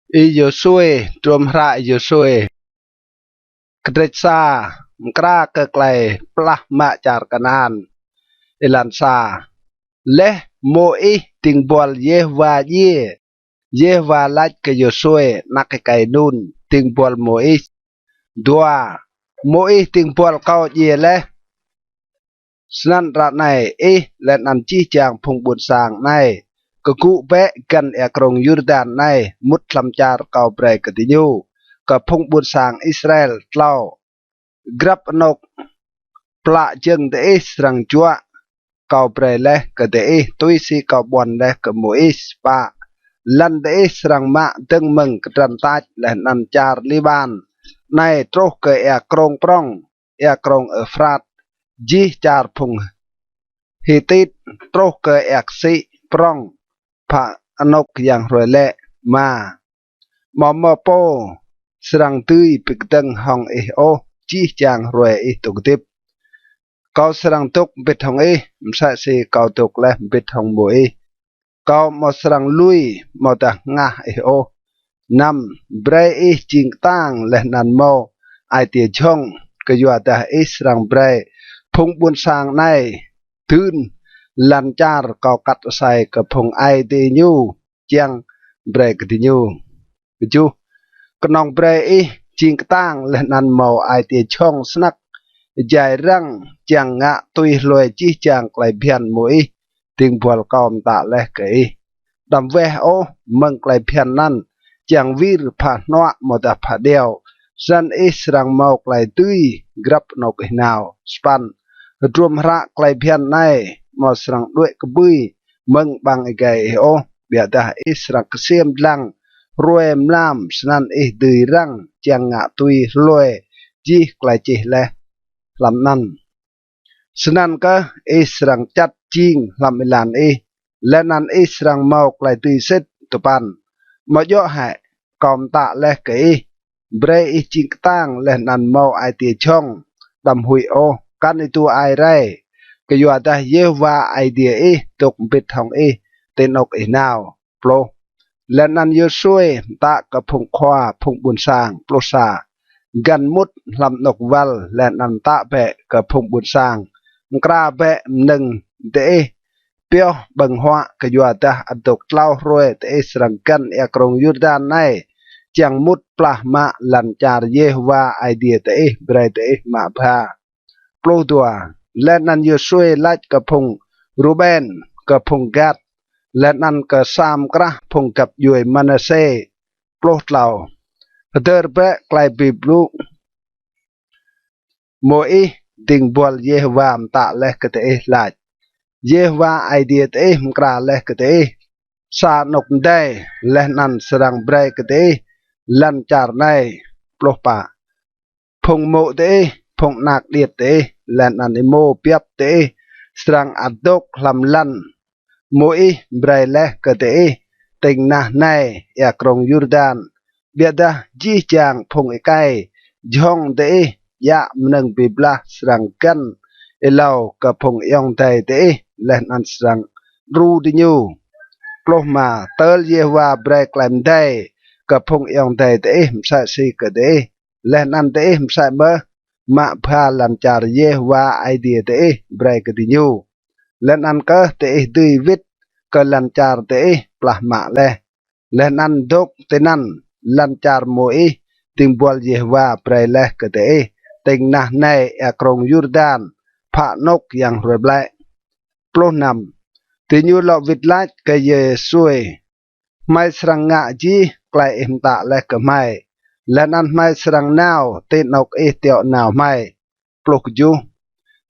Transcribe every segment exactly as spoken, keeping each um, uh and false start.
Y-Yôsuê, hdruôm hră Y-Yôsuê. Kdrêč sa, mkra kơ klei plah mă čar Kanaan. Êlan sa. Leh Môis dĭng buăl Yêhôwa djiê, Yêhôwa lač kơ Y-Yôsuê anak êkei Nun dĭng buăl Môis. Dua. Môis dĭng buăl kâo djiê leh. Snăn ară anei ih leh anăn jih jang phung ƀuôn sang anei kgŭ bĕ găn êa krông Yurdan anei mŭt hlăm čar kâo brei kơ diñu, kơ phung ƀuôn sang Israel. Tlâo. Grăp anôk plă jơ̆ng diih srăng juă kâo brei leh kơ diih tui si kâo ƀuăn leh kơ Môis. Pă. Lăn diih srăng mă dơ̆ng mơ̆ng kdrăn tač leh anăn čar Liƀan anei truh kơ êa krông prŏng, êa krông Êuphrat, jih čar phung Hitit, truh kơ êa ksĭ prŏng phă anôk yang hruê lĕ. Êma. Amâo mâo pô srăng dưi bi kdơ̆ng hŏng ih ôh jih jang hruê ih dôk hdĭp. Kâo srăng dôk mbĭt hŏng ih, msĕ si kâo dôk leh mbĭt hŏng Môis. Kâo amâo srăng lui amâodah hngah ih ôh. Năm. Brei ih jing ktang leh anăn mâo ai tiê jhŏng, kyuadah ih srăng brei phung ƀuôn sang anei dưn lăn čar kâo kat asei kơ phung aê diñu čiăng brei kơ diñu. Kjuh. Knŏng brei ih jing ktang leh anăn mâo ai tiê jhŏng snăk êjai răng čiăng ngă tui hlue jih jang klei bhiăn Môis dĭng buăl kâo mtă leh kơ ih. Đăm weh ôh mơ̆ng klei bhiăn anăn čiăng wir phă hnuă amâodah phă điâo, snăn ih srăng mâo klei dưi grăp anôk ih nao. Sa păn. Hdruôm hră klei bhiăn anei amâo srăng đuĕ kbưi mơ̆ng ƀăng êgei ih ôh, ƀiădah ih srăng ksiêm dlăng hruê mlam, snăn ih dưi răng čiăng ngă tui hlue jih klei čih leh hlăm anăn. Snăn kơh ih srăng čăt jing hlăm êlan ih, leh anăn ih srăng mâo klei dưi sĭt. Dua păn. Amâo djŏ hĕ kâo mtă leh kơ ih, brei ih jing ktang leh anăn mâo ai tiê jhŏng, đăm huĭ ôh, kăn êdu ai rei, kyuadah Yêhôwa Aê Diê ih dôk mbĭt hŏng ih ti anôk ih nao. Pluh. Leh anăn Y-Yôsuê mtă kơ phung khua phung ƀuôn sang. Pluh sa. Găn mŭt hlăm anôk wăl leh anăn mtă bĕ kơ phung ƀuôn sang, mkra bĕ mnơ̆ng diih pioh ƀơ̆ng huă, kyuadah adôk tlâo hruê diih srăng găn êa krông Yurdan anei čiăng mŭt plah mă lăn čar Yêhôwa Aê Diê diih brei diih mă bha. Pluh dua. Leh anăn Y-Yôsuê lač kơ phung Ruben, kơ phung Gad, leh anăn kơ sa mkrah phung găp djuê Manasê. Pluh tlâo. Hdơr bĕ klei bi blŭ Môis dĭng buăl Yêhôwa mtă leh kơ diih lač: Yêhôwa Aê Diê diih mkra leh kơ diih sa anôk mdei, leh anăn srăng brei kơ diih lăn čar anei. Pluh pă. Phung mô̆ diih, phung anak điêt diih, leh anăn êmô biăp diih srăng ăt dôk hlăm lăn Môis brei leh kơ diih tĭng nah anei, êa krông Yurdan. Ƀiădah jih jang phung êkei jhŏng diih, djă mnơ̆ng bi blah srăng găn êlâo kơ phung ayŏng adei diih, leh anăn srăng đru diñu. Pluh êma. Tơl Yêhôwa brei klei mdei kơ phung ayŏng adei diih msĕ si kơ diih, leh anăn diih msĕ mơh mă bha lăn čar Yêhôwa Aê Diê diih brei kơ diñu, leh anăn kơh diih dưi wĭt kơ lăn čar diih plah mă leh, leh anăn dôk tinăn, lăn čar Môis dĭng buăl Yêhôwa brei leh kơ diih tĭng nah anei, êa krông Yurdan, phă anôk yang hruê ƀlĕ. Pluh năm. Diñu lŏ wĭt lač kơ Y-Yôsuê: Hmei srăng ngă jih klei ih mtă leh kơ hmei, leh anăn hmei srăng nao ti anôk ih tiŏ nao hmei. Pluh kjuh.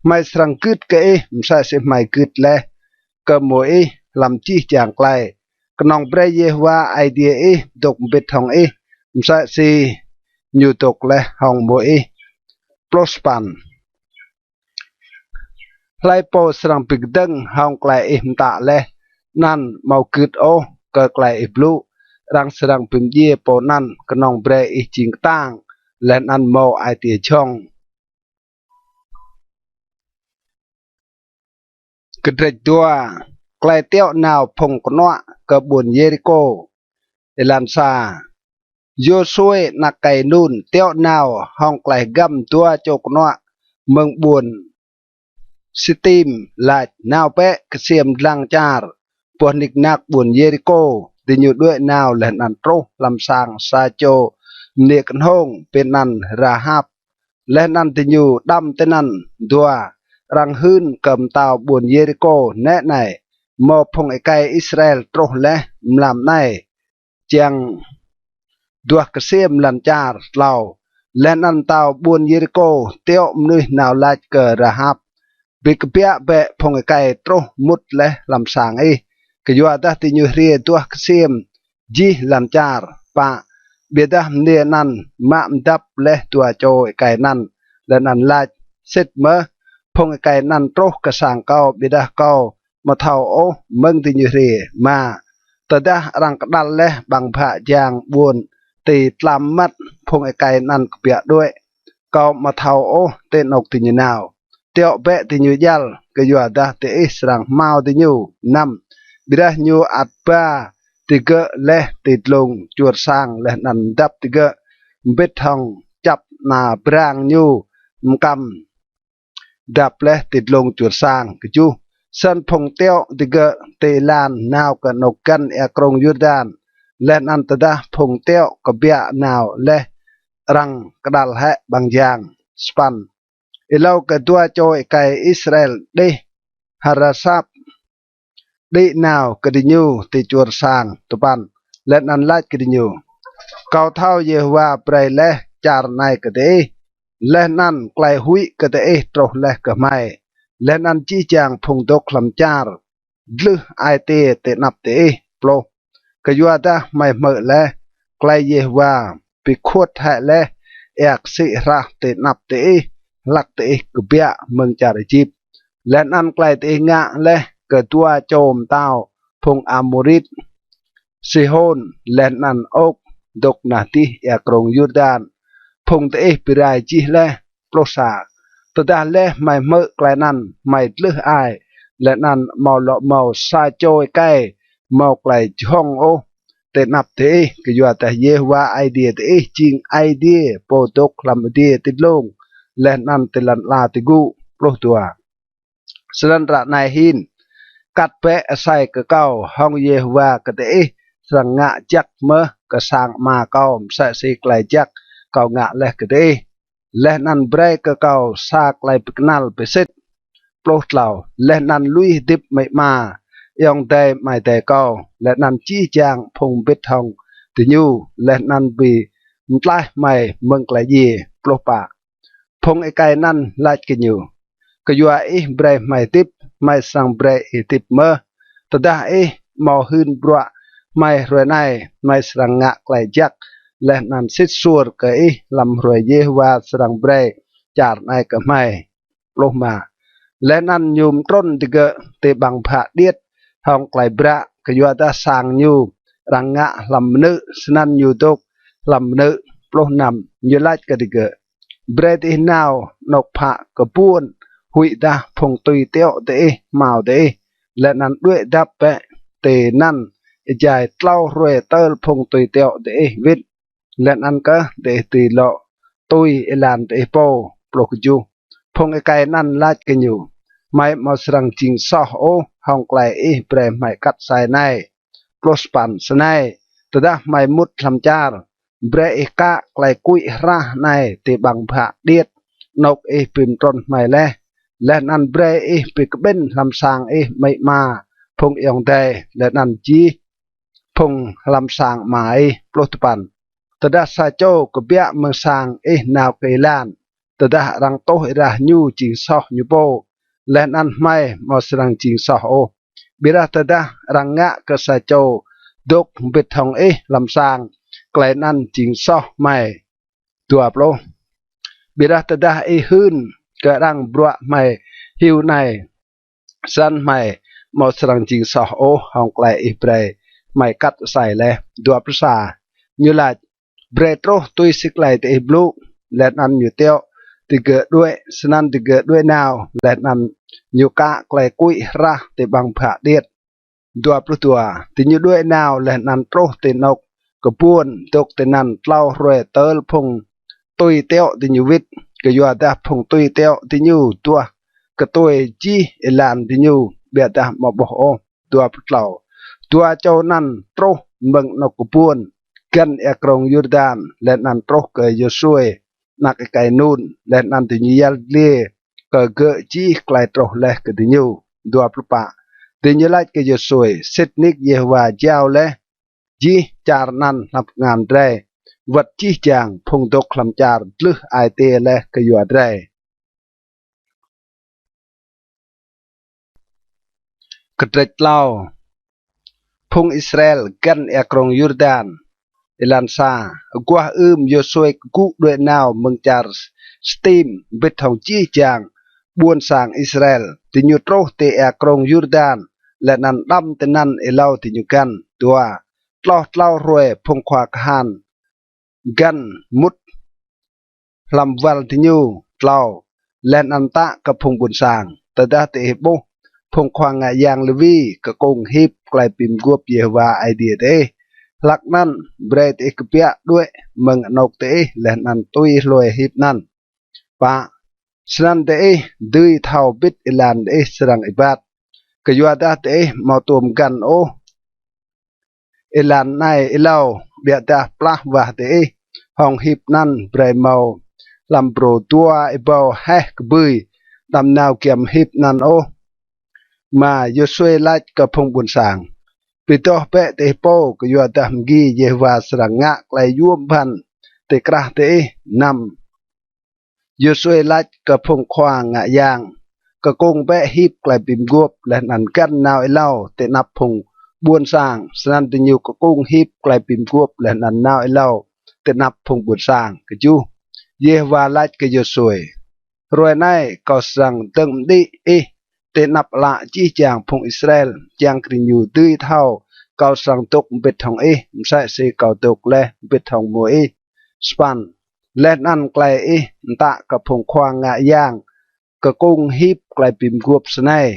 Hmei srăng gưt kơ ih msĕ si hmei gưt leh kơ Môis hlăm jih jang klei. Knŏng brei Yêhôwa Aê Diê ih dôk mbĭt hŏng ih msĕ si ñu dôk leh hŏng Môis. Pluh sa păn. Hlei pô srăng bi kdơ̆ng hŏng klei ih mtă leh anăn amâo gưt ôh kơ klei ih blŭ, arăng srăng bi mdjiê pô anăn. Knŏng brei ih jing ktang leh anăn mâo ai tiê jhŏng. Kdrêč dua. Klei tiŏ nao phung knuă kơ ƀuôn Yêrikô. Êlan sa. Yôsuê anak êkei Nun tiŏ nao hŏng klei hgăm dua čô knuă mơ̆ng ƀuôn Sitim, lač: Nao bĕ ksiêm dlăng čar boh nik nak ƀuôn Yêrikô. Diñu đuĕ nao leh anăn truh hlăm sang sa čô mniê knhông bi anăn Rahap, leh anăn diñu đăm tinăn. Dua, arăng hưn kơ mtao ƀuôn Yêrikô: Nĕ anei, mâo phung êkei Israel truh leh mlam anei, čiăng duah ksiêm lăn čar. Tlâo, leh anăn mtao ƀuôn Yêrikô tiŏ mnuih nao lač kơ Rahap: Bi kbiă bĕ phung êkei truh mŭt leh hlăm sang ih, kyuadah diñu hriê duah ksiêm jih lăn čar. Pă, ƀiădah mniê anăn mă mdăp leh dua čô êkei anăn leh anăn lač: Sĭt mơh, phung êkei anăn truh kơ sang kâo, ƀiădah kâo amâo thâo ôh mơ̆ng diñu hriê. Êma, tơdah arăng kđăl leh ƀăng bhă jang ƀuôn ti tlam mmăt, phung êkei anăn kbiă đuĕ, kâo amâo thâo ôh ti anôk diñu nao. Tiŏ bĕ diñu djăl, kyuadah diih srăng hmao diñu. Năm, ƀiădah ñu ăt ba digơ̆ leh ti dlông čuôr sang leh anăn mdăp digơ̆ mbĭt hŏng čăp ana brang ñu mkăm dăp leh ti dlông čuôr sang. Kjuh, snăn phung tiŏ digơ̆ ti êlan nao kơ anôk găn êa krông Yurdan, leh anăn tơdah phung tiŏ kbiă nao leh, arăng kđăl hĕ ƀăng jang. Sa păn, êlâo kơ dua čô êkei Israel đih Rahap đĭ nao kơ diñu ti čuôr sang. Dua păn, leh anăn lač kơ diñu: Kâo thâo Yêhôwa brei leh čar anei kơ diih, leh anăn klei huĭ kơ diih truh leh kơ hmei, leh anăn jih jang phung dôk hlăm čar dlưh ai tiê ti anăp diih. Pluh, kyuadah hmei hmư̆ leh klei Yêhôwa bi khuôt hĕ leh êa ksĭ hrah ti anăp diih hlăk diih kbiă mơ̆ng čar Êjip, leh anăn klei diih ngă leh kơ dua čô mtao phung Amôrit, Sihôn leh anăn Ôk, dôk nah dih êa krông Yurdan, phung diih bi rai jih leh. Pluh sa, tơdah leh hmei hmư̆ klei anăn, hmei dlưh ai, leh anăn amâo lŏ mâo sa čô êkei mâo klei jhŏng ôh ti anăp diih, kyuadah Yêhôwa Aê Diê diih jing Aê Diê pô dôk hlăm adiê ti dlông leh anăn ti lăn ala ti gŭ. Pluh dua, snăn ară anei hin, kat bĕ asei kơ kâo hŏng Yêhôwa kơ diih srăng ngă jăk mơh kơ sang ama kâo msĕ si klei jăk kâo ngă leh kơ diih, leh anăn brei kơ kâo sa klei bi knăl bi sĭt. Pluh tlâo, leh anăn lui hdĭp amĭ ama, ayŏng adei amai adei kâo, leh anăn jih jang phung mbĭt hŏng diñu, leh anăn bi mtlaih hmei mơ̆ng klei djiê. Pluh pă, phung êkei anăn lač kơ ñu: Kyua ih brei hmei hdĭp, hmei srăng brei ih hdĭp mơh. Tơdah ih amâo hưn bruă hmei hruê anei, hmei srăng ngă klei jăk leh anăn sĭt suôr kơ ih hlăm hruê Yêhôwa srăng brei čar anei kơ hmei. Pluh êma, leh anăn ñu mtrŭn digơ̆ ti ƀăng bhă điêt hŏng klei bră, kyuadah sang ñu arăng ngă hlăm mnư̆, snăn ñu dôk hlăm mnư̆. Pluh năm, ñu lač kơ digơ̆: Brei diih nao anôk phă kbuôn, huĭdah phung tui tiŏ diih hmao diih, leh anăn đuĕ dăp bĕ tinăn êjai tlâo hruê tơl phung tui tiŏ diih wĭt, leh anăn kơh diih dưi lŏ tui êlan diih pô. Pluh kjuh, phung êkei anăn lač kơ ñu: Hmei amâo srăng jing soh ôh hŏng klei ih brei hmei kat asei anei. Pluh sa păn, snei, tơdah hmei mŭt hlăm čar, brei ih kă klei kuĭ hrah anei ti ƀăng bhă điêt anôk ih bi mtrŭn hmei leh, leh anăn brei ih bi kƀĭn hlăm sang ih amĭ ama, phung ayŏng adei, leh anăn jih phung hlăm sang ama ih. Pluh dua păn, tơdah sa čô kbiă mơ̆ng sang ih nao kơ êlan, tơdah arăng tuh êrah ñu jing soh ñu pô, leh anăn hmei amâo srăng jing soh ôh. Ƀiădah tơdah arăng ngă kơ sa čô dôk mbĭt hŏng ih hlăm sang, klei anăn jing soh hmei. Dua pluh, ƀiădah tơdah ih hưn kơ arăng bruă hmei hiu anei, snăn hmei amâo srăng jing soh ôh hŏng klei ih brei hmei kat asei leh. Dua pluh sa, ñu lač: Brei truh tui si klei diih blŭ. Leh anăn ñu tiŏ digơ̆ đuĕ. Snăn digơ̆ đuĕ nao, leh anăn ñu kă klei kuĭ hrah ti ƀăng bhă điêt. Dua pluh dua, diñu đuĕ nao leh anăn truh ti anôk kbuôn dôk tinăn tlâo hruê tơl phung tui tiŏ diñu wĭt, kyuadah phung tui tiŏ diñu duah ktuê jih êlan diñu, ƀiădah amâo ƀuh ôh. Dua pluh tlâo. Dua čô anăn truh mơ̆ng anôk kbuôn găn êa krông Yurdan, leh anăn truh kơ Y-Yôsuê anak êkei Nun, leh anăn diñu yăl dliê kơ gơ̆ jih klei truh leh kơ diñu. Dua pluh pă. Diñu lač kơ Y-Yôsuê: Sĭt nik Yêhôwa jao leh jih čar anăn hlăm kngan drei, wăt jih jang phung dôk hlăm čar dlưh ai tiê leh kyua drei. Kdrêč tlâo. Phung Israel găn êa krông Yurdan. Êlan sa. Aguah ưm Y-Yôsuê kgŭ đuĕ nao mơ̆ng čar Sitim mbĭt hŏng jih jang ƀuôn sang Israel, diñu truh ti êa krông Yurdan, leh anăn đăm tinăn êlâo diñu găn. Dua. Tloh tlâo hruê phung khua kahan găn mŭt hlăm wăl diñu. Tlâo. Leh anăn mtă kơ phung ƀuôn sang: Tơdah diih ƀuh phung khua ngă yang Lêwi kkung hip klei bi mguôp Yêhôwa Aê Diê diih, hlăk anăn brei diih kbiă đuĕ mơ̆ng anôk diih leh anăn tui hlue hip anăn. Pă. Snăn diih dưi thâo bĭt êlan diih srăng êbat, kyuadah diih amâo tuôm găn ôh êlan anei êlâo, ƀiădah plah wah diih hŏng hip anăn brei mâo hlăm brô dua êbâo heh kbưi, đăm nao giăm hip anăn ôh. Êma. Y-Yôsuê lač kơ phung ƀuôn sang: Bi doh bĕ diih pô, kyuadah mgi Yêhôwa srăng ngă klei yuôm bhăn ti krah diih. Năm. Y-Yôsuê lač kơ phung khua ngă yang: Kkung bĕ hip klei bi mguôp leh anăn găn nao êlâo ti anăp phung ƀuôn sang. Snăn diñu kkung hip klei bi mguôp leh anăn nao êlâo ti anăp phung ƀuôn sang. Kjuh. Yêhôwa lač kơ Y-Yôsuê: Hruê anei kâo srăng dơ̆ng mđĭ ih ti anăp ală jih jang phung Israel, čiăng kơ diñu dưi thâo kâo srăng dôk mbĭt hŏng ih, msĕ si kâo dôk leh mbĭt hŏng mô̆ ih. Sa păn. Leh anăn klei ih mtă kơ phung khua ngă yang kkung hip klei bi mguôp snei: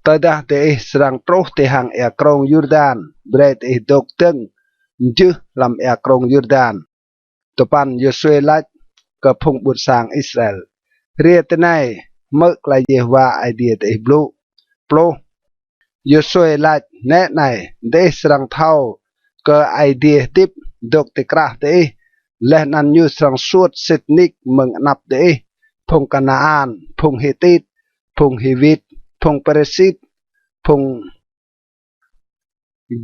Tơdah diih srăng truh ti hang êa krông Yurdan, brei diih dôk dơ̆ng mjưh hlăm êa krông Yurdan. Dua păn. Y-Yôsuê lač kơ phung ƀuôn sang Israel: Hriê tinei hmư̆ klei Yêhôwa Aê Diê diih blŭ. Pluh. Y-Yôsuê lač: Nĕ anei, diih srăng thâo kơ Aê Diê hdĭp dôk ti krah diih, leh anăn ñu srăng suôt sĭt nik mơ̆ng anăp diih phung Kanaan, phung Hitit, phung Hiwit, phung Pêrêsit, phung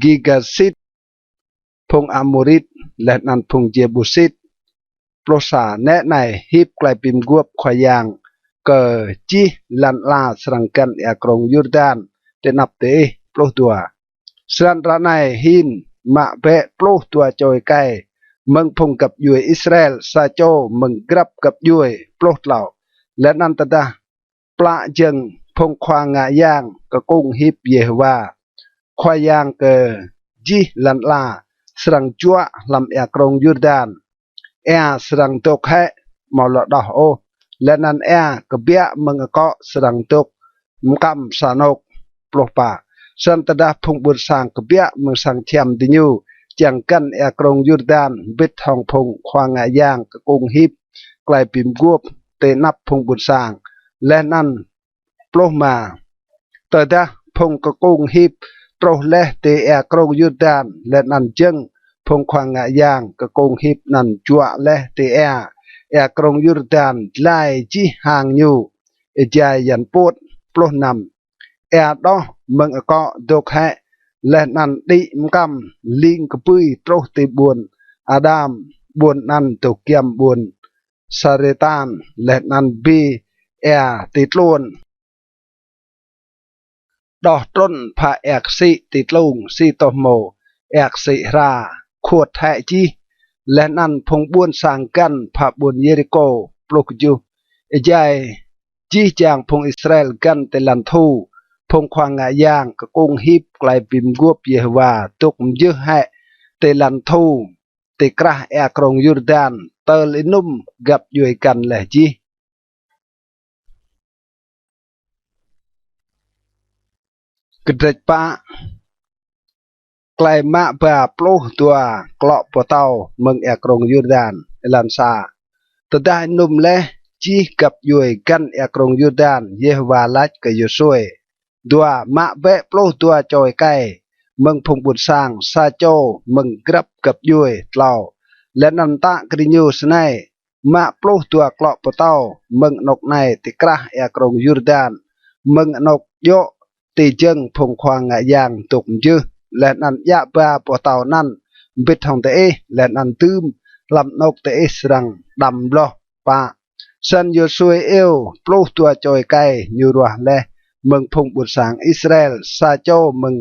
Girgasit, phung Amôrit, leh anăn phung Jêbusit. Pluh sa. Nĕ anei, hip klei bi mguôp Khua Yang kơ jih lăn ala srăng găn êa krông Yurdan ti anăp diih. Pluh dua. Snăn ară anei hin mă bĕ pluh dua čô êkei mơ̆ng phung găp djuê Israel, sa čô mơ̆ng grăp găp djuê. Pluh tlâo. Leh anăn tơdah plă jơ̆ng phung khua ngă yang kkung hip Yêhôwa, Khua Yang kơ jih lăn ala, srăng juă hlăm êa krông Yurdan. Êa srăng dôk hĕ, amâo lŏ đoh ôh, leh anăn êa kbiă mơ̆ng akŏ srăng dôk mkăm sa anôk. Pluh pă. Snăn tơdah phung ƀuôn sang kbiă mơ̆ng sang čhiăm diñu čiăng găn êa krông Yurdan mbĭt hŏng phung khua ngă yang kkung hip klei bi mguôp ti anăp phung ƀuôn sang, leh anăn pluh êma. Tơdah phung kkung hip truh leh ti êa krông Yurdan, leh anăn jơ̆ng phung khua ngă yang kkung hip anăn juă leh ti êa, êa krông Yurdan dlai jih hang ñu, êjai yan puôt. Pluh năm. Êa đoh mơ̆ng akŏ dôk hĕ, leh anăn đĭ mkăm ling kbưi truh ti ƀuôn Adam, ƀuôn anăn dôk giăm ƀuôn Sarêtan, leh anăn bi êa ti tluôn. Đoh trŭn phă êa ksĭ ti tlung, si tô hmô êa ksĭ hra, khuôt hĕ jih. Leh anăn phung ƀuôn sang găn phă ƀuôn Yêrikô. Pluh kjuh. Êjai jih jang phung Israel găn ti lăn thu, phung khua ngă yang kkung hip klei bi mguôp Yêhôwa dôk mjưh hĕ ti lăn thu, ti krah êa krông Yurdan, tơl ênŭm găp djuê găn leh jih. Kdrêč pă. Klei mă ba pluh dua klŏ boh tâo mơ̆ng êa krông Yurdan. Êlan sa. Tơdah ênŭm leh jih găp djuê găn êa krông Yurdan, Yêhôwa lač kơ Yôsuê: Dua, mă bĕ pluh dua čô êkei mơ̆ng phung ƀuôn sang, sa čô mơ̆ng grăp găp djuê. Tlâo. Leh anăn mtă kơ diñu snei: Mă pluh dua klŏ boh tâo mơ̆ng anôk anei ti krah êa krông Yurdan, mơ̆ng anôk djŏ ti jơ̆ng phung khua ngă yang dôk mjưh, leh anăn djă ba boh tâo anăn mbĭt hŏng diih, leh anăn dưm hlăm anôk diih srăng đăm mlŏh. Pă. Snăn Yôsuê iêu pluh dua čô êkei ñu ruah leh mơ̆ng phung ƀuôn sang Israel, sa čô mơ̆ng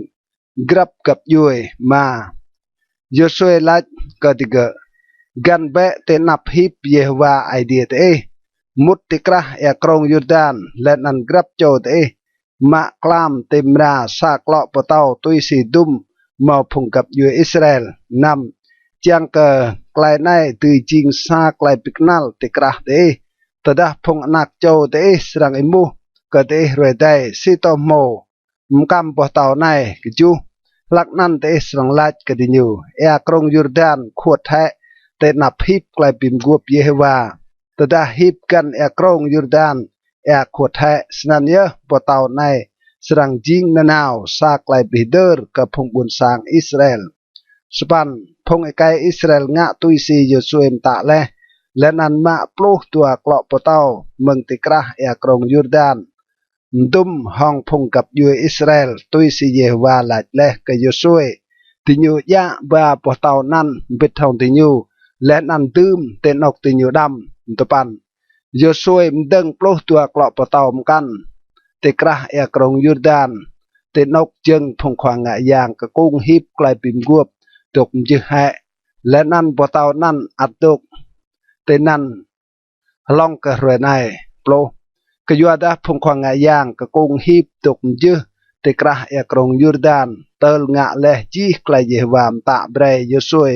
grăp găp djuê. Êma. Yôsuê lač kơ digơ̆: Găn bĕ ti anăp hip Yêhôwa Aê Diê diih, mŭt ti krah êa krông Yurdan, leh anăn grăp čô diih mă klam ti mra sa klŏ boh tâo tui si dŭm mâo phung găp djuê Israel. Năm. Čiăng kơ klei anei dưi jing sa klei bi knăl ti krah diih, tơdah phung anak čô diih srăng êmuh kơ diih hruê adei, si tô hmô mkăm boh tâo anei. Kjuh. Hlăk anăn diih srăng lač kơ diñu: Êa krông Yurdan khuôt hĕ ti anăp hip klei bi mguôp Yêhôwa. Tơdah hip găn êa krông Yurdan êa khuôt hĕ, snăn yơh boh tâo anei srăng jing nanao sa klei bi hdơr kơ phung ƀuôn sang Israel. Sa păn. Phung êkei Israel ngă tui si Yôsuê mtă leh, leh anăn mă pluh dua klŏ boh tâo mơ̆ng ti krah êa krông Yurdan, mdŭm hŏng phung găp djuê Israel, tui si Yêhôwa lač leh kơ Yôsuê. Diñu djă ba boh tâo anăn mbĭt hŏng diñu, leh anăn dưm ti anôk diñu đăm. Dua păn. Yôsuê mdơ̆ng pluh dua klŏ boh tâo mkăn ti krah êa krông Yurdan, ti anôk jơ̆ng phung khua ngă yang kkung hip klei bi mguôp dôk mjưh hĕ, leh anăn boh tâo anăn ăt dôk tinăn hlŏng kơ hruê anei. Pluh. Kyuadah phung khua ngă yang kkung hip dôk mjưh ti krah êa krông Yurdan, tơl ngă leh jih klei Yêhôwa mtă brei Yôsuê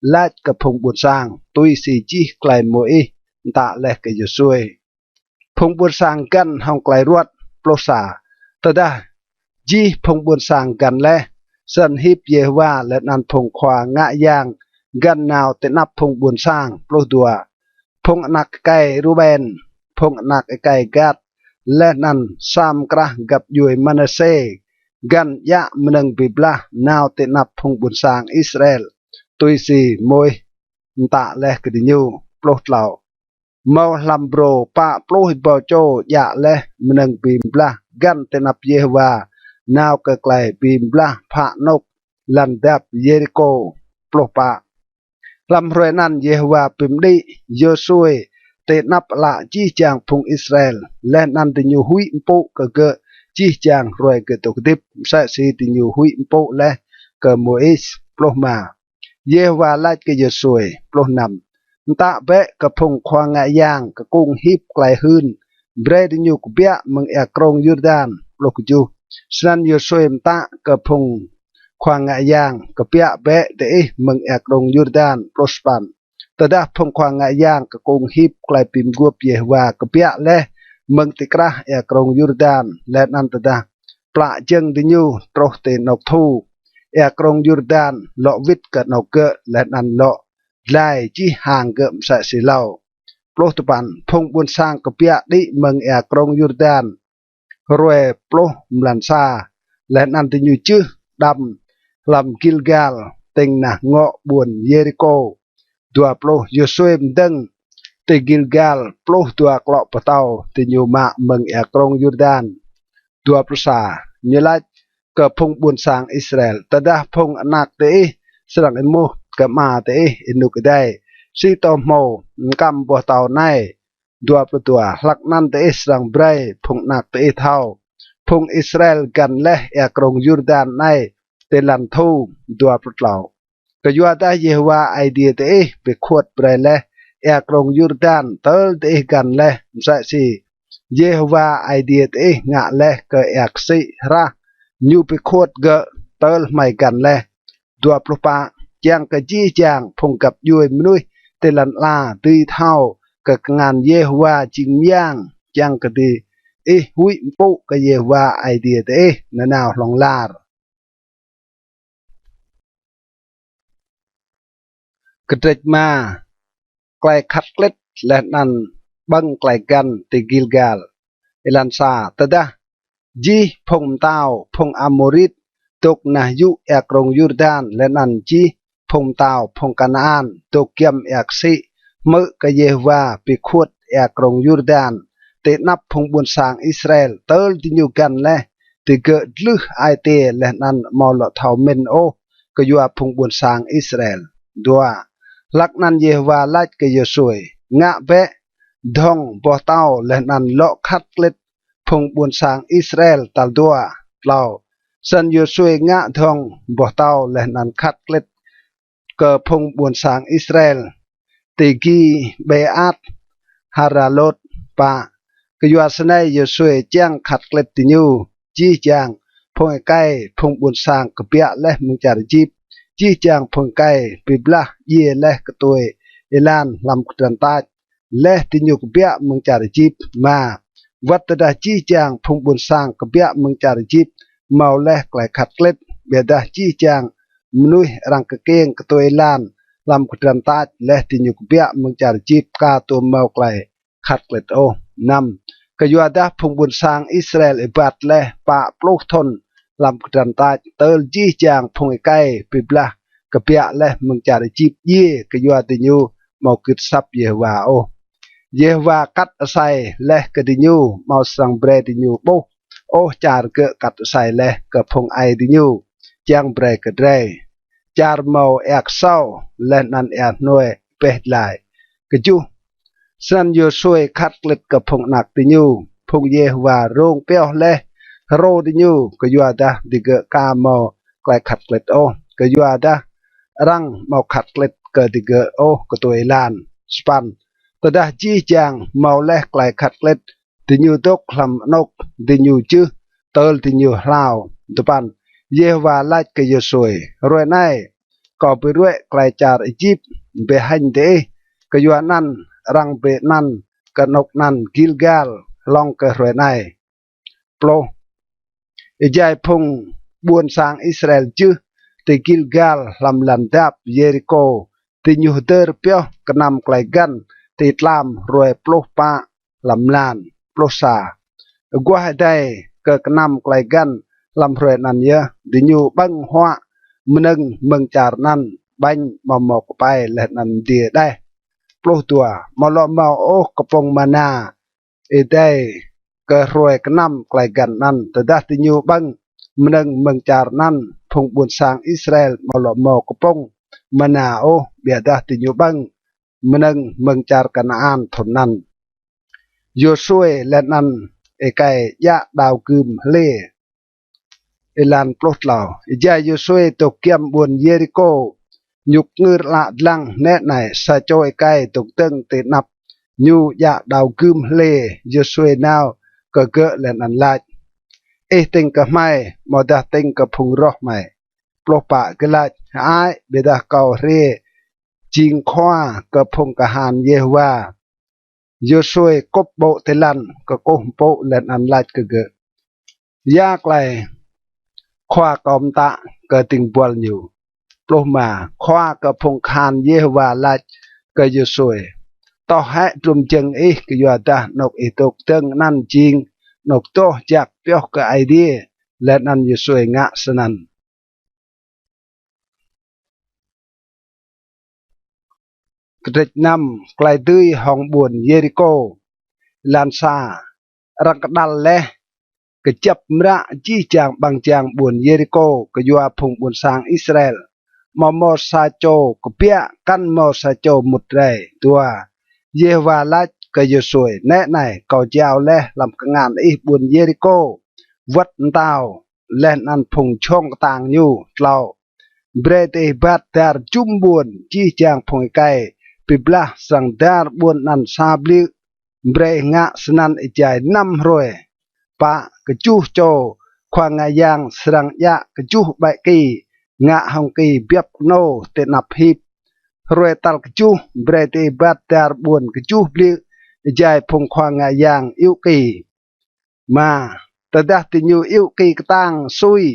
lač kơ phung ƀuôn sang, tui si jih klei Môis mtă leh kơ Yôsuê. Phung ƀuôn sang găn hŏng klei ruăt. Pluh sa. Tơdah jih phung ƀuôn sang găn leh, snăn hip Yêhôwa leh anăn phung khua ngă yang găn nao ti anăp phung ƀuôn sang. Pluh dua. Phung anak êkei Ruben, phung anak êkei Gad, leh anăn sa mkrah găp djuê Manasê găn djă mnơ̆ng bi blah nao ti anăp phung ƀuôn sang Israel, tui si Môis mtă leh kơ diñu. Pluh tlâo. Mâo hlăm brô pă pluh êbâo čô djă leh mnơ̆ng bi blah găn ti anăp Yêhôwa nao kơ klei bi blah phă anôk lăn dap Yêrikô. Pluh pă. Hlăm hruê anăn Yêhôwa bi mđĭ Yôsuê ti anăp ală jih jang phung Israel, leh anăn diñu huĭ mpŭ kơ gơ̆ jih jang hruê gơ̆ dôk hdĭp, msĕ si diñu huĭ mpŭ leh kơ Môis. Pluh êma. Yêhôwa lač kơ Yôsuê. Pluh năm. Mtă bĕ kơ phung khua ngă yang kkung hip klei hưn, brei diñu kbiă mơ̆ng êa krông Yurdan. Pluh kjuh. Snăn Yôsuê mtă kơ phung khua ngă yang: Kbiă bĕ diih mơ̆ng êa krông Yurdan. Pluh sa păn. Tơdah phung khua ngă yang kkung hip klei bi mguôp Yêhôwa kbiă leh mơ̆ng ti krah êa krông Yurdan, leh anăn tơdah plă jơ̆ng diñu truh ti anôk thu, êa krông Yurdan lŏ wĭt kơ anôk gơ̆, leh anăn lŏ dlai jih hang gơ̆ msĕ si êlâo. Pluh dua păn. Phung ƀuôn sang kbiă đĭ mơ̆ng êa krông Yurdan hruê pluh mlan sa, leh anăn diñu čưh đăm hlăm Gilgal, tĭng nah ngŏ ƀuôn Yêrikô. Dua pluh. Yôsuê mdơ̆ng ti Gilgal pluh dua klŏ boh tâo diñu mă mơ̆ng êa krông Yurdan. Dua pluh sa. Ñu lač kơ phung ƀuôn sang Israel: Tơdah phung anak diih srăng êmuh kơ ama diih ênuk êdei, si tô hmô mkăm boh tâo anei? Dua pluh dua. Hlăk anăn diih srăng brei phung anak diih thâo: Phung Israel găn leh êa krông Yurdan anei ti lăn thu. Dua pluh tlâo. Kyuadah Yêhôwa Aê Diê diih bi khuôt brei leh êa krông Yurdan tơl diih găn leh, msĕ si Yêhôwa Aê Diê diih ngă leh kơ êa ksĭ hrah, ñu bi khuôt gơ̆ tơl hmei găn leh. Dua pluh pă. Čiăng kơ jih jang phung găp djuê mnuih ti lăn ala dưi thâo kơ kngan Yêhôwa jing myang, čiăng kơ diih huĭ mpŭ kơ Yêhôwa Aê Diê diih nanao hlŏng lar. Kdrêč êma. Klei khăt klĭt leh anăn ƀơ̆ng klei găn ti Gilgal. Êlan sa. Tơdah jih phung mtao phung Amôrit dôk nah yŭ êa krông Yurdan leh anăn jih phung mtao phung Kanaan dôk giăm êa ksĭ hmư̆ kơ Yêhôwa bi khuôt êa krông Yurdan ti anăp phung ƀuôn sang Israel, tơl diñu găn leh, digơ̆ dlưh ai tiê leh anăn amâo lŏ thâo mĭn ôh kyua phung ƀuôn sang Israel. Dua. Hlăk anăn Yêhôwa lač kơ Yôsuê: Ngă bĕ, dhŏng boh tâo leh anăn lŏ khăt klĭt phung ƀuôn sang Israel tal dua. Tlâo. Snăn Yôsuê ngă dhŏng boh tâo leh anăn khăt klĭt kơ phung ƀuôn sang Israel ti Gibêat Haaralôt. Pă. Kyua snei Yôsuê čiăng khăt klĭt diñu, jih jang phung êkei phung ƀuôn sang kbiă leh mơ̆ng čar Êjip, jih jang phung êkei bi blah djiê leh ktuê êlan hlăm kdrăn tač, leh diñu kbiă mơ̆ng čar Êjip. Êma. Wăt tơdah jih jang phung ƀuôn sang kbiă mơ̆ng čar Êjip mâo leh klei khăt klĭt, ƀiădah jih jang mnuih arăng kkiêng ktuê êlan hlăm kdrăn tač leh diñu kbiă mơ̆ng čar Êjip ka tuôm mâo klei khăt klĭt ôh. Năm. Kyuadah phung ƀuôn sang Israel êbat leh pă pluh thŭn hlăm kdrăn tač, tơl jih jang phung êkei bi blah kbiă leh mơ̆ng čar Êjip djiê kyua diñu amâo gưt asăp Yêhôwa ôh. Yêhôwa kat asei leh kơ diñu, amâo srăng brei diñu ƀuh ôh čar gơ̆ kat asei leh kơ phung aê diñu čiăng brei kơ drei, čar mâo êa ksâo leh anăn êa hnuê êbeh dlai. Kjuh. Snăn Yôsuê khăt klĭt kơ phung anak diñu, phung Yêhôwa rông pioh leh hrô diñu, kyuadah digơ̆ ka mâo klei khăt klĭt ôh, kyuadah arăng amâo khăt klĭt kơ digơ̆ ôh ktuê êlan. Sa păn. Tơdah jih jang mâo leh klei khăt klĭt, diñu dôk hlăm anôk diñu jưh tơl diñu hlao. Dua păn. Yêhôwa lač kơ Yôsuê: Hruê anei kâo bi ruê̆ klei čar Êjip bi hêñ diih, kyuanăn arăng bi anăn kơ anôk anăn Gilgal hlŏng kơ hruê anei. Pluh. Êjai phung ƀuôn sang Israel jưh ti Gilgal hlăm lăn dap Yêrikô, diñu hdơr pioh knăm klei găn ti tlam hruê pluh pă hlăm mlan. Pluh sa. Aguah êdei kơ knăm klei găn hlăm hruê anăn yơh, diñu ƀơ̆ng huă mnơ̆ng mơ̆ng čar anăn, ƀañ amâo mâo kpei leh anăn mdiê đeh. Pluh dua. Amâo lŏ mâo ôh kpŭng mana êdei kơ hruê knăm klei găn anăn. Tơdah diñu ƀơ̆ng mnơ̆ng mơ̆ng čar anăn, phung ƀuôn sang Israel amâo lŏ mâo kpŭng mana ôh, ƀiădah diñu ƀơ̆ng mnơ̆ng mơ̆ng čar Kanaan thŭn anăn. Yôsuê leh anăn êkei djă đao gưm hlê. Êlan pluh tlâo. Êjai Yôsuê dôk giăm ƀuôn Yêrikô, ñu kngưr ală dlăng, nĕ anei, sa čô êkei dôk dơ̆ng ti anăp ñu djă đao gưm hlê. Yôsuê nao kơ gơ̆ leh anăn lač: Ih tĭng kơ hmei, amâodah tĭng kơ phung roh hmei? Pluh pă. Gơ̆ lač: Hơăi, ƀiădah kâo hriê jing khua kơ phung kahan Yêhôwa. Yôsuê kŭp ƀô̆ ti lăn, kkuh mpŭ leh anăn lač kơ gơ̆: Ya klei khua kâo mtă kơ dĭng buăl ñu? Pluh êma. Khua kơ phung kahan Yêhôwa lač kơ Yôsuê: Toh hĕ hdruôm jơ̆ng ih, kyuadah anôk ih dôk dơ̆ng anăn jing anôk doh jăk pioh kơ Aê Diê. Leh anăn Yôsuê ngă snăn. Kdrêč năm. Klei dưi hŏng ƀuôn Yêrikô. Êlan sa. Arăng kđăl leh kjăp mră jih jang ƀăng jang ƀuôn Yêrikô kyua phung ƀuôn sang Israel, amâo mâo sa čô kbiă, kăn mâo sa čô mŭt rei. Dua. Yêhôwa lač kơ Yôsuê: Nĕ anei, kâo jao leh hlăm kngan ih ƀuôn Yêrikô, wăt mtao leh anăn phung jhŏng ktang ñu. Tlâo. Brei diih êbat dar jŭm ƀuôn, jih jang phung êkei bi blah srăng dar ƀuôn anăn sa bliư̆. Brei ih ngă snăn êjai năm hruê. Pă. Kjuh čô khua ngă yang srăng djă kjuh ƀĕ ki, ngă hŏng ki biăp knô ti anăp hip. Hruê tal kjuh brei diih êbat dar ƀuôn kjuh bliư̆ êjai phung khua ngă yang iŭ ki. Êma. Tơdah diñu iŭ ki ktang sui,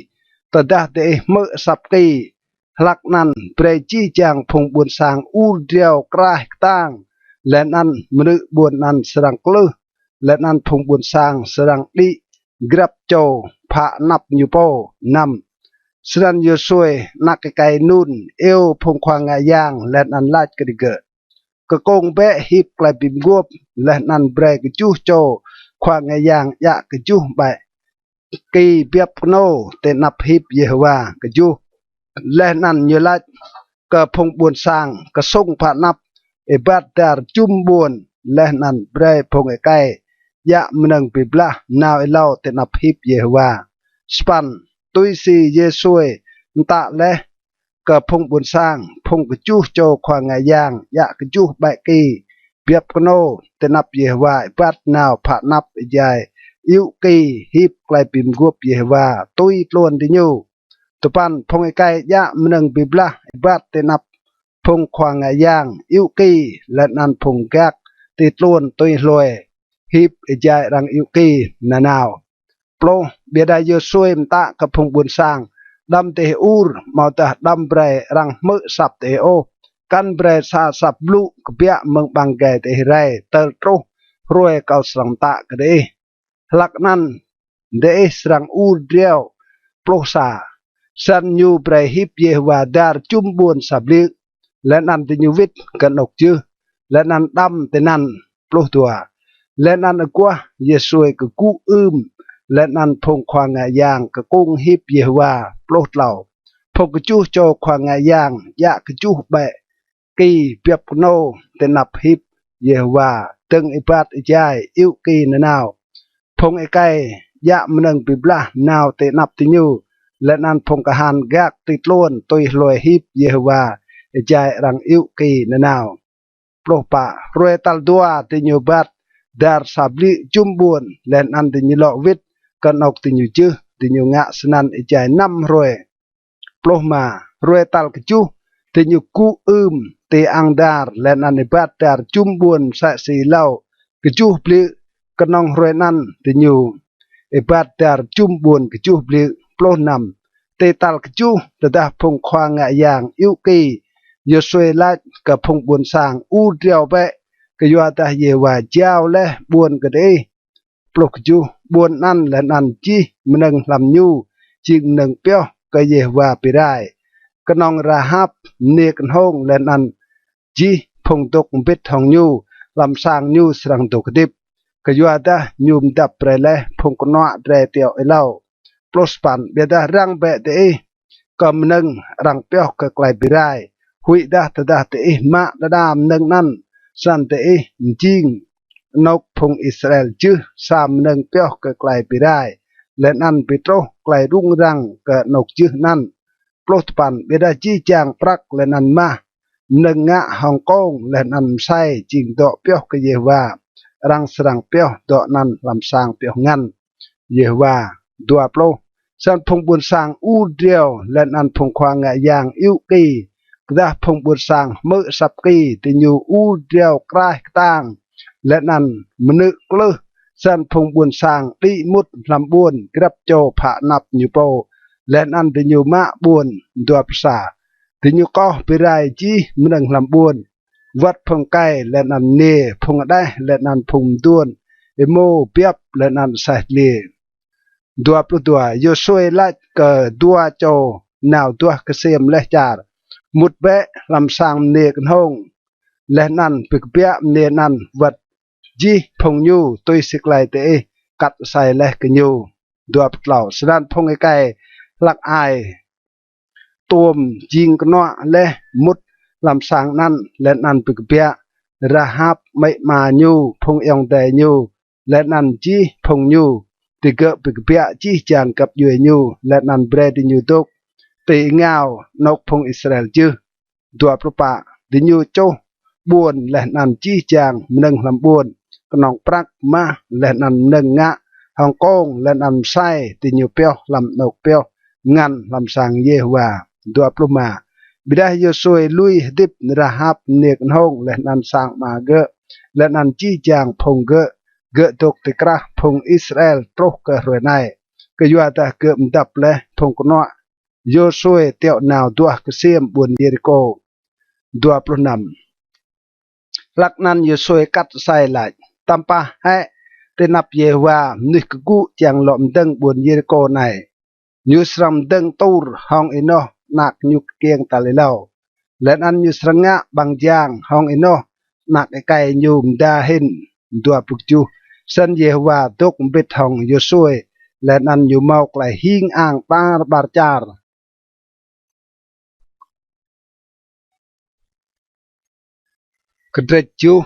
tơdah diih hmư̆ asăp ki, Hlăk anăn brei jih jang phung ƀuôn sang ur driâo kraih ktang, leh anăn mnư̆ ƀuôn anăn srăng klưh, leh anăn phung ƀuôn sang srăng đĭ grăp čô phă anăp ñu pô. Năm. Snăn Y-Yôsuê anak êkei Nun iêu phung khua ngă yang leh anăn lač kơ digơ̆: Kkông bĕ hip klei bi mguôp, leh anăn brei kjuh čô khua ngă yang djă kjuh ƀĕ ki biăp knô ti anăp hip Yêhôwa. Kjuh. Leh anăn ñu lač kơ phung ƀuôn sang ksŭng phă anăp, êbat dar jŭm ƀuôn, leh anăn brei phung êkei djă mnơ̆ng bi blah nao êlâo ti anăp hip Yêhôwa. Sa păn. Tui si Y-Yôsuê mtă leh kơ phung ƀuôn sang, phung kjuh čô khua ngă yang djă kjuh ƀĕ ki biăp knô ti anăp Yêhôwa êbat nao phă anăp êjai ayŭ ki hip klei bi mguôp Yêhôwa tui tluôn diñu. Dua păn. Phung êkei djă mnơ̆ng bi blah êbat ti anăp phung khua ngă yang ayŭ ki, leh anăn phung gak ti tluôn tui hlue hip êjai arăng ayŭ ki nanao. Pluh. Ƀiădah Y-Yôsuê mtă kơ phung ƀuôn sang: Đăm diih ur, amâodah đăm brei arăng hmư̆ asăp diih ôh. Kăn brei sa asăp blŭ kbiă mơ̆ng ƀăng êgei diih rei tơl truh hruê kâo srăng mtă kơ diih. Hlăk anăn diih srăng ur driâo. Pluh sa. Snăn ñu brei hip Yêhôwa dar jŭm ƀuôn sa bliư̆, leh anăn diñu wĭt kơ anôk jưh, leh anăn đăm tinăn. Pluh dua. Leh anăn aguah Y-Yôsuê kgŭ ưm, leh anăn phung khua ngă yang kkông hip Yêhôwa. Pluh tlâo. Phung kjuh čô khua ngă yang djă kjuh ƀĕ ki biăp knô ti anăp hip Yêhôwa dơ̆ng êbat êjai ayŭ ki nanao. Phung êkei djă mnơ̆ng bi blah nao ti anăp diñu, leh anăn phung kahan gak ti tluôn tui hlue hip Yêhôwa êjai arăng ayŭ ki nanao. Pluh pă. Hruê tal dua diñu êbat dar sa bliư̆ jŭm ƀuôn, leh anăn diñu lŏ wĭt kơ anôk diñu jưh, diñu ngă snăn êjai năm hruê. Pluh êma. Hruê tal kjuh diñu kgŭ ưm ti ang dar, leh anăn êbat dar jŭm ƀuôn msĕ si êlâo kjuh bliư̆, knŏng hruê anăn diñu êbat dar jŭm ƀuôn kjuh bliư̆. Pluh năm. Ti tal kjuh, tơdah phung khua ngă yang ayŭ ki, Y-Yôsuê lač kơ phung ƀuôn sang: Ur driâo bĕ, kyuadah Yêhôwa jao leh ƀuôn kơ diih. Pluh kjuh. Ƀuôn anăn leh anăn jih mnơ̆ng hlăm ñu jing mnơ̆ng pioh kơ Yêhôwa bi rai. Knŏng Rahap mniê knhông leh anăn jih phung dôk mbĭt hŏng ñu hlăm sang ñu srăng dôk hdĭp, kyuadah ñu mdăp brei leh phung knuă drei tiŏ êlâo. Pluh sa păn. Ƀiădah răng bĕ diih kơ mnơ̆ng arăng pioh kơ klei bi rai, huĭdah tơdah diih mă đa đa mnơ̆ng anăn, snăn diih mjing anôk phung Israel jưh sa mnơ̆ng pioh kơ klei bi rai, leh anăn bi truh klei rŭng răng kơ anôk jưh anăn. Pluh dua păn. Ƀiădah jih jang prăk leh anăn mah, mnơ̆ng ngă hŏng kông leh anăn msei jing dŏ pioh kơ Yêhôwa, arăng srăng pioh dŏ anăn hlăm sang pioh ngăn Yêhôwa. Dua pluh. Snăn phung ƀuôn sang ur driâo, leh anăn phung khua ngă yang ayŭ ki. Tơdah phung ƀuôn sang hmư̆ asăp ki, diñu ur driâo kraih ktang, leh anăn mnư̆ klưh. Snăn phung ƀuôn sang đĭ mŭt hlăm ƀuôn, grăp čô phă anăp ñu pô, leh anăn diñu mă ƀuôn. Dua pluh sa. Diñu koh bi rai jih mnơ̆ng hlăm ƀuôn, wăt phung êkei leh anăn mniê, phung hđeh leh anăn phung mduôn, êmô, biăp leh anăn aseh dliê. Dua pluh dua. Y-Yôsuê lač kơ dua čô nao duah ksiêm leh čar: Mŭt bĕ hlăm sang mniê knhông, leh anăn bi kbiă mniê anăn wăt jih phung ñu tui si klei diih kat asei leh kơ ñu. Dua pluh tlâo. Snăn phung êkei hlăk ai tuôm jing knuă leh mŭt hlăm sang anăn, leh anăn bi kbiă Rahap amĭ ama ñu, phung ayŏng adei ñu, leh anăn jih phung ñu. Digơ̆ bi kbiă jih jang găp djuê ñu, leh anăn brei diñu dôk ti êngao anôk phung Israel jưh. Dua pluh pă. Diñu čuh ƀuôn leh anăn jih jang mnơ̆ng hlăm ƀuôn, knŏng prăk, mah, leh anăn mnơ̆ng ngă hŏng kông leh anăn msei diñu pioh hlăm anôk pioh ngăn hlăm sang Yêhôwa. Dua pluh êma. Ƀiădah Y-Yôsuê lui hdĭp Rahap mniê knhông leh anăn sang ama gơ̆, leh anăn jih jang phung gơ̆, gơ̆ dôk ti krah phung Israel truh kơ hruê anei, kyuadah gơ̆ mdăp leh phung knuă Yôsuê tiŏ nao duah ksiêm ƀuôn Yêrikô. Dua pluh năm. Hlăk anăn Yôsuê kat asei lač: Tăm pah hĕ ti anăp Yêhôwa mnuih kgŭ čiăng lŏ mdơ̆ng ƀuôn Yêrikô anei. Ñu srăng mdơ̆ng tur hŏng ênoh anak ñu kkiêng tal êlâo, leh anăn ñu srăng ngă ƀăng jang hŏng ênoh anak êkei ñu mda hĭn. Dua pluh kjuh. Snăn Yêhôwa dôk mbĭt hŏng Yôsuê, leh anăn ñu mâo klei hing ang ƀar ƀar čar. Kdrêč kjuh.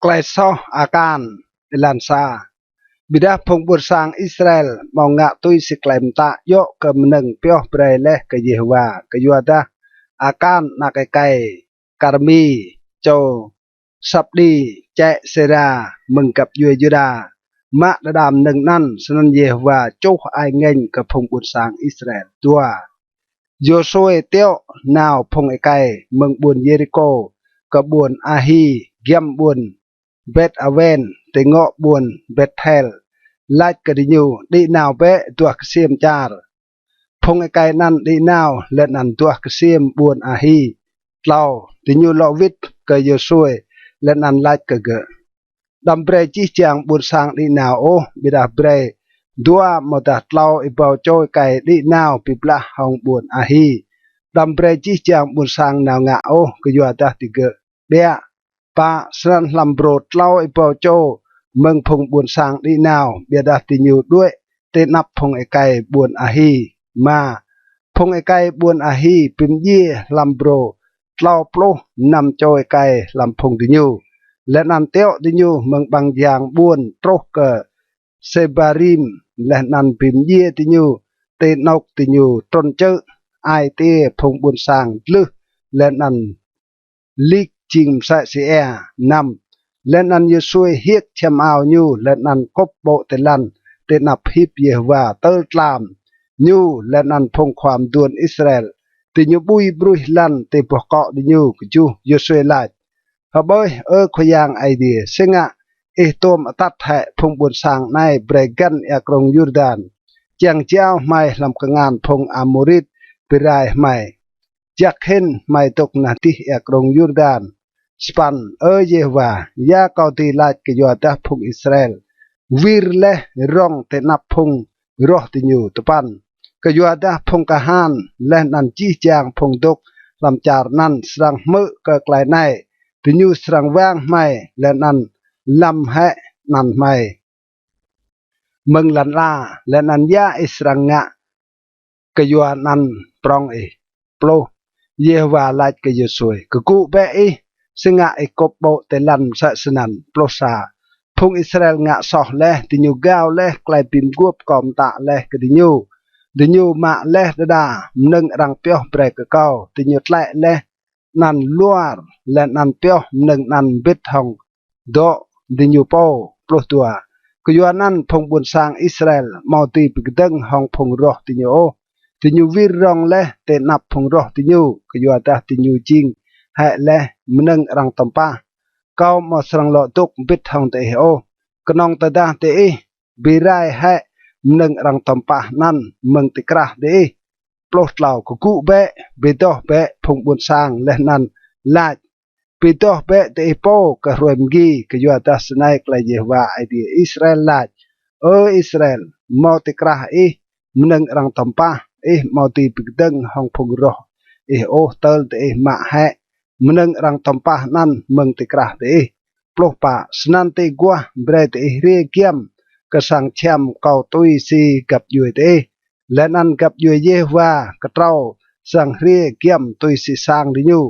Klei soh Akan. Êlan sa. Ƀiădah phung ƀuôn sang Israel amâo ngă tui si klei mtă djŏ kơ mnơ̆ng pioh brei leh kơ Yêhôwa, kyuadah Akan anak êkei Karmi, čô Sapđi, čĕ Sêra, mơ̆ng găp djuê Yuđa, mă đa đa mnơ̆ng anăn. Snăn Yêhôwa čuh ai ngêñ kơ phung ƀuôn sang Israel. Dua. Yôsuê tiŏ nao phung êkei mơ̆ng ƀuôn Yêrikô kơ ƀuôn Ahi, giăm ƀuôn Bet-Awen, ti ngŏ ƀuôn Bêthel, lač kơ diñu: Đĭ nao bĕ duah ksiêm čar. Phung êkei anăn đĭ nao leh anăn duah ksiêm ƀuôn Ahi. Tlâo. Diñu lŏ wĭt kơ Yôsuê leh anăn lač kơ gơ̆: Đăm brei jih jang ƀuôn sang đĭ nao ôh, ƀiădah brei dua amâodah tlâo êbâo čô êkei đĭ nao bi blah hŏng ƀuôn Ahi. Đăm brei jih jang ƀuôn sang nao ngă ôh, kyuadah digơ̆ ƀiă. Pă. Snăn hlăm brô tlâo êbâo čô mơ̆ng phung ƀuôn sang đĭ nao, ƀiădah diñu đuĕ ti anăp phung êkei ƀuôn Ahi. Êma. Phung êkei ƀuôn Ahi bi mdjiê hlăm brô tlâo pluh năm čô êkei hlăm phung diñu, leh anăn tiŏ diñu mơ̆ng ƀăng jang ƀuôn truh kơ Sêbarim, leh anăn bi mdjiê diñu ti anôk diñu trŭn čư̆, ai tiê phung ƀuôn sang dlưh leh anăn lik jing msĕ si êa. Năm. Leh anăn Yôsuê hiêk čhiăm ao ñu leh anăn kŭp ƀô̆ ti lăn ti anăp hip Yêhôwa tơl tlam. Ñu leh anăn phung khua mduôn Israel diñu ƀui ƀruih lăn ti boh kŏ diñu. Kjuh. Yôsuê lač: Hƀơih, Ơ Khua Yang Aê Diê, si ngă ih tuôm atăt hĕ phung ƀuôn sang anei brei găn êa krông Yurdan, čiăng jao hmei hlăm kngan phung Amôrit bi rai hmei, jăk hĭn hmei dôk nah dih êa krông Yurdan? Sa păn. Ơ Yêhôwa, ya kâo dưi lač kyuadah phung Israel wir leh rŏng ti anăp phung roh diñu? Dua păn. Kyuadah phung kahan leh anăn jih jang phung dôk hlăm čar anăn srăng hmư̆ kơ klei anei, diñu srăng wang hmei leh anăn lăm hĕ anăn hmei mơ̆ng lăn ala, leh anăn ya ih srăng ngă kyua anăn prŏng ih? Pluh. Yêhôwa lač kơ Yôsuê: Kgŭ bĕ ih, si ngă ih kŭp ƀô̆ ti lăn msĕ snăn? Pluh sa. Phung Israel ngă soh leh, diñu gao leh klei bi mguôp kâo mtă leh kơ diñu. Diñu mă leh đa đa mnơ̆ng arăng pioh brei kơ kâo, diñu tlĕ leh anăn luar leh anăn pioh mnơ̆ng anăn mbĭt hŏng dŏ diñu pô. Pluh dua. Kyuanăn phung ƀuôn sang Israel amâo dưi bi kdơ̆ng hŏng phung roh diñu ôh. Diñu wir rŏng leh ti anăp phung roh diñu, kyuadah diñu jing hĕ leh mnơ̆ng arăng tăm pah. Kâo amâo srăng lŏ dôk mbĭt hŏng diih ôh, knŏng tơdah diih bi rai hĕ mnơ̆ng arăng tăm pah anăn mơ̆ng ti krah diih. Pluh tlâo. Kgŭ bĕ, bi doh bĕ phung ƀuôn sang leh anăn lač: Bi doh bĕ diih pô kơ hruê mgi, kyuadah snei klei Yêhôwa Aê Diê Israel lač: Ơ Israel, mâo ti krah ih mnơ̆ng arăng tăm pah, ih amâo dưi bi kdơ̆ng hŏng phung roh ih ôh tơl diih mă hĕ mnơ̆ng arăng tăm pah anăn mơ̆ng ti krah diih. Pluh pă. Snăn ti aguah brei diih hriê giăm kơ sang čhiăm kâo tui si găp djuê diih, leh anăn găp djuê Yêhôwa ktrâo srăng hriê giăm tui si sang diñu,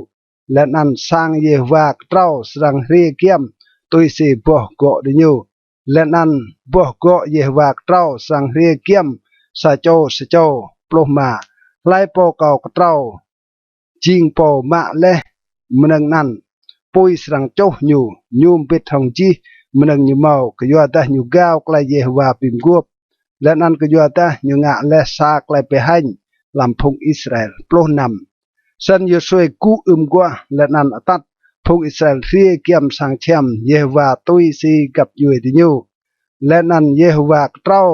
leh anăn sang Yêhôwa ktrâo srăng hriê giăm tui si boh gŏ diñu, leh anăn boh gŏ Yêhôwa ktrâo srăng hriê giăm sa čô sa čô. Pluh êma. Hlei pô kâo ktrâo jing pô mă leh mnơ̆ng anăn, pui srăng čuh ñu, ñu mbĭt hŏng jih mnơ̆ng ñu mâo, kyuadah ñu gao klei Yêhôwa bi mguôp, leh anăn kyuadah ñu ngă leh sa klei bi hêñ hlăm phung Israel. Pluh năm. Snăn Yôsuê gŭ ưm aguah leh anăn atăt phung Israel hriê giăm sang čhiăm Yêhôwa tui si găp djuê diñu, leh anăn Yêhôwa ktrâo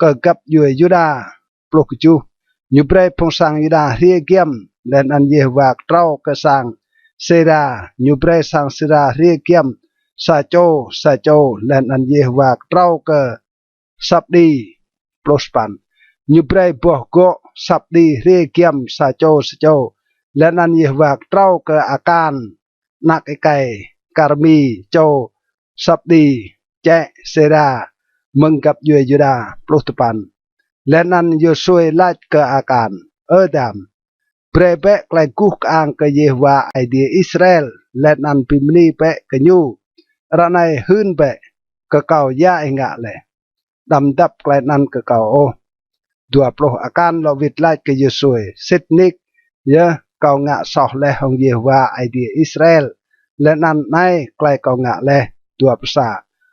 kơ găp djuê Yuđa. Pluh kjuh. Ñu brei phung sang Yuđa hriê giăm, leh anăn Yêhôwa ktrâo kơ sang Sêra. Ñu brei sang Sêra hriê giăm sa čô sa čô, leh anăn Yêhôwa ktrâo kơ Sapđi. Pluh sa păn. Ñu brei boh gŏ Sapđi hriê giăm sa čô sa čô, leh anăn Yêhôwa ktrâo kơ Akan, anak êkei Karmi, čô Sapđi, čĕ Sêra, mơ̆ng găp djuê Yuđa. Pluh dua păn. Leh anăn Yôsuê lač kơ Akan: Ơ dam, brei bĕ klei guh kơang kơ Yêhôwa Aê Diê Israel, leh anăn bi mni bĕ kơ ñu. Ară anei hưn bĕ kơ kâo ya ih ngă leh, đăm mdăp klei anăn kơ kâo ôh. Dua pluh. Akan lŏ wĭt lač kơ Yôsuê: Sĭt nik yơh kâo ngă soh leh hŏng Yêhôwa Aê Diê Israel, leh anăn anei klei kâo ngă leh. Dua pluh sa.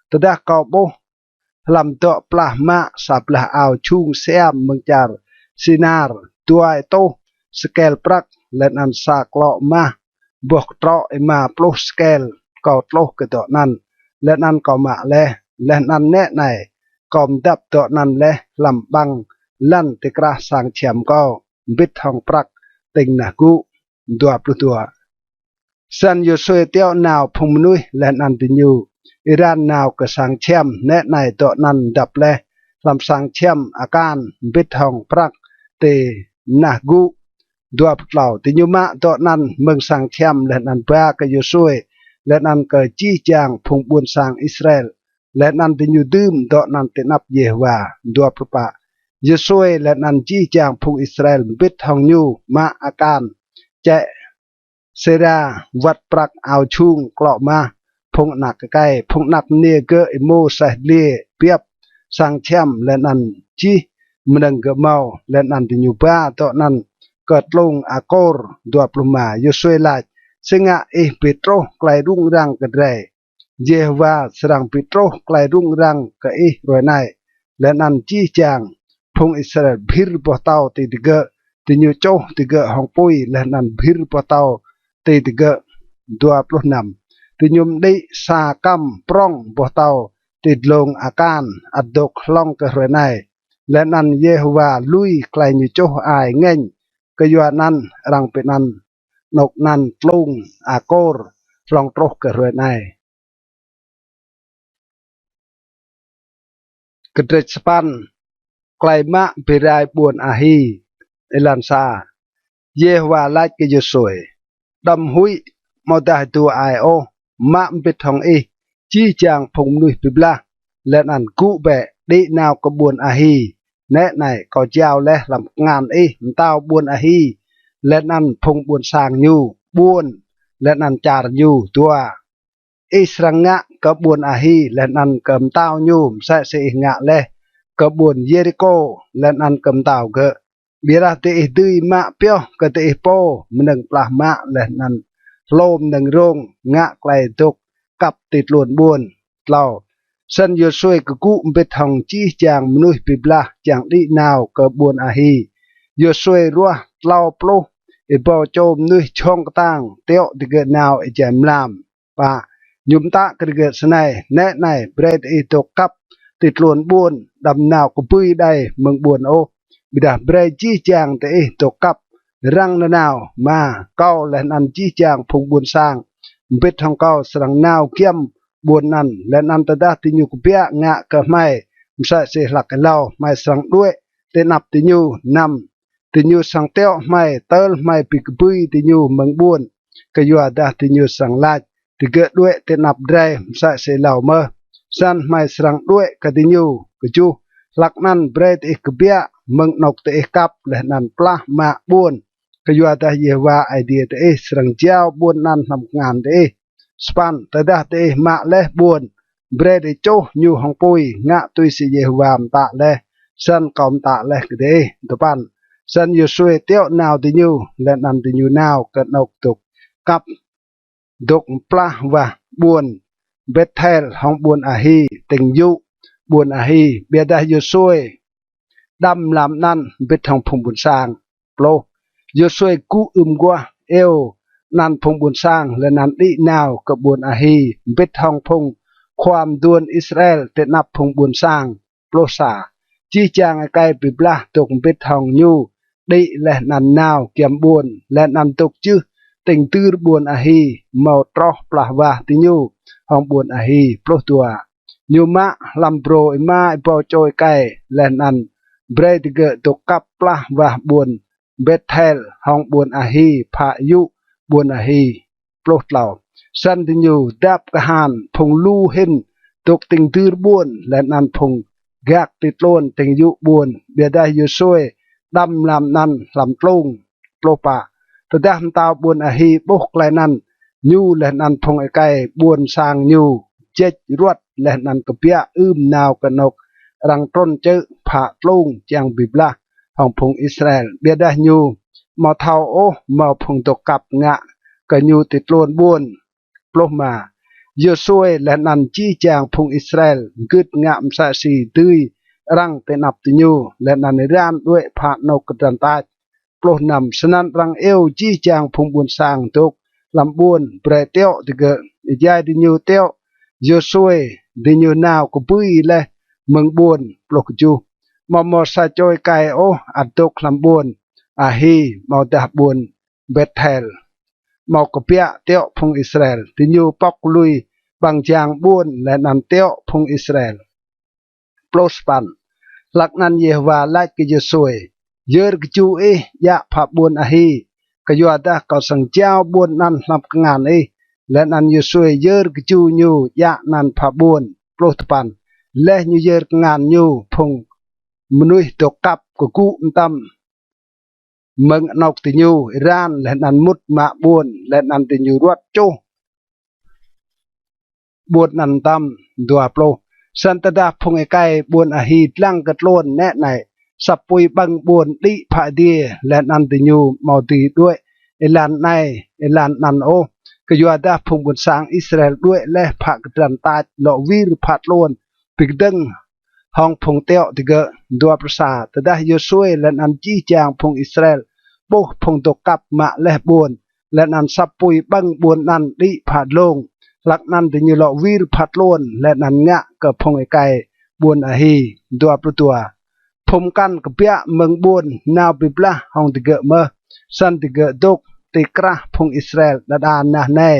Tơdah kâo ƀuh hlăm dŏ plah mă sa blah ao jhung siam mơ̆ng čar Sinar, dua êtuh sêkel prăk, leh anăn sa klŏ mah boh ktrŏ êma pluh sêkel, kâo tluh kơ dŏ anăn, leh anăn kâo mă leh. Leh anăn nĕ anei, kâo mdăp dŏ anăn leh hlăm ƀăng lăn ti krah sang čhiăm kâo, mbĭt hŏng prăk tĭng nah gŭ. Dua pluh dua. Snăn Yôsuê tiŏ nao phung mnuih leh anăn diñu êran nao kơ sang čhiăm. Nĕ anei, dŏ anăn mdăp leh hlăm sang čhiăm Akan, mbĭt hŏng prăk ti nah gŭ. Dua pluh tlâo. Diñu mă dŏ anăn mơ̆ng sang čhiăm leh anăn ba kơ Yôsuê leh anăn kơ jih jang phung ƀuôn sang Israel, leh anăn diñu dưm dŏ anăn ti anăp Yêhôwa. Dua pluh pă. Yôsuê leh anăn jih jang phung Israel mbĭt hŏng ñu mă Akan, čĕ Sêra, wăt prăk, ao jhung, klŏ mah, phung anak êkei, phung anak mniê gơ̆ êmô aseh dliê biăp sang čhiăm leh anăn jih mnơ̆ng gơ̆ mâo, leh anăn diñu ba dŏ anăn kơ tlung Akôr. Dua pluh êma. Yôsuê lač: Si ngă ih bi truh klei rŭng răng kơ drei? Yêhôwa srăng bi truh klei rŭng răng kơ ih hruê anei. Leh anăn jih jang phung Israel bhĭr boh tâo ti digơ̆, diñu čuh digơ̆ hŏng pui leh anăn bhĭr boh tâo ti digơ̆. Dua pluh năm. Diñu mđĭ sa kăm prŏng boh tâo ti dlông Akan ăt dôk hlŏng kơ hruê anei. Leh anăn Yêhôwa lui klei ñu čuh ai ngêñ, kyuanăn arăng bi anăn anôk anăn tlung Akôr hlŏng truh kơ hruê anei. Kdrêč sa păn. Klei mă bi rai ƀuôn Ahi. Êlan sa. Yêhôwa lač kơ Yôsuê: Đăm huĭ amâodah êdu ai ôh, mă mbĭt hŏng ih jih jang phung mnuih bi blah, leh anăn gŭ bĕ, đĭ nao kơ ƀuôn Ahi. Nĕ anei, kâo jao leh hlăm kngan ih mtao ƀuôn Ahi leh anăn phung ƀuôn sang ñu, ƀuôn leh anăn čar ñu. Dua. Ih srăng ngă kơ ƀuôn Ahi leh anăn kơ mtao ñu msĕ si ih ngă leh kơ ƀuôn Yêrikô leh anăn kơ mtao gơ̆. Ƀiădah diih dưi mă pioh kơ diih pô mnơ̆ng plah mă leh anăn hlô mnơ̆ng rông ngă klei dôk kăp ti tluôn ƀuôn. Tlâo. Snăn Yôsuê kgŭ mbĭt hŏng jih jang mnuih bi blah čiăng đĭ nao kơ ƀuôn Ahi. Yôsuê ruah tlâo pluh êbâo čô mnuih jhŏng ktang, tiŏ digơ̆ nao êjai mlam. Pă. Ñu mtă kơ digơ̆ snei: Nĕ anei, brei diih dôk kăp ti tluôn ƀuôn, đăm nao kbưi đei mơ̆ng ƀuôn ôh, ƀiădah brei jih jang diih dôk kăp răng nanao. Êma. Kâo leh anăn jih jang phung ƀuôn sang mbĭt hŏng kâo srăng nao giăm ƀuôn anăn, leh anăn tơdah diñu kbiă ngă kơ hmei msĕ si hlăk êlâo, hmei srăng đuĕ ti anăp diñu. Năm. Diñu srăng tiŏ hmei tơl hmei bi kbưi diñu mơ̆ng ƀuôn, kyuadah diñu srăng lač: Digơ̆ đuĕ ti anăp drei msĕ si êlâo mơh. Snăn hmei srăng đuĕ kơ diñu. Kjuh. Hlăk anăn brei diih kbiă mơ̆ng anôk diih kăp leh anăn plah mă ƀuôn, kyuadah Yêhôwa Aê Diê diih srăng jao ƀuôn anăn hlăm kngan diih. Sa păn. Tơdah diih mă leh ƀuôn, brei diih čuh ñu hŏng pui, ngă tui si Yêhôwa mtă leh, snăn kâo mtă leh kơ diih. Dua păn. Snăn Yôsuê tiŏ nao diñu, leh anăn diñu nao kơ anôk dôk kăp, dôk plah wah ƀuôn Bêthel hŏng ƀuôn Ahi, tĭng yŭ ƀuôn Ahi. Ƀiădah Yôsuê đăm mlam anăn mbĭt hŏng phung ƀuôn sang. Pluh. Yôsuê kgŭ ưm aguah iêu anăn phung ƀuôn sang leh anăn đĭ nao kơ ƀuôn Ahi mbĭt hŏng phung khua mduôn Israel ti anăp phung ƀuôn sang. Pluh sa. Jih jang êkei bi blah dôk mbĭt hŏng ñu đĭ leh anăn nao giăm ƀuôn, leh anăn dôk jưh tĭng dưr ƀuôn Ahi, mâo troh plah wah diñu hŏng ƀuôn Ahi. Pluh dua. Ñu mă hlăm brô êma êbâo čô êkei, leh anăn brei digơ̆ dôk kăp plah wah ƀuôn Bêthel hŏng ƀuôn Ahi, phă yŭ ƀuôn Ahi. Pluh tlâo. Snăn diñu dăp kahan phung lu hĭn dôk tĭng dưr ƀuôn, leh anăn phung gak ti tluôn tĭng yŭ ƀuôn. Ƀiădah Y-Yôsuê đăm mlam anăn hlăm tlung. Pluh pă. Tơdah mtao ƀuôn Ahi ƀuh klei anăn, ñu leh anăn phung êkei ƀuôn sang ñu jêč ruăt leh anăn kbiă ưm nao kơ anôk arăng trŭn čư̆ phă tlung čiăng bi blah hŏng phung Israel. Ƀiădah ñu amâo thâo ôh mâo phung dôk kăp ngă kơ ñu ti tluôn ƀuôn. Pluh êma. Y-Yôsuê leh anăn jih jang phung Israel gưt ngă msĕ si dưi arăng ti anăp diñu, leh anăn êran đuĕ phă anôk kdrăn tač. Pluh năm. Snăn arăng iêu jih jang phung ƀuôn sang dôk hlăm ƀuôn brei tiŏ digơ̆. Êjai diñu tiŏ Y-Yôsuê, diñu nao kbưi leh mơ̆ng ƀuôn. Pluh kjuh. Amâo mâo sa čô êkei ôh ăt dôk hlăm ƀuôn Ahi amâodah ƀuôn Bêthel, amâo kbiă tiŏ phung Israel. Diñu pŏk lui ƀăng jang ƀuôn leh anăn tiŏ phung Israel. Pluh sa păn. Hlăk anăn Yêhôwa lač kơ Y-Yôsuê: Yơr kju ih djă phă ƀuôn Ahi, kyuadah kâo srăng jao ƀuôn anăn hlăm kngan ih. Leh anăn Y-Yôsuê yơr kju ñu djă anăn phă ƀuôn. Pluh dua păn. Leh ñu yơr kngan ñu, phung mnuih dôk kăp kgŭ mtam mơ̆ng anôk diñu êran leh anăn mŭt mă ƀuôn, leh anăn diñu ruăt čuh ƀuôn anăn mtam. Dua pluh. Snăn tơdah phung êkei ƀuôn Ahi dlăng kơ tluôn nĕ anei, asăp pui ƀơ̆ng ƀuôn đĭ phă adiê, leh anăn diñu amâo dưi đuĕ êlan anei êlan anăn ôh, kyuadah phung ƀuôn sang Israel đuĕ leh phă kdrăn tač lŏ wir phă tluôn bi kdơ̆ng hŏng phung tiŏ digơ̆. Dua pluh sa. Tơdah Y-Yôsuê leh anăn jih jang phung Israel ƀuh phung dôk kăp mă leh ƀuôn, leh anăn asăp pui ƀơ̆ng ƀuôn anăn đĭ phă dlông, hlăk anăn diñu lŏ wir phă tluôn leh anăn ngă kơ phung êkei ƀuôn Ahi. Dua pluh dua. Phung mkăn kbiă mơ̆ng ƀuôn nao bi blah hŏng digơ̆ mơh. Snăn digơ̆ dôk ti krah phung Israel đa đa nah anei,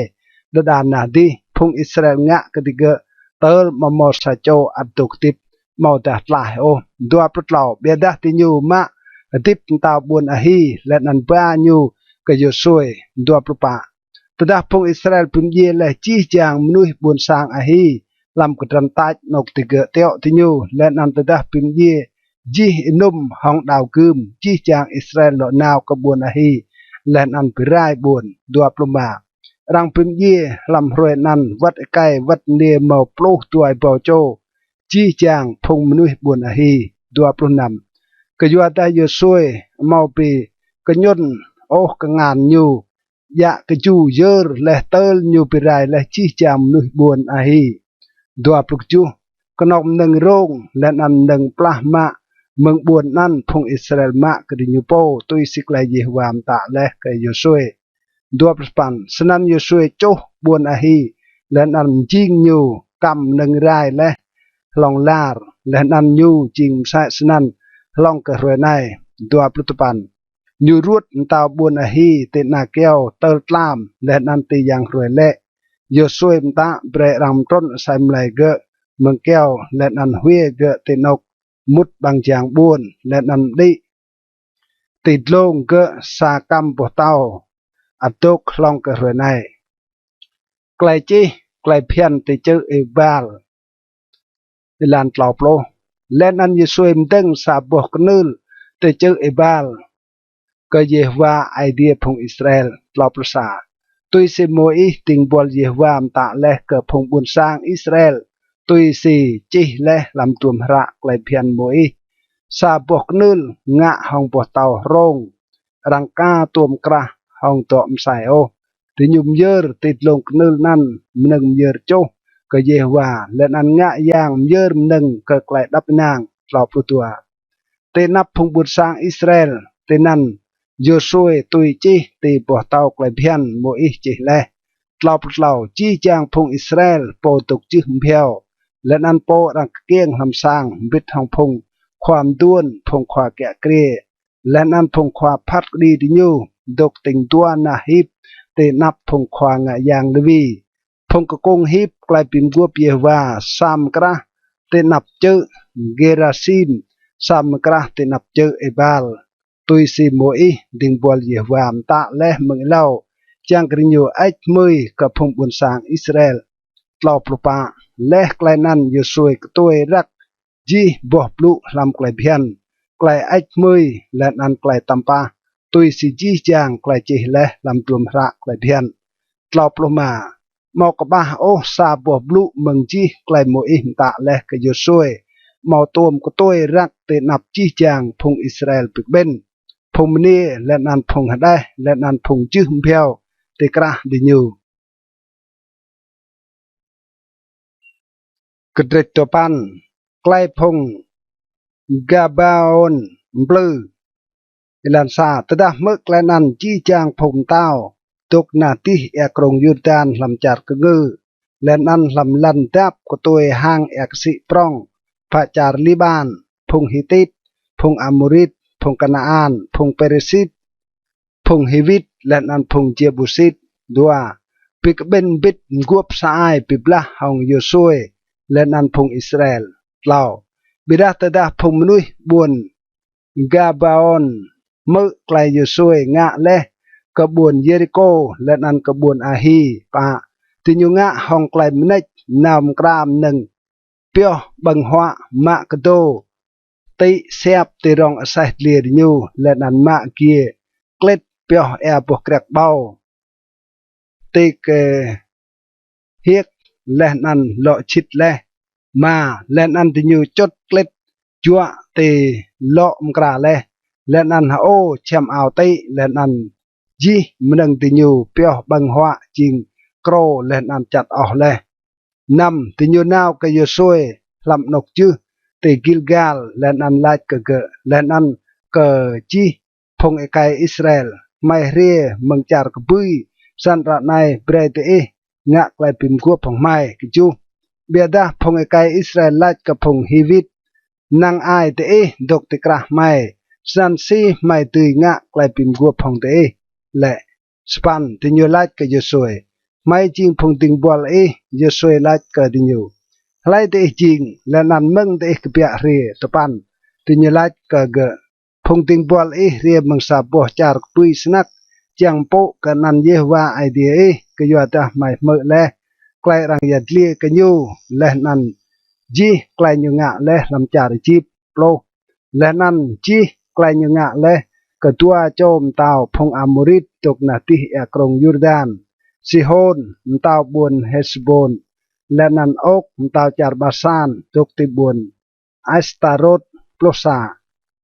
đa đa nah dih. Phung Israel ngă kơ digơ̆ tơl amâo mâo sa čô ăt dôk hdĭp amâodah tlaih ôh. Dua pluh tlâo. Ƀiădah diñu mă hdĭp mtao ƀuôn Ahi leh anăn ba ñu kơ Y-Yôsuê. Dua pluh pă. Tơdah phung Israel bi mdjiê leh jih jang mnuih ƀuôn sang Ahi hlăm kdrăn tač anôk digơ̆ tiŏ diñu, leh anăn tơdah bi mdjiê jih ênŭm hŏng đao gưm, jih jang Israel lŏ nao kơ ƀuôn Ahi leh anăn bi rai ƀuôn. Dua pluh êma. Arăng bi mdjiê hlăm hruê anăn wăt êkei wăt mniê mâo pluh dua êbâo čô, jih jang phung mnuih ƀuôn Ahi. Dua pluh năm. Kyuadah Y-Yôsuê amâo bi kñŭn ôh kngan ñu djă kju yơr leh tơl ñu bi rai leh jih jang mnuih ƀuôn Ahi. Dua pluh kjuh. Knŏng mnơ̆ng rông leh anăn mnơ̆ng plah mă mơ̆ng ƀuôn anăn phung Israel mă kơ diñu pô tui si klei Yêhôwa mtă leh kơ Y-Yôsuê. Dua pluh sa păn. Snăn Y-Yôsuê čuh ƀuôn Ahi leh anăn mjing ñu kăm mnơ̆ng rai leh hlŏng lar, leh anăn ñu jing msĕ snăn hlŏng kơ hruê anei. Dua pluh dua păn. Ñu ruôt mtao ƀuôn Ahi ti ana kyâo tơl tlam leh anăn ti yang hruê lĕ. Y-Yôsuê mtă brei arăng mtrŭn asei mlei gơ̆ mơ̆ng kyâo leh anăn hwiê gơ̆ ti anôk mŭt ƀăng jang ƀuôn, leh anăn mđĭ ti dlông gơ̆ sa kăm boh tâo ăt dôk hlŏng kơ hruê anei. Klei čih klei bhiăn ti čư̆ Êbal. Êlan tlâo pluh. Leh anăn Y-Yôsuê mdơ̆ng sa boh knưl ti čư̆ Êbal kơ Yêhôwa Aê Diê phung Israel. Tlâo pluh sa. Tui si Môis dĭng buăl Yêhôwa mtă leh kơ phung ƀuôn sang Israel, tui si čih leh hlăm hdruôm hră klei bhiăn Môis, sa boh knưl ngă hŏng boh tâo hrông, arăng ka tuôm krah hŏng dŏ msei ôh. Diñu myơr ti dlông knưl anăn mnơ̆ng myơr čuh kơ Yêhôwa, leh anăn ngă yang myơr mnơ̆ng kơ klei êđăp ênang. Tlâo pluh dua. Ti anăp phung ƀuôn sang Israel, tinăn Y-Yôsuê tui čih ti boh tâo klei bhiăn Môis čih leh. Tlâo pluh tlâo. Jih jang phung Israel, pô dôk jưh mbhiâo, leh anăn pô arăng kkiêng hlăm sang, mbĭt hŏng phung khua mduôn, phung khua kiă kriê, leh anăn phung khua phat kđi diñu dôk tĭng dua nah hip ti anăp phung khua ngă yang Lêwi. Phung kkung hip klei bi mguôp Yêhôwa sa mkrah ti anăp čư̆ Gêrasim, sa mkrah ti anăp čư̆ Êbal, tui si Môis dĭng buăl Yêhôwa mtă leh mơ̆ng êlâo, čiăng kơ diñu hơêč hmưi kơ phung ƀuôn sang Israel. Tlâo pluh pă. Leh klei anăn Yôsuê ktuê răk jih boh blŭ hlăm klei bhiăn, klei hơêč hmưi, leh anăn klei tăm pah, tui si jih jang klei čih leh hlăm hdruôm hră klei bhiăn. Tlâo pluh êma. Amâo kƀah ôh sa boh blŭ mơ̆ng jih klei Môis mtă leh kơ Yôsuê, amâo tuôm ktuê răk ti anăp jih jang phung Israel bi kƀĭn, phung mniê, leh anăn phung hđeh, leh anăn phung jưh bhiâo ti krah diñu. Kdrêč dua păn. Klei phung Gabaôn mplư. Êlan sa. Tơdah hmư̆ klei anăn jih jang phung mtao dôk nah dih êa krông Yurdan hlăm čar kngư, leh anăn hlăm lăn dap ktuê hang êa ksĭ prŏng, pă čar Liƀan, phung Hitit, phung Amôrit, phung Kanaan, phung Pêrisit, phung Hiwit, leh anăn phung Jêbusit. Dua. Bi kƀĭn mbĭt mguôp sa ai bi blah hŏng Yôsuê leh anăn phung Israel. Tlâo. Ƀiădah tơdah phung mnuih ƀuôn Gabaôn hmư̆ klei Yôsuê ngă leh kơ ƀuôn Yêrikô leh anăn kơ ƀuôn Ahi. Pă. Diñu ngă hŏng klei mnêč nao mkra mnơ̆ng pioh ƀơ̆ng huă, mă kdô tĭ siap ti rŏng aseh dliê diñu, leh anăn mă giê klĭt pioh êa boh kriăk ƀâo ti khiêk leh anăn lŏ čhĭt leh. Êma. Leh anăn diñu čŭt klĭt juă ti lŏ mkra leh, leh anăn hơô čhiăm ao tĭ, leh anăn jih mnơ̆ng diñu pioh ƀơ̆ng huă jing krô leh anăn čăt oh leh. Năm. Diñu nao kơ Yôsuê hlăm anôk jưh ti Gilgal, leh anăn lač kơ gơ̆, leh anăn kơ jih phung êkei Israel: Hmei hriê mơ̆ng čar kbưi, snăn ară anei brei diih ngă klei bi mguôp hŏng hmei. Kjuh. Ƀiădah phung êkei Israel lač kơ phung Hiwit: Năng ai diih dôk ti krah hmei, snăn si hmei dưi ngă klei bi mguôp hŏng diih lĕ? Sa păn. Diñu lač kơ Yôsuê: Hmei jing phung dĭng buăl ih. Yôsuê lač kơ diñu: Hlei diih jing, leh anăn mơ̆ng diih kbiă hriê? Dua păn. Diñu lač kơ gơ̆: Phung dĭng buăl ih hriê mơ̆ng sa boh čar kbưi snăk, čiăng mpŭ kơ anăn Yêhôwa Aê Diê ih, kyuadah hmei hmư̆ leh klei arăng yăl dliê kơ ñu, leh anăn jih klei ñu ngă leh hlăm čar Êjip. Pluh. Leh anăn jih klei ñu ngă leh kơ dua čô mtao phung Amôrit dôk nah dih êa krông Yurdan: Sihôn, mtao ƀuôn Hêsbôn, leh anăn Ôk, mtao čar Basan, dôk ti ƀuôn Astarôt. Pluh sa.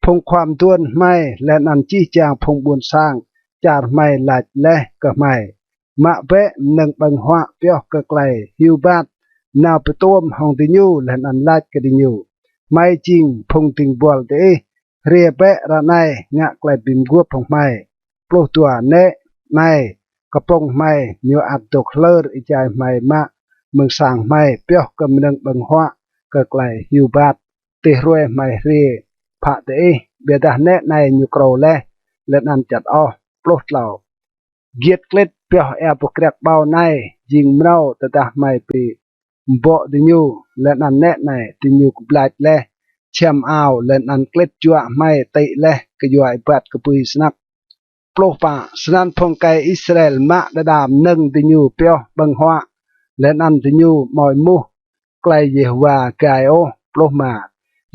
Phung khua mduôn hmei leh anăn jih jang phung ƀuôn sang čar hmei lač leh kơ hmei: Mă bĕ mnơ̆ng ƀơ̆ng huă pioh kơ klei hiu bat, nao bi tuôm hŏng diñu, leh anăn lač kơ diñu: Hmei jing phung dĭng buăl diih, hriê bĕ ară anei ngă klei bi mguôp hŏng hmei. Pluh dua. Nĕ anei, kpŭng hmei ñu ăt dôk hlơr êjai hmei mă mơ̆ng sang hmei pioh kơ mnơ̆ng ƀơ̆ng huă kơ klei hiu bat ti hruê hmei hriê phă diih, ƀiădah nĕ anei ñu krô leh, leh anăn čăt oh. Pluh tlâo. Giêt klĭt pioh êa boh kriăk ƀâo anei jing mrâo tơdah hmei bi mbŏ diñu, leh anăn nĕ anei diñu kblač leh čhiăm ao, leh anăn klĭt juă hmei tĭ leh kyua êbat kbưi snăk. Pluh pă. Snăn phung êkei Israel mă đa đa mnơ̆ng diñu pioh ƀơ̆ng huă, leh anăn diñu amâo êmuh klei Yêhôwa gai ôh. Pluh êma.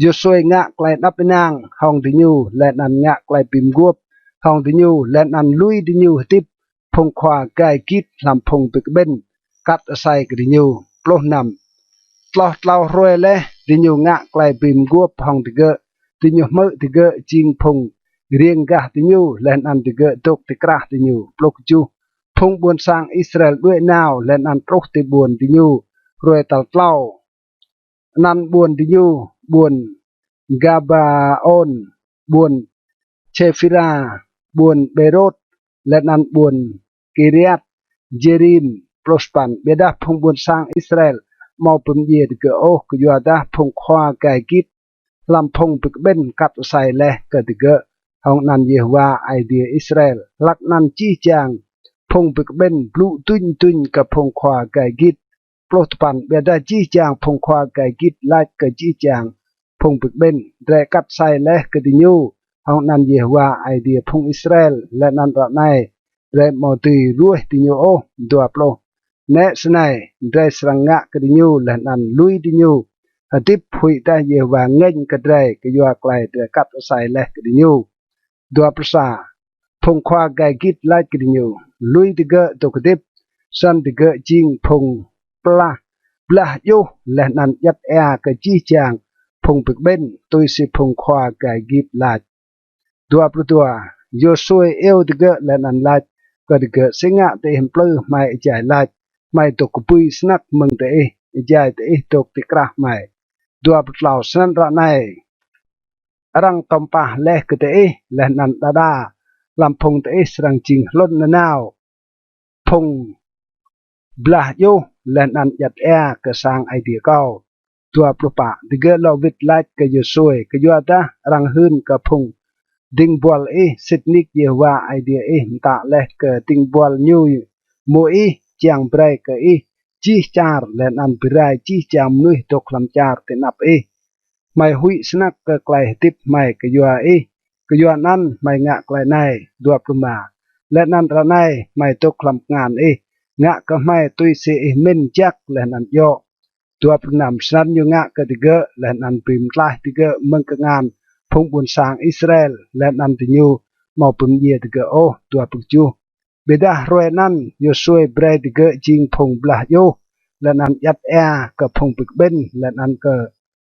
Yôsuê ngă klei êđăp ênang hŏng diñu, leh anăn ngă klei bi mguôp hŏng diñu, leh anăn lui diñu hdĭp phung khua gai gĭt hlăm phung bi kƀĭn, kăt asei kơ diñu. Pluh năm. Tloh tlâo hruê leh diñu ngă klei bi mguôp hŏng digơ̆, diñu hmư̆ digơ̆ jing phung riêng gah diñu, leh anăn digơ̆ dôk ti krah diñu. Pluh kjuh. Phung ƀuôn sang Israel đuĕ nao leh anăn truh ti ƀuôn diñu hruê tal tlâo. Anăn ƀuôn diñu: ƀuôn Gabaôn, ƀuôn Chêphira, ƀuôn Bêrôt, leh anăn ƀuôn Kiriat Jêrim. Pluh sa păn. Ƀiădah phung ƀuôn sang Israel amâo bi mdjiê digơ̆ ôh, kyuadah phung khua gai gĭt hlăm phung bi kƀĭn kăt asei leh kơ digơ̆. hŏng anăn Yêhôwa Aê Diê Israel. Hlăk anăn jih jang phung bi kƀĭn blŭ dŭñ dŭñ kơ phung khua gai gĭt. Pluh dua păn. Ƀiădah jih jang phung khua gai gĭt lač kơ jih jang phung bi kƀĭn: Drei kat asei leh kơ diñu hŏng anăn Yêhôwa Aê Diê phung Israel, leh anăn ară anei drei amâo dưi ruêh diñu ôh. Dua pluh. Nĕ snei, drei srăng ngă kơ diñu leh anăn lui diñu hdĭp huĭdah Yêhôwa ngêñ kơ drei kyua klei drei kat asei leh kơ diñu. Dua pluh sa. Phung khua gai gĭt lač kơ diñu: Lui digơ̆ dôk hdĭp. Snăn digơ̆ jing phung plah, blah djuh leh anăn djăt êa kơ jih jang phung bi kƀĭn, tui si phung khua gai gĭt lač. Dua pluh dua. Yôsuê iêu digơ̆ leh anăn lač kơ digơ̆: Si ngă diih mplư hmei êjai lač: Hmei dôk kbưi snăk mơ̆ng diih, êjai diih dôk ti krah hmei? Dua pluh tlâo. Snăn ară anei arăng tăm pah leh kơ diih, leh anăn đa đa hlăm phung diih srăng jing hlŭn nanao, phung blah djuh leh anăn djăt êa kơ sang Aê Diê kâo. Dua pluh pă. Digơ̆ lŏ wĭt lač kơ Yôsuê: Kyuadah arăng hưn kơ phung dĭng buăl ih, sĭt nik Yêhôwa Aê Diê ih mtă leh kơ dĭng buăl ñu mô̆ ih, čiăng brei kơ ih jih čar leh anăn bi rai jih jang mnuih dôk hlăm čar ti anăp ih. Hmei huĭ snăk kơ klei hdĭp hmei kyua ih, kyuanăn hmei ngă klei anei. Dua pluh êma. Leh anăn ară anei hmei dôk hlăm kngan ih, ngă kơ hmei tui si ih mĭn jăk leh anăn djŏ. Dua pluh năm. Snăn ñu ngă kơ digơ̆ leh anăn bi mtlaih digơ̆ mơ̆ng kngan phung ƀuôn sang Israel, leh anăn diñu amâo bi mdjiê digơ̆ ôh. Dua pluh kjuh. Ƀiădah hruê anăn Yôsuê brei digơ̆ jing phung blah djuh leh anăn djăt êa kơ phung bi kƀĭn leh anăn kơ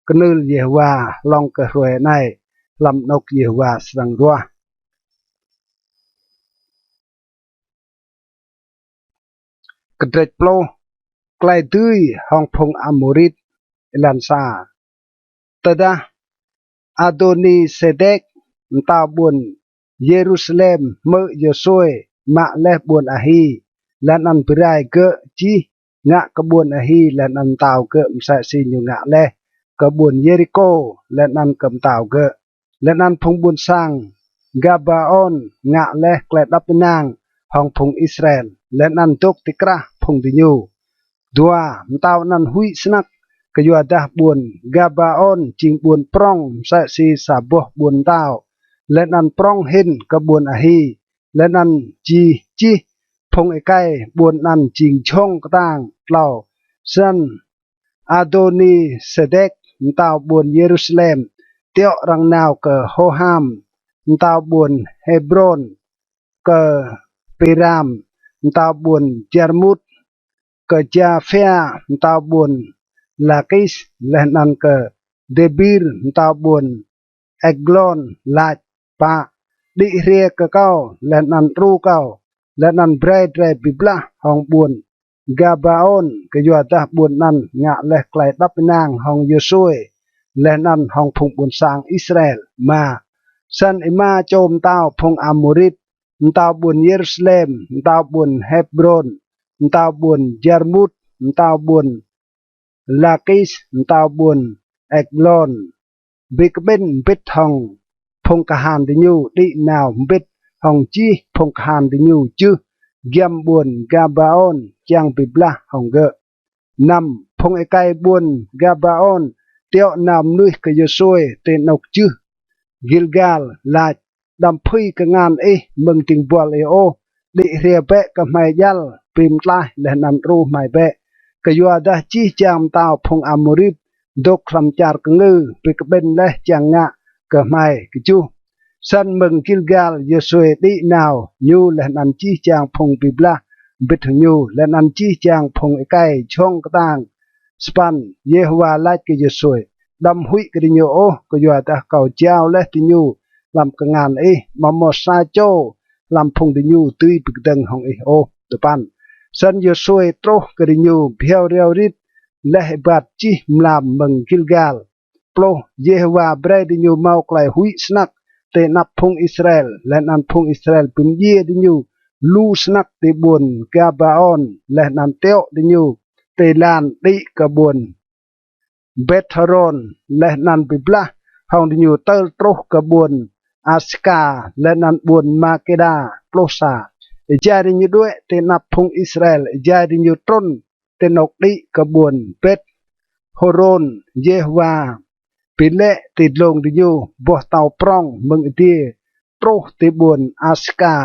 knưl Yêhôwa hlŏng kơ hruê anei hlăm anôk Yêhôwa srăng ruah. Kdrêč pluh. Klei dưi hŏng phung Amôrit. Êlan sa. Tơdah Adôni-Sêdek, mtao ƀuôn Yêrusalem, hmư̆ Yôsuê mă leh ƀuôn Ahi, leh anăn bi rai gơ̆ jih ngă kơ ƀuôn Ahi leh anăn mtao gơ̆ msĕ si ñu ngă leh kơ ƀuôn Yêrikô leh anăn kơ mtao gơ̆, leh anăn phung ƀuôn sang Gabaôn ngă leh klei êđăp ênang hŏng phung Israel, leh anăn dôk ti krah phung diñu. Dua. Mtao anăn huĭ snăk kyuadah ƀuôn Gabaôn jing ƀuôn prŏng msĕ si sa boh ƀuôn mtao, leh anăn prŏng hĭn kơ ƀuôn Ahi, leh anăn jih jih phung êkei ƀuôn anăn jing jhŏng ktang. Tlâo. Snăn Adôni-Sêdek, mtao ƀuôn Yêrusalem, tiŏ arăng nao kơ Hôham, mtao ƀuôn Hêbrôn, kơ Piram, mtao ƀuôn Jarmut, kơ Japhia, mtao ƀuôn Lakis, leh anăn kơ Dêbir, mtao ƀuôn Êglôn, lač: Pă, đĭ hriê kơ kâo leh anăn đru kâo, leh anăn brei drei bi blah hŏng ƀuôn Gabaôn, kyuadah ƀuôn anăn ngă leh klei êđăp ênang hŏng Yôsuê leh anăn hŏng phung ƀuôn sang Israel. Êma. Snăn êma čô mtao phung Amôrit, mtao ƀuôn Yêrusalem, mtao ƀuôn Hêbrôn, mtao ƀuôn Jarmut, mtao ƀuôn Lakis, mtao ƀuôn Êglôn, bi kƀĭn mbĭt hŏng phung kahan diñu, đĭ nao mbĭt hŏng jih phung kahan diñu jưh giăm ƀuôn Gabaôn čiăng bi blah hŏng gơ̆. Năm. Phung êkei ƀuôn Gabaôn tiŏ nao mnuih kơ Yôsuê ti anôk jưh Gilgal, lač: Đăm phưi kngan ih mơ̆ng dĭng buăl ih ôh, đĭ hriê bĕ kơ hmei djăl, bi mtlaih leh anăn đru hmei bĕ, kyuadah jih jang mtao phung Amôrit dôk hlăm čar kngư bi kƀĭn leh čiăng ngă kơ hmei. Kjuh. Snăn mơ̆ng Gilgal Yôsuê đĭ nao, ñu leh anăn jih jang phung bi blah mbĭt hŏng ñu, leh anăn jih jang phung êkei jhŏng ktang. Sa păn. Yêhôwa lač kơ Yôsuê: Đăm huĭ kơ diñu ôh, kyuadah kâo jao leh diñu hlăm kngan ih, amâo mâo sa čô hlăm phung diñu dưi bi kdơ̆ng hŏng ih ôh. Dua păn. Snăn Yôsuê truh kơ diñu bhiâo riâo rit leh êbat jih mlam mơ̆ng Gilgal. Pluh. Yêhôwa brei diñu mâo klei huĭ snăk ti anăp phung Israel, leh anăn phung Israel bi mdjiê diñu lu snăk ti ƀuôn Gabaôn, leh anăn tiŏ diñu ti êlan đĭ kơ ƀuôn Bêthhôrôn, leh anăn bi blah hŏng diñu tơl truh kơ ƀuôn Aseka, leh anăn ƀuôn Makeda. Pluh sa. Êjai diñu đuĕ ti anăp phung Israel, êjai diñu trŭn ti anôk đĭ kơ ƀuôn Bêt-hôrôn, Yêhôwa bi lĕ ti dlông diñu boh tâo prŏng mơ̆ng adiê truh ti ƀuôn Aseka,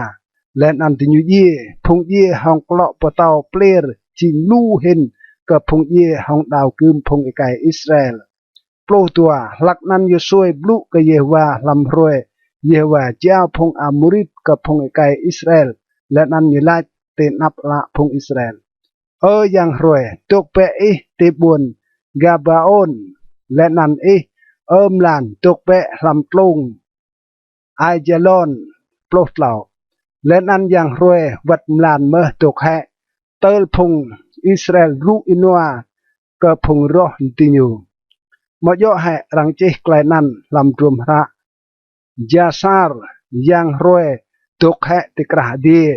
leh anăn diñu djiê. Phung djiê hŏng klŏ boh tâo pliêr jing lu hĭn kơ phung djiê hŏng đao gưm phung êkei Israel. Pluh dua. Hlăk anăn Y-Yôsuê blŭ kơ Yêhôwa hlăm hruê Yêhôwa jao phung Amôrit kơ phung êkei Israel, leh anăn ñu lač ti anăp ală phung Israel: Ơ yang hruê, dôk bĕ ih ti ƀuôn Gabaôn, leh anăn ih, ơ mlan, dôk bĕ hlăm tlung Aijalon. Pluh tlâo. Leh anăn yang hruê wăt mlan mơh dôk hĕ, tơl phung Israel rŭ ênua kơ phung roh diñu. Amâo djŏ hĕ arăng čih klei anăn hlăm hdruôm hră Jasar: Yang hruê dôk hĕ ti krah adiê,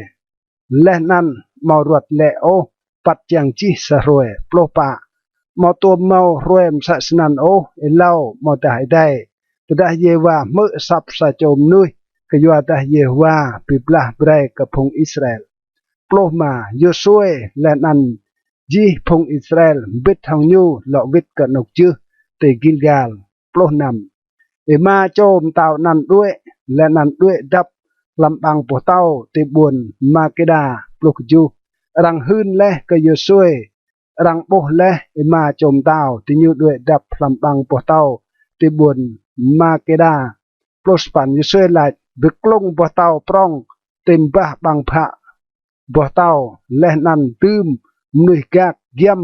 leh anăn amâo ruăt lĕ ôh păt čiăng jih sa hruê? Pluh pă. Amâo tuôm mâo hruê msĕ snăn ôh êlâo amâodah êdei, tơdah Yêhôwa hmư̆ asăp sa čô mnuih, kyuadah Yêhôwa bi blah brei kơ phung Israel. Pluh êma. Y-Yôsuê leh anăn jih phung Israel mbĭt hŏng ñu lŏ wĭt kơ anôk jưh ti Gilgal. Pluh năm. Êma čô mtao anăn đuĕ, leh anăn đuĕ dăp hlăm ƀăng boh tâo ti ƀuôn Makeda. Pluh kjuh. Arăng hưn leh kơ Y-Yôsuê, arăng ƀuh leh êma čô mtao diñu đuĕ dăp hlăm ƀăng boh tâo ti ƀuôn Makeda. Pluh sa păn. Y-Yôsuê lač: Bi klŭng boh tâo prŏng ti mbah ƀăng bhă boh tâo, leh anăn dưm mnuih gak giăm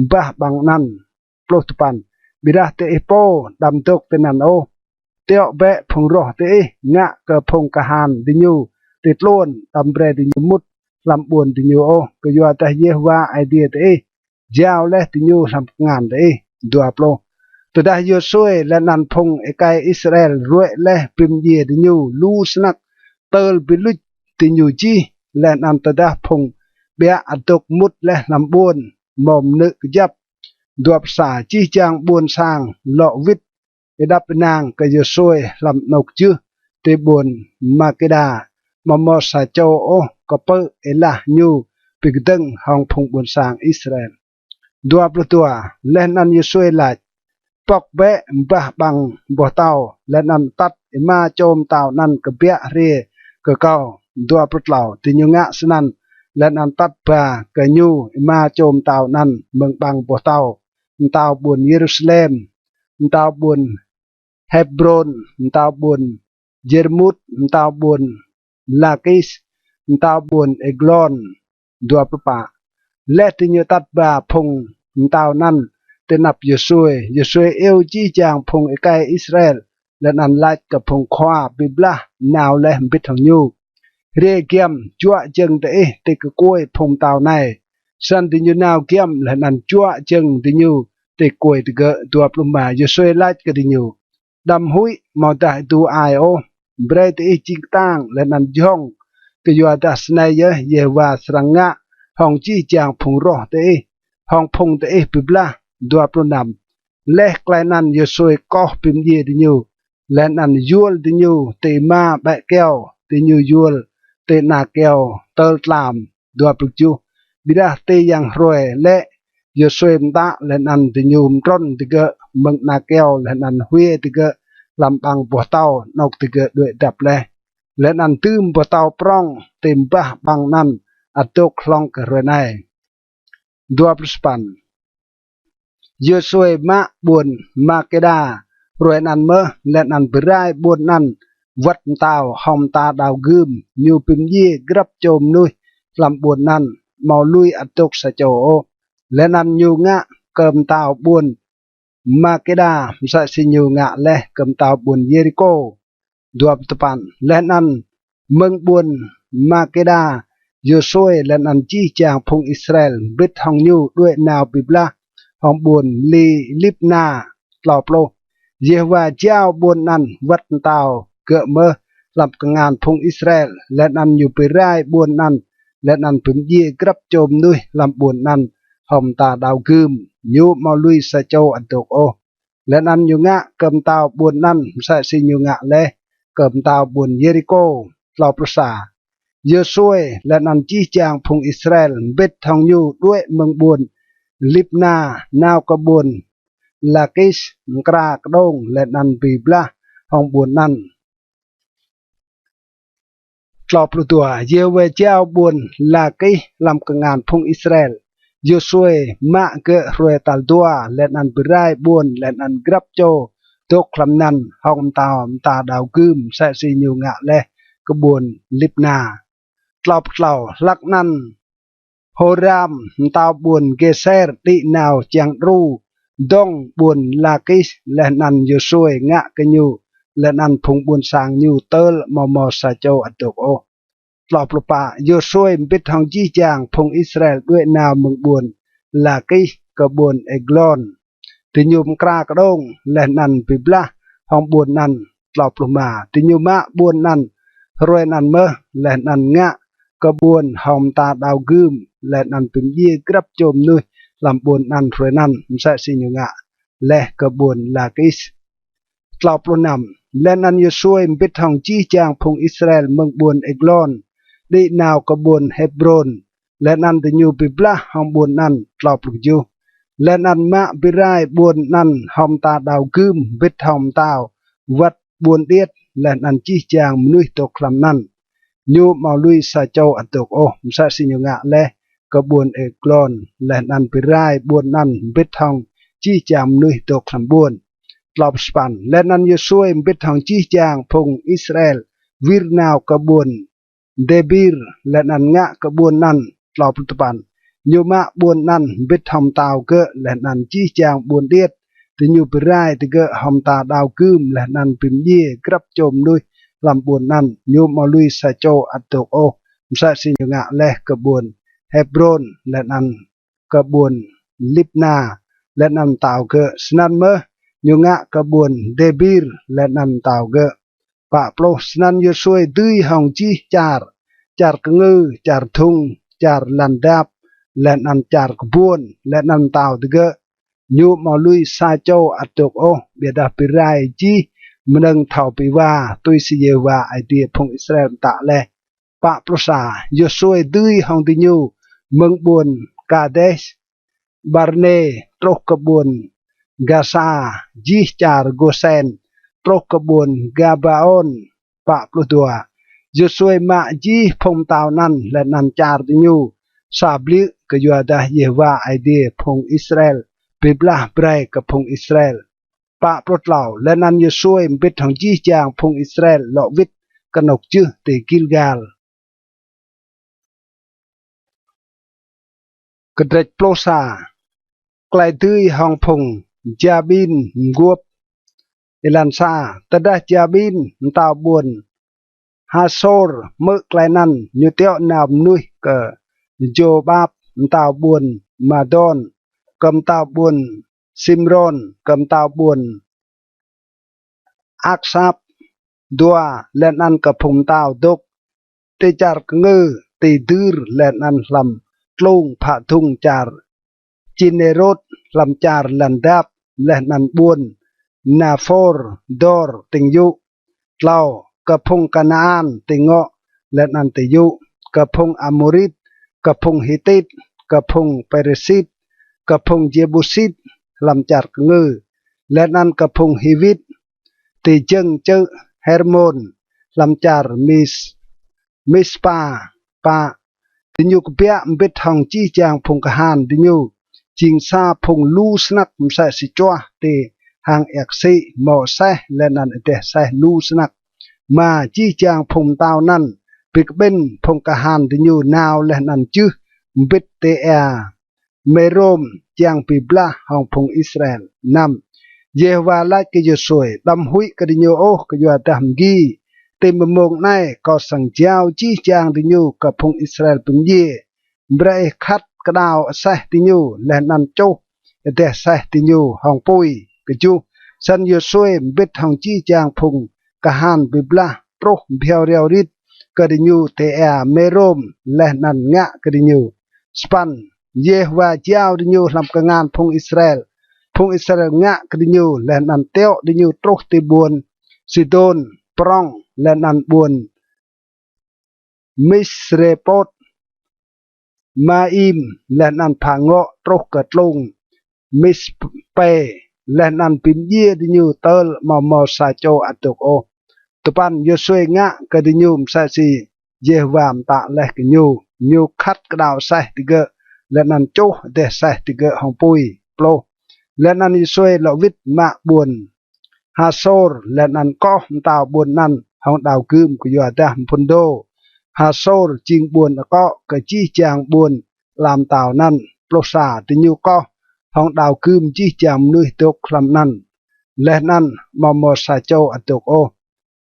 mbah ƀăng anăn. Pluh dua păn. Ƀiădah diih pô đăm dôk tinăn ôh. Tiŏ bĕ phung roh diih ngă kơ phung kahan diñu ti tluôn, đăm brei diñu mŭt hlăm ƀuôn diñu ôh, kyuadah Yêhôwa Aê Diê diih jao leh diñu hlăm kngan diih. Dua pluh. Tơdah Y-Yôsuê leh anăn phung êkei Israel ruê̆ leh bi mdjiê diñu lu snăk, tơl bi luč diñu jih, leh anăn tơdah phung ƀiă ăt dôk mŭt leh hlăm ƀuôn, mâo mnư̆ kjăp. Dua pluh sa. Jih jang ƀuôn sang lŏ wĭt êđăp ênang kơ Y-Yôsuê hlăm anôk jưh ti ƀuôn Makeda, amâo mâo sa čô ôh kpư̆ êlah ñu bi kdơ̆ng hŏng phung ƀuôn sang Israel. Dua pluh dua. Leh anăn Y-Yôsuê lač: Pŏk bĕ mbah ƀăng boh tâo, leh anăn atăt êma čô mtao anăn kbiă hriê kơ kâo. Dua pluh tlâo. Diñu ngă snăn, leh anăn atăt ba kơ ñu êma čô mtao anăn mơ̆ng ƀăng boh tâo, mtao ƀuôn Yêrusalem, mtao ƀuôn Hêbrôn, mtao ƀuôn Jêrmut, mtao ƀuôn Lakis, mtao ƀuôn Êglôn. Dua pluh pă. Leh diñu atăt ba phung mtao anăn ti anăp Y-Yôsuê, Y-Yôsuê iêu jih jang phung êkei Israel, leh anăn lač kơ phung khua bi blah nao leh mbĭt hŏng ñu: Hriê giăm, juă jơ̆ng diih ti kkuê phung mtao anei. Snăn diñu nao giăm leh anăn juă jơ̆ng diñu ti kkuê digơ̆. Dua pluh êma. Y-Yôsuê lač kơ diñu: Đăm huĭ amâodah êdu ai ôh, brei diih jing ktang leh anăn jhŏng, kyuadah snei yơh Yêhôwa srăng ngă hŏng jih jang phung roh diih, hŏng phung diih bi blah. Dua pluh năm. Leh klei anăn Y-Yôsuê koh bi mdjiê diñu, leh anăn yuôl diñu ti êma ƀĕ kyâo, diñu yuôl ti ana kyâo tơl tlam. Dua pluh kjuh. Ƀiădah ti yang hruê lĕ, Y-Yôsuê mtă leh anăn diñu mtrŭn digơ̆ mơ̆ng ana kyâo leh anăn hwiê digơ̆ hlăm ƀăng boh tâo anôk digơ̆ đuĕ dăp leh, leh anăn dưm boh tâo prŏng ti mbah ƀăng anăn ăt dôk hlŏng kơ hruê anei. Dua pluh sa păn. Y-Yôsuê mă ƀuôn Makeda hruê anăn mơh, leh anăn bi rai ƀuôn anăn wăt mtao hŏng mta đao gưm. Ñu bi mdjiê grăp čô mnuih hlăm ƀuôn anăn, amâo lui ăt dôk sa čô ôh. Leh anăn ñu ngă kơ mtao ƀuôn Makeda msĕ si ñu ngă leh kơ mtao ƀuôn Yêrikô. Dua pluh dua păn. Leh anăn mơ̆ng ƀuôn Makeda, Y-Yôsuê leh anăn jih jang phung Israel mbĭt hŏng ñu đuĕ nao bi blah hŏng ƀuôn Li-, Libna. Tlâo pluh. Yêhôwa jao ƀuôn anăn wăt mtao gơ̆ mơh hlăm kngan phung Israel, leh anăn ñu bi rai ƀuôn anăn, leh anăn bi mdjiê grăp čô mnuih hlăm ƀuôn anăn hŏng mta đao gưm. Ñu amâo lui sa čô ăt dôk ôh. Leh anăn ñu ngă kơ mtao ƀuôn anăn msĕ si ñu ngă leh kơ mtao ƀuôn Yêrikô. Tlâo pluh sa. Y-Yôsuê leh anăn jih jang phung Israel mbĭt hŏng ñu đuĕ mơ̆ng ƀuôn Libna nao kơ ƀuôn Lakis mkra kđông leh anăn bi blah hŏng ƀuôn anăn. Tlâo pluh dua. Yêhôwa jao ƀuôn Lakis hlăm kngan phung Israel. Y-Yôsuê mă gơ̆ hruê tal dua leh anăn bi rai ƀuôn leh anăn grăp čô dôk hlăm anăn hŏng mtao mta đao gưm msĕ si ñu ngă leh kơ ƀuôn Libna. Tlâo pluh tlâo. Hlăk anăn Hôram mtao ƀuôn Gêser đĭ nao čiăng đru dŏng ƀuôn Lakis, leh anăn Y-Yôsuê ngă kơ ñu leh anăn phung ƀuôn sang ñu tơl amâo mâo sa čô ăt dôk ôh. Tlâo pluh pă. Y-Yôsuê mbĭt hŏng jih jang phung Israel đuĕ nao mơ̆ng ƀuôn Lakis kơ ƀuôn Êglôn. Diñu mkra kđông leh anăn bi blah hŏng ƀuôn anăn. Tlâo pluh êma. Diñu mă ƀuôn anăn hruê anăn mơh leh anăn ngă kơ ƀuôn hŏng mta đao gưm leh anăn bi mdjiê grăp čô mnuih hlăm ƀuôn anăn hruê anăn msĕ si ñu ngă leh kơ ƀuôn Lakis. Tlâo pluh năm. Leh anăn Y-Yôsuê mbĭt hŏng jih jang phung Israel mơ̆ng ƀuôn Êglôn đĭ nao kơ ƀuôn Hêbrôn, leh anăn diñu bi blah hŏng ƀuôn anăn. Tlâo pluh kjuh. Leh anăn mă bi rai ƀuôn anăn hŏng mta đao gưm mbĭt hŏng mtao wăt ƀuôn điêt leh anăn jih jang mnuih dôk hlăm anăn. Ñu amâo lui sa čô ăt dôk ôh msĕ si ñu ngă leh kơ ƀuôn Êglôn, leh anăn bi rai ƀuôn anăn mbĭt hŏng jih jang mnuih dôk hlăm ƀuôn. Tlâo pluh sa păn. Leh anăn Y-Yôsuê mbĭt hŏng jih jang phung Israel wir nao kơ ƀuôn Dêbir leh anăn ngă kơ ƀuôn anăn. Tlâo pluh dua păn. Ñu mă ƀuôn anăn mbĭt hŏng mtao gơ̆ leh anăn jih jang ƀuôn điêt. Diñu bi rai digơ̆ hŏng mta đao gưm leh anăn bi mdjiê grăp čô mnuih hlăm ƀuôn anăn. Ñu amâo lui sa čô ăt dôk ôh msĕ si ñu ngă leh kơ ƀuôn Hêbrôn leh anăn kơ ƀuôn Libna leh anăn mtao gơ̆. Snăn mơh ñu ngă kơ ƀuôn Dêbir leh anăn mtao gơ̆. Pă pluh. Snăn Y-Yôsuê dưi hŏng jih čar, čar kngư, čar dhŭng, čar lăn dap, leh anăn čar kbuôn, leh anăn mtao digơ̆. Ñu amâo lui sa čô ăt dôk ôh, ƀiădah bi rai jih mnơ̆ng thâo bi êwa, tui si Yêhôwa Aê Diê phung Israel mtă leh. Pă pluh sa. Y-Yôsuê dưi hŏng diñu mơ̆ng ƀuôn Kadês Barnê truh kơ ƀuôn Gasa, jih čar Gôsen, truh kơ ƀuôn Gabaôn. Pă pluh dua. Y-Yôsuê mă jih phung mtao anăn leh anăn čar diñu sa bliư̆, kyuadah Yêhôwa Aê Diê phung Israel bi blah brei kơ phung Israel. Pă pluh tlâo. Leh anăn Y-Yôsuê mbĭt hŏng jih jang phung Israel lŏ wĭt kơ anôk jưh ti Gilgal. Kdrêč pluh sa. Klei dưi hŏng phung Jabin mguôp. Êlan sa. Tơdah Jabin mtao ƀuôn Hasôr hmư̆ klei anăn, ñu tiŏ nao mnuih kơ Jôbap mtao ƀuôn Madôn, kơ mtao ƀuôn Simrôn, kơ mtao ƀuôn Aksap. Dua. Leh anăn kơ phung mtao dôk ti čar kngư, ti dưr, leh anăn hlăm tlung phă dhŭng čar Chinêrôt, hlăm čar lăn dap, leh anăn ƀuôn Naphôr Dôr ti êyŭ. Tlâo. Kơ phung Kanaan ti ngŏ leh anăn ti êyŭ, kơ phung Amôrit, kơ phung Hitit, kơ phung Pêrêsit, kơ phung Jêbusit hlăm čar kngư, leh anăn kơ phung Hiwit ti jơ̆ng čư̆ Hermôn hlăm čar Mis-, Mispa. Pă. Diñu kbiă mbĭt hŏng jih jang phung kahan diñu, jing sa phung lu snăk msĕ si čuah ti hang êa ksĭ, mâo aseh leh anăn êdeh aseh lu snăk. Êma. Jih jang phung mtao anăn bi kƀĭn phung kahan diñu nao leh anăn jưh mbĭt ti êa Mêrôm čiăng bi blah hŏng phung Israel. Năm. Yêhôwa lač kơ Y-Yôsuê: Đăm huĭ kơ diñu ôh, kyuadah mgi ti mmông anei kâo srăng jao jih jang diñu kơ phung Israel bi mdjiê. Brei ih khăt kđao aseh diñu leh anăn čuh êdeh aseh diñu hŏng pui. Kjuh. Snăn Y-Yôsuê mbĭt hŏng jih jang phung kahan bi blah truh bhiâo riâo rit kơ diñu ti êa Mêrôm leh anăn ngă kơ diñu. Sa păn. Yêhôwa jao diñu hlăm kngan phung Israel. Phung Israel ngă kơ diñu leh anăn tiŏ diñu truh ti ƀuôn Sidôn prŏng leh anăn ƀuôn Misrêpôt Maim, leh anăn phă ngŏ truh kơ tlung Mispê, leh anăn bi mdjiê diñu tơl amâo mâo sa čô ăt dôk ôh. Dua păn, Yôsuê ngă kơ diñu msĕ si Yêhôwa mtă leh kơ ñu. Ñu khăt kđao aseh digơ̆, leh anăn čuh êdeh aseh digơ̆ hŏng pui. Pluh, leh anăn Yôsuê lŏ wĭt mă ƀuôn Hasôr, leh anăn koh mtao ƀuôn anăn hŏng đao gưm, kyuadah mphŭn dô Hasôr jing ƀuôn akŏ kơ jih jang ƀuôn ala mtao anăn. Pluh sa, diñu koh hŏng đao gưm jih jang mnuih dôk hlăm anăn, leh anăn amâo mâo sa čô ăt dôk ôh.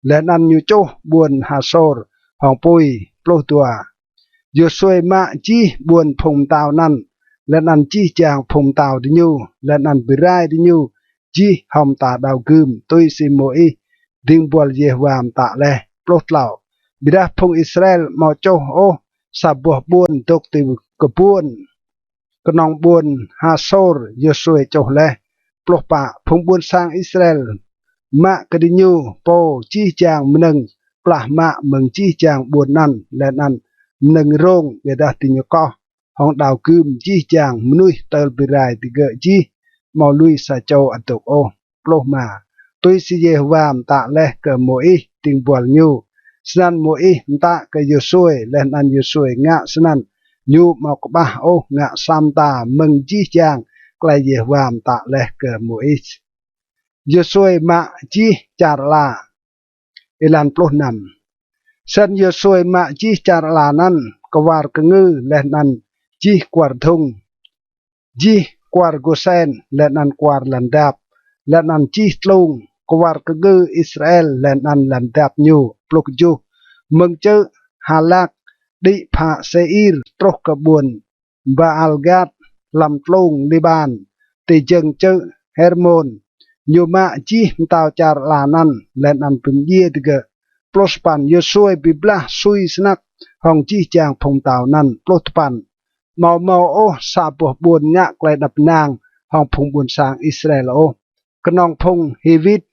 Leh anăn ñu čuh ƀuôn Hasôr hŏng pui. Pluh dua, Yôsuê mă jih ƀuôn phung mtao anăn, leh anăn jih jang phung mtao diñu, leh anăn bi rai diñu jih hŏng mta đao gưm, tui si Môis dĭng buăl Yêhôwa mtă leh. Pluh tlâo, ƀiădah phung Israel amâo čuh ôh sa boh ƀuôn dôk ti kbuôn, knŏng ƀuôn Hasôr Yôsuê čuh leh. Pluh pă, phung ƀuôn sang Israel mă kơ diñu pô jih jang mnơ̆ng plah mă mơ̆ng jih jang ƀuôn anăn, leh anăn mnơ̆ng rông, ƀiădah diñu koh hŏng đao gưm jih jang mnuih tơl bi rai digơ̆ jih, amâo lui sa čô ăt dôk ôh. Pluh êma, tui si Yêhôwa mtă leh kơ Môis dĭng buăl ñu, snăn Môis mtă kơ Yôsuê, leh anăn Yôsuê ngă snăn. Ñu amâo kƀah ôh ngă sa mta mơ̆ng jih jang klei Yêhôwa mtă leh kơ Môis. Yôsuê mă jih čar ala. Êlan pluh năm. Snăn Yôsuê mă jih čar ala anăn, kwar kngư leh anăn jih kwar dhŭng, jih kwar Gôsen leh anăn kwar lăn dap, leh anăn jih tlung kwar kngư Israel leh anăn lăn dap ñu. Pluh kjuh. Mơ̆ng čư̆ Halak đĭ phă Sêir truh kơ ƀuôn Baal-Gad hlăm tlung Liƀan, ti jơ̆ng čư̆ Hermôn. Ñu mă jih mtao čar ala anăn, leh anăn bi mdjiê digơ̆. Pluh sa păn. Yôsuê bi blah sui snăk hŏng jih jang phung mtao anăn. Pluh dua păn. Amâo mâo ôh sa boh ƀuôn ngă klei êđăp ênang hŏng phung ƀuôn sang Israel ôh, knŏng phung Hiwit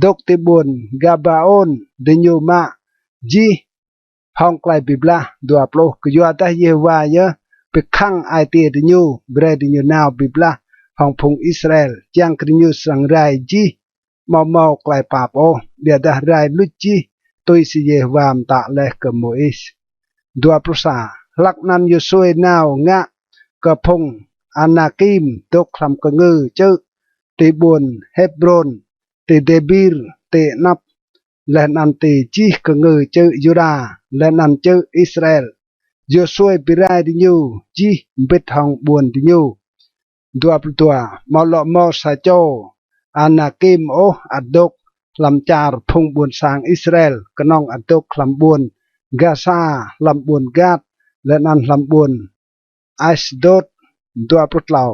dôk ti ƀuôn Gabaôn, diñu mă jih hŏng klei bi blah. Dua pluh. Kyuadah Yêhôwa yơh bi khăng ai tiê diñu, brei diñu nao bi blah hŏng phung Israel, čiăng kơ diñu srăng rai jih amâo mâo klei pap ôh, ƀiădah rai luč jih, tui si Yêhôwa mtă leh kơ Môis. Dua pluh sa. Hlăk anăn Yôsuê nao ngă kơ phung Anakim dôk hlăm kngư čư̆ ti ƀuôn Hêbrôn, ti Dêbir, ti anăp, leh anăn ti jih kngư čư̆ Yuđa leh anăn čư̆ Israel. Yôsuê bi rai diñu jih mbĭt hŏng ƀuôn diñu. Dua pluh dua. Amâo lŏ mâo sa čô Anakim ôh ăt dôk hlăm čar phung ƀuôn sang Israel, knŏng ăt dôk hlăm ƀuôn Gasa, hlăm ƀuôn Gat, leh anăn hlăm ƀuôn Asdôt. Dua pluh tlâo.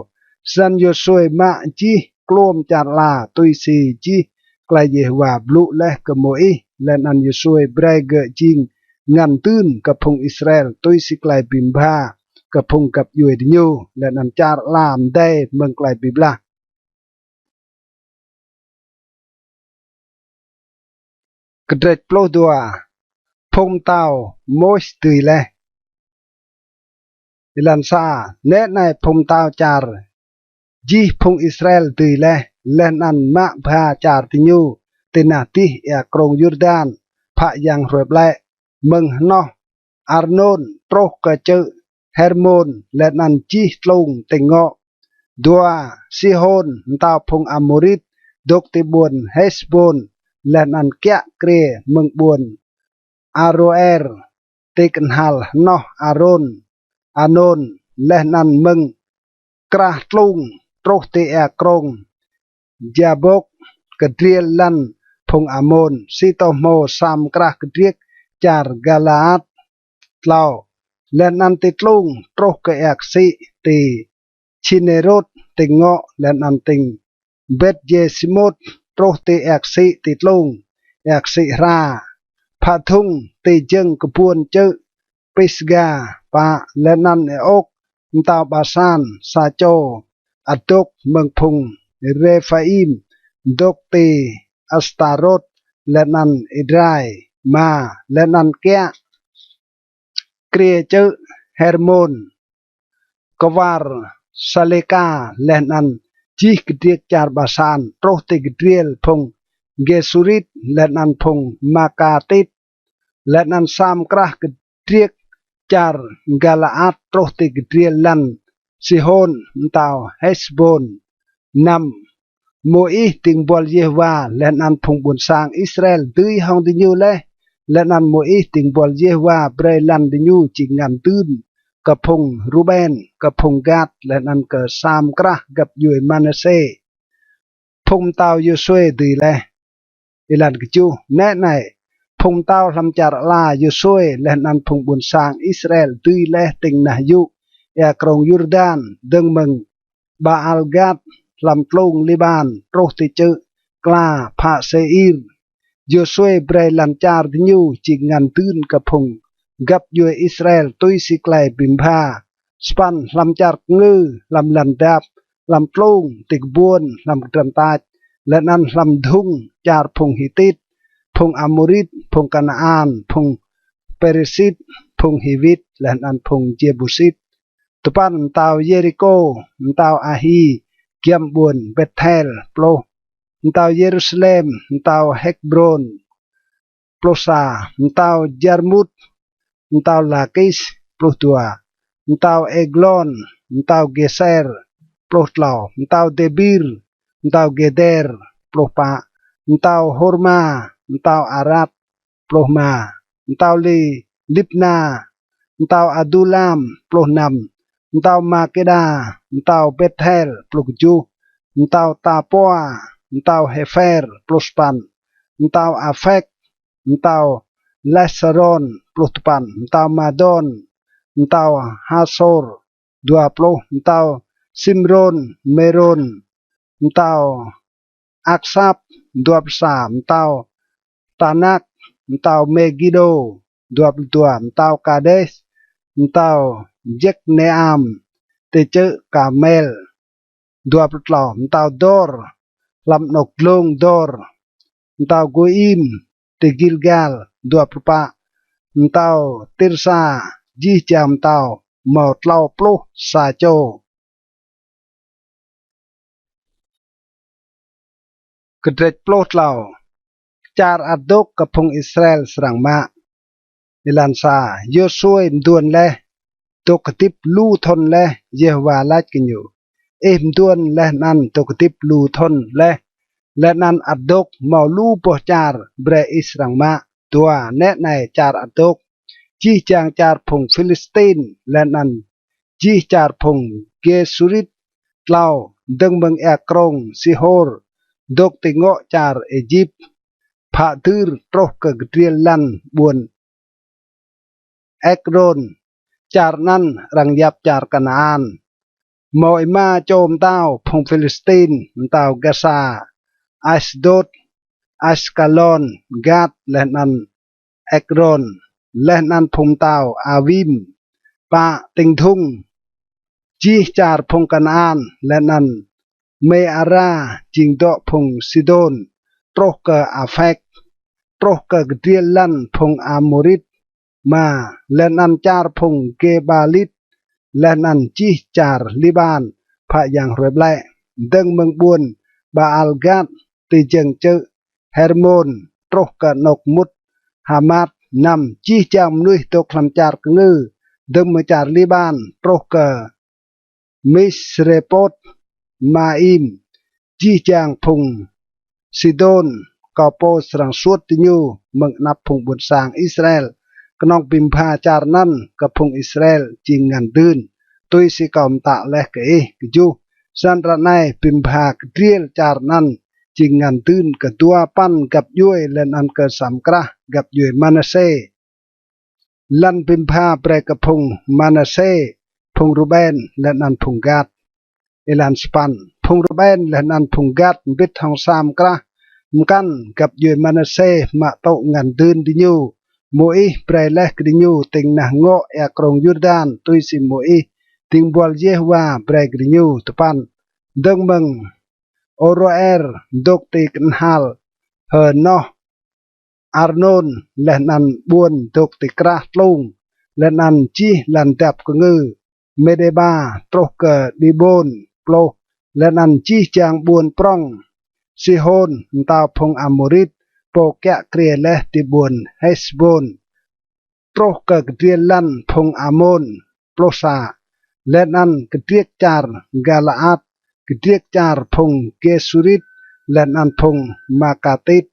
Snăn Yôsuê mă jih kluôm čar ala tui si jih klei Yêhôwa blŭ leh kơ Môis, leh anăn Yôsuê brei gơ̆ jing ngăn dưn kơ phung Israel tui si klei bi mbha kơ phung găp djuê diñu, leh anăn čar ala mdei mơ̆ng klei bi blah. Kdrêč pluh dua. Phung mtao Môis dưi leh. Êlan sa. Nĕ anei phung mtao čar jih phung Israel dưi leh, leh anăn mă bha čar diñu ti nah dih êa krông Yurdan, phă yang hruê ƀlĕ, mơ̆ng hnoh Arnôn truh kơ čư̆ Hermôn leh anăn jih tlung tĭng ngŏ. Dua. Sihôn, mtao phung Amôrit, dôk ti ƀuôn Hêsbôn, leh anăn kiă kriê mơ̆ng ƀuôn Aroer ti knhal hnoh Arôn, Anôn, leh anăn mơ̆ng krah tlung truh ti êa krông Jabôk, kdriêl lăn phung Amôn, si tô hmô sa mkrah kdriêk čar Galaat. Tlâo. Leh anăn ti tlung truh kơ êa ksĭ ti Chinêrôt tĭng ngŏ, leh anăn tĭng Bet-Jêsimôt truh ti êa ksĭ ti tlung, êa ksĭ hra, phă dhŭng ti jơ̆ng kbuôn čư̆ Pisga. Pă. Leh anăn Êôk, mtao Basan, sa čô ăt dôk mơ̆ng phung Rêphaim, dôk ti Astarôt leh anăn Êdrai. Horma, leh anăn kiă kriê čư̆ Hermôn, kwar Salêka, leh anăn jih kdriêk čar Basan, truh ti kdriêl phung Gêsurit, leh anăn phung Makatit, leh anăn sa mkrah kdriêk čar Galaat, truh ti kdriêl lăn Sihôn, mtao Hêsbôn. Năm, Môis dĭng buăl Yêhôwa leh anăn phung ƀuôn sang Israel dưi hŏng diñu leh, leh anăn Môis dĭng buăl Yêhôwa brei lăn diñu jing ngăn dưn kơ phung Ruben, kơ phung Gad, leh anăn kơ sa mkrah găp djuê Manasê. Phung mtao Yôsuê dưi leh. Êlan kjuh. Nĕ anei, phung mtao hlăm čar ala Yôsuê leh anăn phung ƀuôn sang Israel dưi leh tĭng nah yŭ êa krông Yurdan, dơ̆ng mơ̆ng Baal-Gad hlăm tlung Liƀan, truh ti čư̆ kla phă Sêir. Yôsuê brei lăn čar diñu jing ngăn dưn kơ phung găp djuê Israel tui si klei bi mbha. Sa păn. Hlăm čar kngư, hlăm lăn dap, hlăm tlung, ti kbuôn, hlăm kdrăn tač, leh anăn hlăm dhŭng čar phung Hitit, phung Amôrit, phung Kanaan, phung Pêrisit, phung Hiwit, leh anăn phung Jêbusit. Dua păn. Mtao Yêrikô, mtao Ahi, giăm ƀuôn Bêthel. Pluh. Mtao Yêrusalem, mtao Hêbrôn. Pluh sa. Mtao Jarmut, mtao Lakis. Pluh dua. Mtao Êglôn, mtao Gêser. Pluh tlâo. Mtao Dêbir, mtao Gêder. Pluh pă. Mtao Horma, mtao Arad. Pluh êma. Mtao Li-, Libna, mtao Adulam. Pluh năm. Mtao Makêda, mtao Bêthel. Pluh kjuh. Mtao Tapoa, mtao Hêfer. Pluh sa păn. Mtao Afek, mtao Lasarôn. Pluh dua păn. Mtao Madôn, mtao Hasôr. Dua pluh. Mtao Simrôn Mêrôn, mtao Aksap. Dua pluh sa. Mtao Tanak, mtao Mêgidô. Dua pluh dua. Mtao Kades, mtao Jêkneam, ti čư̆ Karmel. Dua pluh tlâo. Mtao Dôr, hlăm anôk dlông Dôr. Mtao Gôim, ti Gilgal. Dua pluh pă. Mtao Tirsa, jih jang mtao mâo tlâo pluh sa čô. Kdrêč pluh tlâo. Čar ăt dôk kơ phung Israel srăng mă. Êlan sa. Yôsuê mduôn leh, dôk hdĭp lu thŭn leh. Yêhôwa lač kơ ñu: Ih mduôn leh anăn dôk hdĭp lu thŭn leh, leh anăn ăt dôk mâo lu boh čar brei ih srăng mă. Dua. Nĕ anei čar ăt dôk: jih jang čar phung Philistin, leh anăn jih čar phung Gêsurit. Tlâo. Dơ̆ng mơ̆ng êa krông Sihôr dôk ti ngŏ čar Êjip, phă dưr truh kơ kdriêl lăn ƀuôn Êkrôn, čar anăn arăng yap čar Kanaan. Mâo êma čô mtao phung Philistin: mtao Gasa, Asdôt, Askalôn, Gat, leh anăn Êkrôn, leh anăn phung mtao Awim. Pă. Tĭng dhŭng jih čar phung Kanaan, leh anăn Mêara jing dŏ phung Sidôn, truh kơ Afek, truh kơ kdriêl lăn phung Amôrit. Êma. Leh anăn čar phung Gêbalit, leh anăn jih čar Liƀan phă yang hruê ƀlĕ, dơ̆ng mơ̆ng ƀuôn Baal-Gad ti jơ̆ng čư̆ Hermôn, truh kơ anôk mŭt Hamat. Năm. Jih jang mnuih dôk hlăm čar kngư, dơ̆ng mơ̆ng čar Liƀan truh kơ Misrêpôt Maim, jih jang phung Sidôn, kâo pô srăng suôt diñu mơ̆ng anăp phung ƀuôn sang Israel, knŏng bi mbha čar anăn kơ phung Israel jing ngăn dưn, tui si kâo mtă leh kơ ih. Kjuh. Snăn ară anei bi mbha kdriêl čar anăn jing ngăn dưn kơ dua păn găp djuê, leh anăn kơ sa mkrah găp djuê Manasê. Lăn bi mbha brei kơ phung Manasê, phung Ruben, leh anăn phung Gad. Êlan sa păn. Phung Ruben leh anăn phung Gad mbĭt hŏng sa mkrah mkăn găp djuê Manasê mă tŭ ngăn dưn diñu. Môis brei leh kơ diñu tĭng nah ngŏ êa krông Yurdan, tui si Môis dĭng buăl Yêhôwa brei kơ diñu. Dua păn. Dơ̆ng mơ̆ng Aroer dôk ti knhal H'Noh, Arnôn, leh anăn ƀuôn dôk ti krah tlung, leh anăn jih lăn dap kngư, Mêđêba truh kơ Dibôn. Pluh. Leh anăn jih jang ƀuôn prŏng Sihôn, mtao phung Amôrit, pô kiă kriê leh ti ƀuôn Hêsbôn, truh kơ kdriêl lăn phung Amôn. Pluh sa. Leh anăn kdriêk čar Galaat, kdriêk čar phung Gêsurit, leh anăn phung Makatit,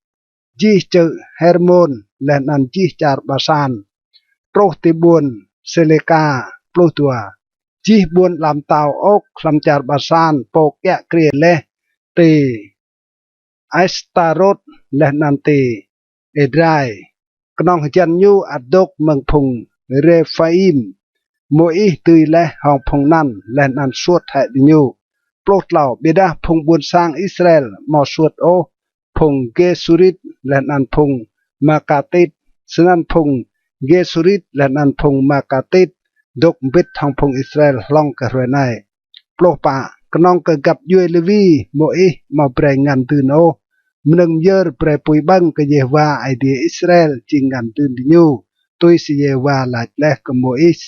jih čư̆ Hermôn, leh anăn jih čar Basan, truh ti ƀuôn Sêlêka. Pluh dua. Jih ƀuôn ala mtao ôk hlăm čar Basan, pô kiă kriê leh ti Astarôt leh anăn ti Êdrai, knŏng hjăn ñu ăt dôk mơ̆ng phung Rêphaim. Môis dưi leh hŏng phung anăn leh anăn suôt hĕ diñu. Pluh tlâo. Ƀiădah phung ƀuôn sang Israel amâo suôt ôh phung Gêsurit leh anăn phung Makatit. Snăn phung Gêsurit leh anăn phung Makatit dôk mbĭt hŏng phung Israel hlŏng kơ hruê anei. Pluh pă. Knŏng kơ găp djuê Lêwi Môis amâo brei ngăn dưn ôh. Mnơ̆ng myơr brei pui ƀơ̆ng kơ Yêhôwa Aê Diê Israel jing ngăn dưn diñu, tui si Yêhôwa lač leh kơ Môis.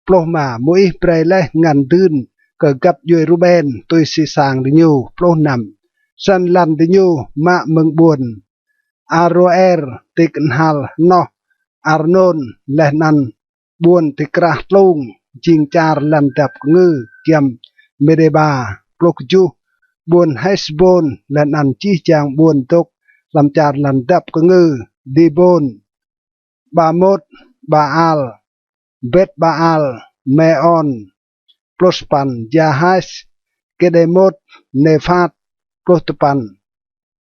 Pluh êma. Môis brei leh ngăn dưn kơ găp djuê Ruben tui si sang diñu. Pluh năm. Snăn lăn diñu mă mơ̆ng ƀuôn Aroer ti knhal hnoh Arnôn, leh anăn ƀuôn ti krah tlung, jing čar lăn dap kngư giăm Mêđêba. Pluh kjuh. Ƀuôn Hêsbôn, leh anăn jih jang ƀuôn dôk hlăm čar lăn dap kngư Dibôn, Bamôt Baal, Bêtbaal Mêon. Pluh sa păn. Jahas, Kêdêmôt, Nêphat. Pluh dua păn.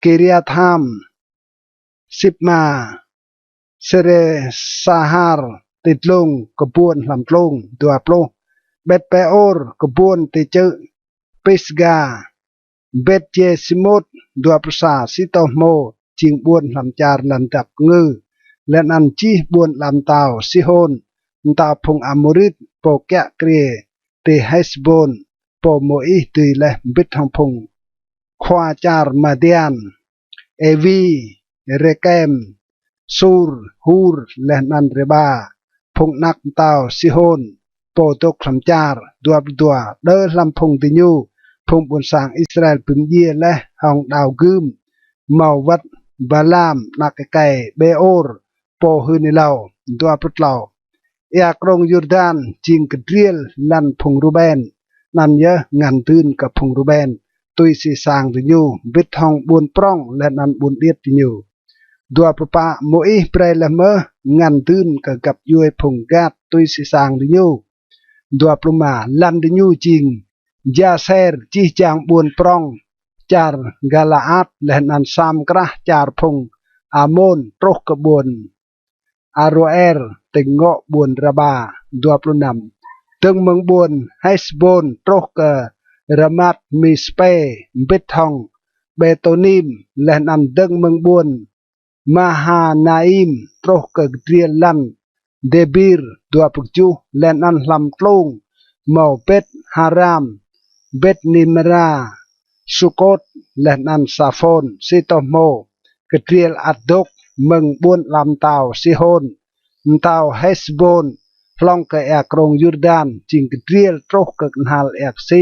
Kiriatham, Sipma, Sêrêsahar ti dlông kbuôn hlăm tlung. Dua pluh. Bêtpêôr, kbuôn ti čư̆ Pisga, Bêtjêsimôt. Dua pluh sa. Sitôhmô, jing ƀuôn hlăm čar lăn dap kngư, leh anăn jih ƀuôn ala mtao Sihôn, mtao phung Amôrit, pô kiă kriê ti Hêsbôn, pô Môis dưi leh mbĭt hŏng phung khua čar Madian, Êwi, Rêkem, Sur, Hur, leh anăn Rêba, phung anak mtao Sihôn, pô dôk hlăm čar. Dua pluh dua. Đơ hlăm phung diñu, phung ƀuôn sang Israel bi mdjiê leh hŏng đao gưm, mâo wăt Balam anak êkei Bêôr, pô hưn êlâo. Dua pluh tlâo. Êa krông Yurdan jing kdriêl lăn phung Ruben, anăn yơh ngăn dưn kơ phung Ruben tui si sang diñu, mbĭt hŏng ƀuôn prŏng leh anăn ƀuôn điêt diñu. Dua pluh pă. Môis brei leh mơh ngăn dưn kơ găp djuê phung Gat tui si sang diñu. Dua pluh êma. Lăn diñu jing Jaser, jih jang ƀuôn prŏng čar Galaat, leh anăn sa mkrah čar phung Amôn, truh kơ ƀuôn Aroer, ti ngŏ ƀuôn Raba. Dua pluh năm. Dơ̆ng mơ̆ng ƀuôn Hêsbôn truh kơ Ramat Mispê, mbĭt hŏng Bêtônim, leh anăn dơ̆ng mơ̆ng ƀuôn Mahanaim truh kơ kdriêl lăn Dêbir. Dua pluh kjuh. Leh anăn hlăm tlung mâo Bêt Haram, Bêt Nimra, Sukôt, leh anăn Safôn. Sitôhmô. Kdriêl ăt dôk mơ̆ng ƀuôn ala mtao Sihôn, mtao Hêsbôn, hlŏng kơ êa krông Yurdan, jing kdriêl truh kơ knhal êa ksĭ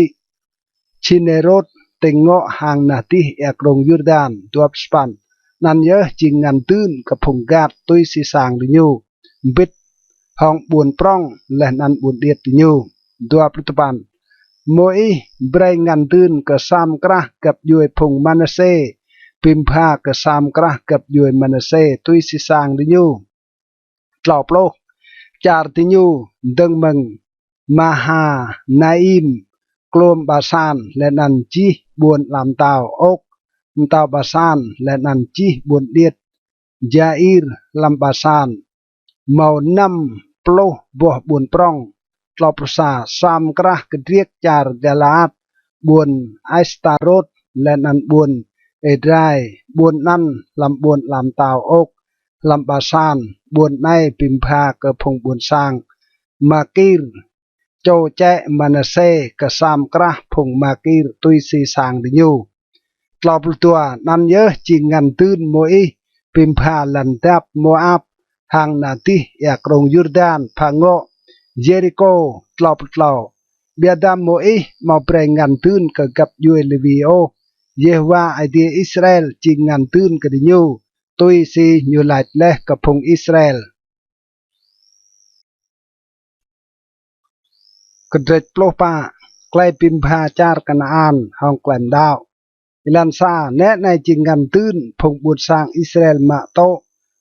Chinêrôt, ti ngŏ hang nah dih êa krông Yurdan. Dua pluh sa păn. Anăn yơh jing ngăn dưn kơ phung Gat tui si sang diñu, mbĭt hŏng ƀuôn prŏng leh anăn ƀuôn điêt diñu. Dua pluh dua păn. Môis brei ngăn dưn kơ sa mkrah găp djuê phung Manasê, bi mbha kơ sa mkrah găp djuê Manasê tui si sang diñu. Tlâo pluh. Čar diñu dơ̆ng mơ̆ng Mahanaim, kluôm Basan, leh anăn jih ƀuôn ala mtao ôk mtao Basan, leh anăn jih ƀuôn điêt Jair hlăm Basan, mâo năm pluh boh ƀuôn prŏng. Tlâo pluh sa. Sa mkrah kdriêk čar Galaat, ƀuôn Astarôt, leh anăn ƀuôn Êdrai, ƀuôn anăn hlăm ƀuôn ala mtao ôk hlăm Basan, ƀuôn anei bi mbha kơ phung ƀuôn sang Makir, čô čĕ Manasê, kơ sa mkrah phung Makir tui si sang diñu. Tlâo pluh dua. Anăn yơh jing ngăn dưn Môis bi mbha lăn dap Môap hang nah dih êa krông Yurdan, phă ngŏ Yêrikô. Tlâo pluh tlâo. Ƀiădah Môis amâo brei ngăn dưn kơ găp djuê Lêwi ôh. Yêhôwa Aê Diê Israel jing ngăn dưn kơ diñu, tui si ñu lač leh kơ phung Israel. Kdrêč pluh pă. Klei bi mbha čar Kanaan hŏng klei mđao. Êlan sa. Nĕ anei jing ngăn dưn phung ƀuôn sang Israel mă tŭ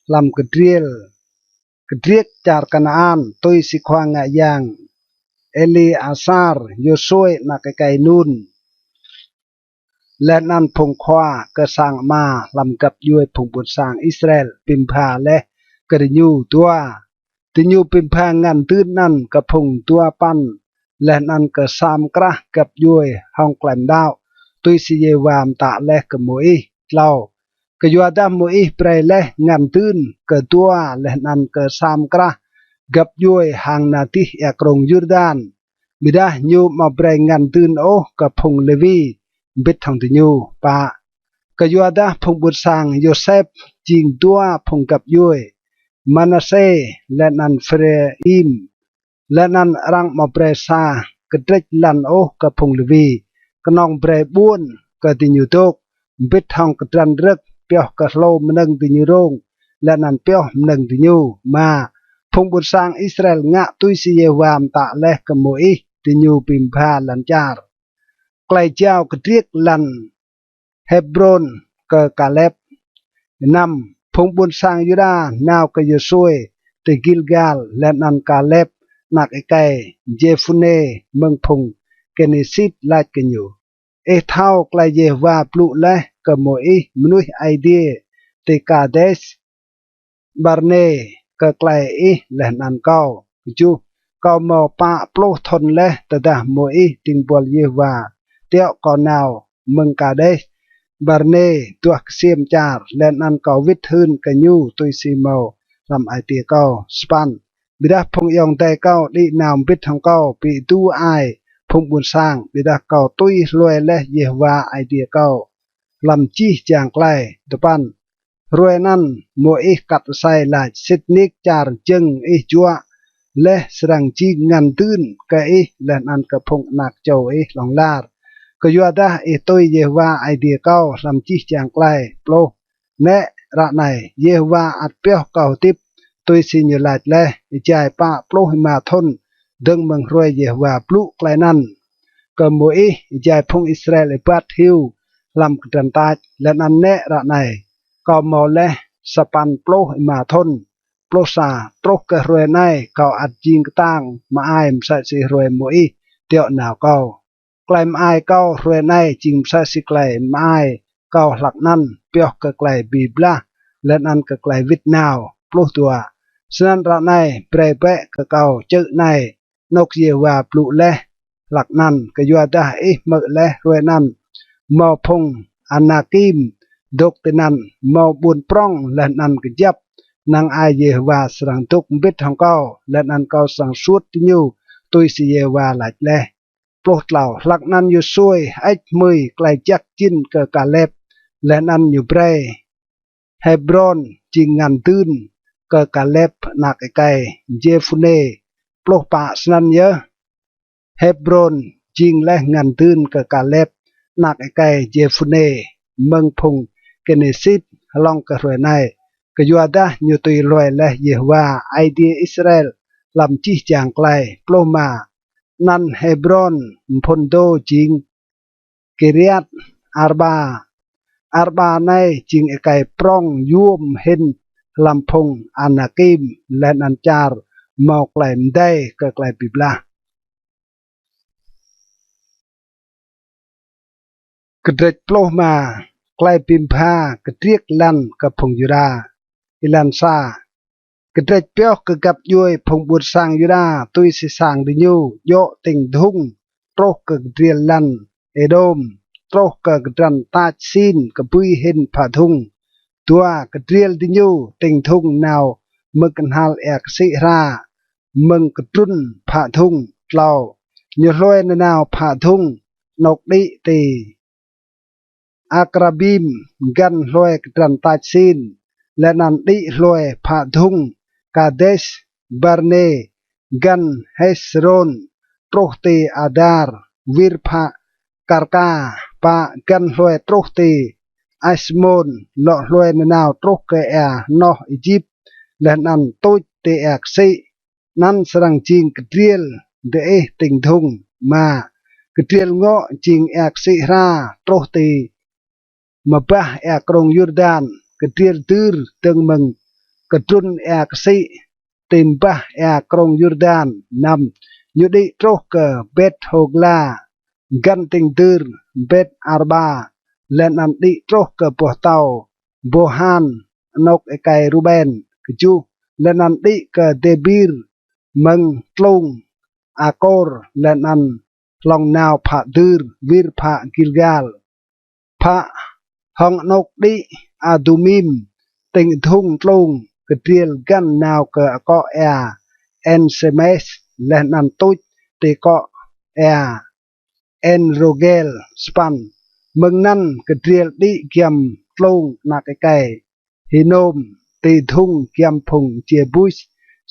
hlăm kdriêl, kdriêk čar Kanaan, tui si khua ngă yang Êlêasar, Yôsuê anak êkei Nun, leh anăn phung khua kơ sang ama hlăm găp djuê phung ƀuôn sang Israel bi mbha leh kơ diñu. Dua. Diñu bi mbha ngăn dưn anăn kơ phung dua păn leh anăn kơ sa mkrah găp djuê hŏng klei mđao, tui si Yêhôwa mtă leh kơ Môis. Tlâo. Kyuadah Môis brei leh ngăn dưn kơ dua leh anăn kơ sa mkrah găp djuê hang nah dih êa krông Yurdan, ƀiădah ñu amâo brei ngăn dưn ôh kơ phung Lêwi mbĭt hŏng diñu. Pă. Kyuadah phung ƀuôn sang Yôsep jing dua phung găp djuê, Manasê leh anăn Êphraim, leh anăn arăng amâo brei sa kdrêč lăn ôh kơ phung Lêwi, knŏng brei ƀuôn kơ diñu dôk, mbĭt hŏng kdrăn rơ̆k pioh kơ hlô mnơ̆ng diñu rông, leh anăn pioh mnơ̆ng diñu. Êma. Phung ƀuôn sang Israel ngă tui si Yêhôwa mtă leh kơ Môis, diñu bi mbha lăn čar. Klei jao kdriêk lăn Hêbrôn kơ Kalep. Năm. Phung ƀuôn sang Yuđa nao kơ Yôsuê ti Gilgal, leh anăn Kalep anak êkei Jêphunê mơ̆ng phung Kênêsit lač kơ ñu: Ih thâo klei Yêhôwa blŭ leh kơ Môis mnuih Aê Diê ti Kadês Barnê kơ klei ih leh anăn kâo. Kjuh. Kâo mâo pă pluh thŭn leh tơdah Môis dĭng buăl Yêhôwa tiŏ kâo nao mơ̆ng Kadês Barnê duah ksiêm čar, leh anăn kâo wĭt hưn kơ ñu tui si mâo hlăm ai tiê kâo. Sa păn. Ƀiădah phung ayŏng adei kâo đĭ nao mbĭt hŏng kâo bi êdu ai phung ƀuôn sang, ƀiădah kâo tui hlue leh Yêhôwa Aê Diê kâo hlăm jih jang klei. Dua păn. Hruê anăn Môis kat asei lač: Sĭt nik čar jơ̆ng ih juă leh srăng jing ngăn dưn kơ ih leh anăn kơ phung anak čô ih hlŏng lar, kyuadah ih tui Yêhôwa Aê Diê kâo hlăm jih jang klei. Pluh. Nĕ ară anei, Yêhôwa ăt pioh kâo hdĭp tui si ñu lač leh, êjai pă pluh êma thŭn dơ̆ng mơ̆ng hruê Yêhôwa blŭ klei anăn kơ Môis, êjai phung Israel êbat hiu hlăm kdrăn tač. Leh anăn nĕ ară anei, kâo mâo leh sa păn pluh êma thŭn. Pluh sa. Truh kơ hruê anei kâo ăt jing ktang mơai msĕ si hruê Môis tiŏ nao kâo. Klei mơai kâo hruê anei jing msĕ si klei mơai kâo hlăk anăn, pioh kơ klei bi blah leh anăn kơ klei wĭt nao. Pluh dua. Snăn ară anei brei bĕ kơ kâo čư̆ anei anôk Yêhôwa blŭ leh hlăk anăn, kyuadah ih hmư̆ leh hruê anăn mâo phung Anakim dôk tinăn, mâo ƀuôn prŏng leh anăn kjăp. Năng ai Yêhôwa srăng dôk mbĭt hŏng kâo, leh anăn kâo srăng suôt diñu tui si Yêhôwa lač leh. Pluh tlâo. Hlăk anăn Yôsuê hơêč hmưi klei jăk jĭn kơ Kalep, leh anăn ñu brei Hêbrôn jing ngăn dưn kơ Kalep anak êkei Jêphunê. Pluh pă. Snăn yơh, Hêbrôn jing leh ngăn dưn kơ Kalep anak êkei Jêphunê mơ̆ng phung Kênêsit hlŏng kơ hruê anei, kyuadah ñu tui hlue leh Yêhôwa Aê Diê Israel hlăm jih jang klei. Pluh êma. Anăn Hêbrôn mphŭn dô jing Kiriat Arba. Arba anei jing êkei prŏng yuôm hĭn hlăm phung Anakim, leh anăn čar mâo klei mdei kơ klei bi blah. Kdrêč pluh êma. Klei bi mbha kdriêk lăn kơ phung Yuđa. Êlan sa. Kdrêč pioh kơ găp djuê phung ƀuôn sang Yuđa tui si sang diñu: djŏ tĭng Dhŭng truh kơ kdriêl lăn Êđôm, truh kơ kdrăn tač Sin kbưi hĭn phă Dhŭng. Dua. Kdriêl diñu tĭng Dhŭng nao mơ̆ng knhal êa ksĭ hra, mơ̆ng kdrŭn phă Dhŭng. Tlâo. Ñu hlue nanao phă Dhŭng, anôk đĭ ti Akrabim, găn hlue kdrăn tač Sin. leh anăn đĭ hlue phă dhŭng Kades Barne, găn Hêsrôn, truh ti Adar, wir phă Karka, pă găn hlue truh ti Asmôn, lŏ hlue nanao truh kơ êa hnoh Êjip, leh anăn tuč ti êa ksĭ. Anăn srăng jing kdriêl diih tĭng dhŭng. Êma, kdriêl ngŏ jing êa ksĭ hra truh ti mbah êa krông Yurdan, kdriêl dưr dơ̆ng mơ̆ng kdrŭn êa ksĭ ti mbah êa krông Yurdan. Năm, ñu đĭ truh kơ Bet Hôgla, găn tĭng dưr Bet Arba, leh anăn đĭ truh kơ boh tâo Bohan, anôk êkei Ruben. Kjuh, leh anăn đĭ kơ Dêbir mơ̆ng tlung Akôr, leh anăn hlŏng nao phă dưr wir phă Gilgal, phă hŏng anôk đĭ Adumim, tĭng dhŭng tlung. Kdriêl găn nao kơ akŏ êa En-semes, leh anăn tuč ti akŏ êa En-rogel. Sa păn, mơ̆ng anăn kdriêl đĭ giăm tlung anak êkei Hinôm, ti dhŭng giăm phung Jêbus,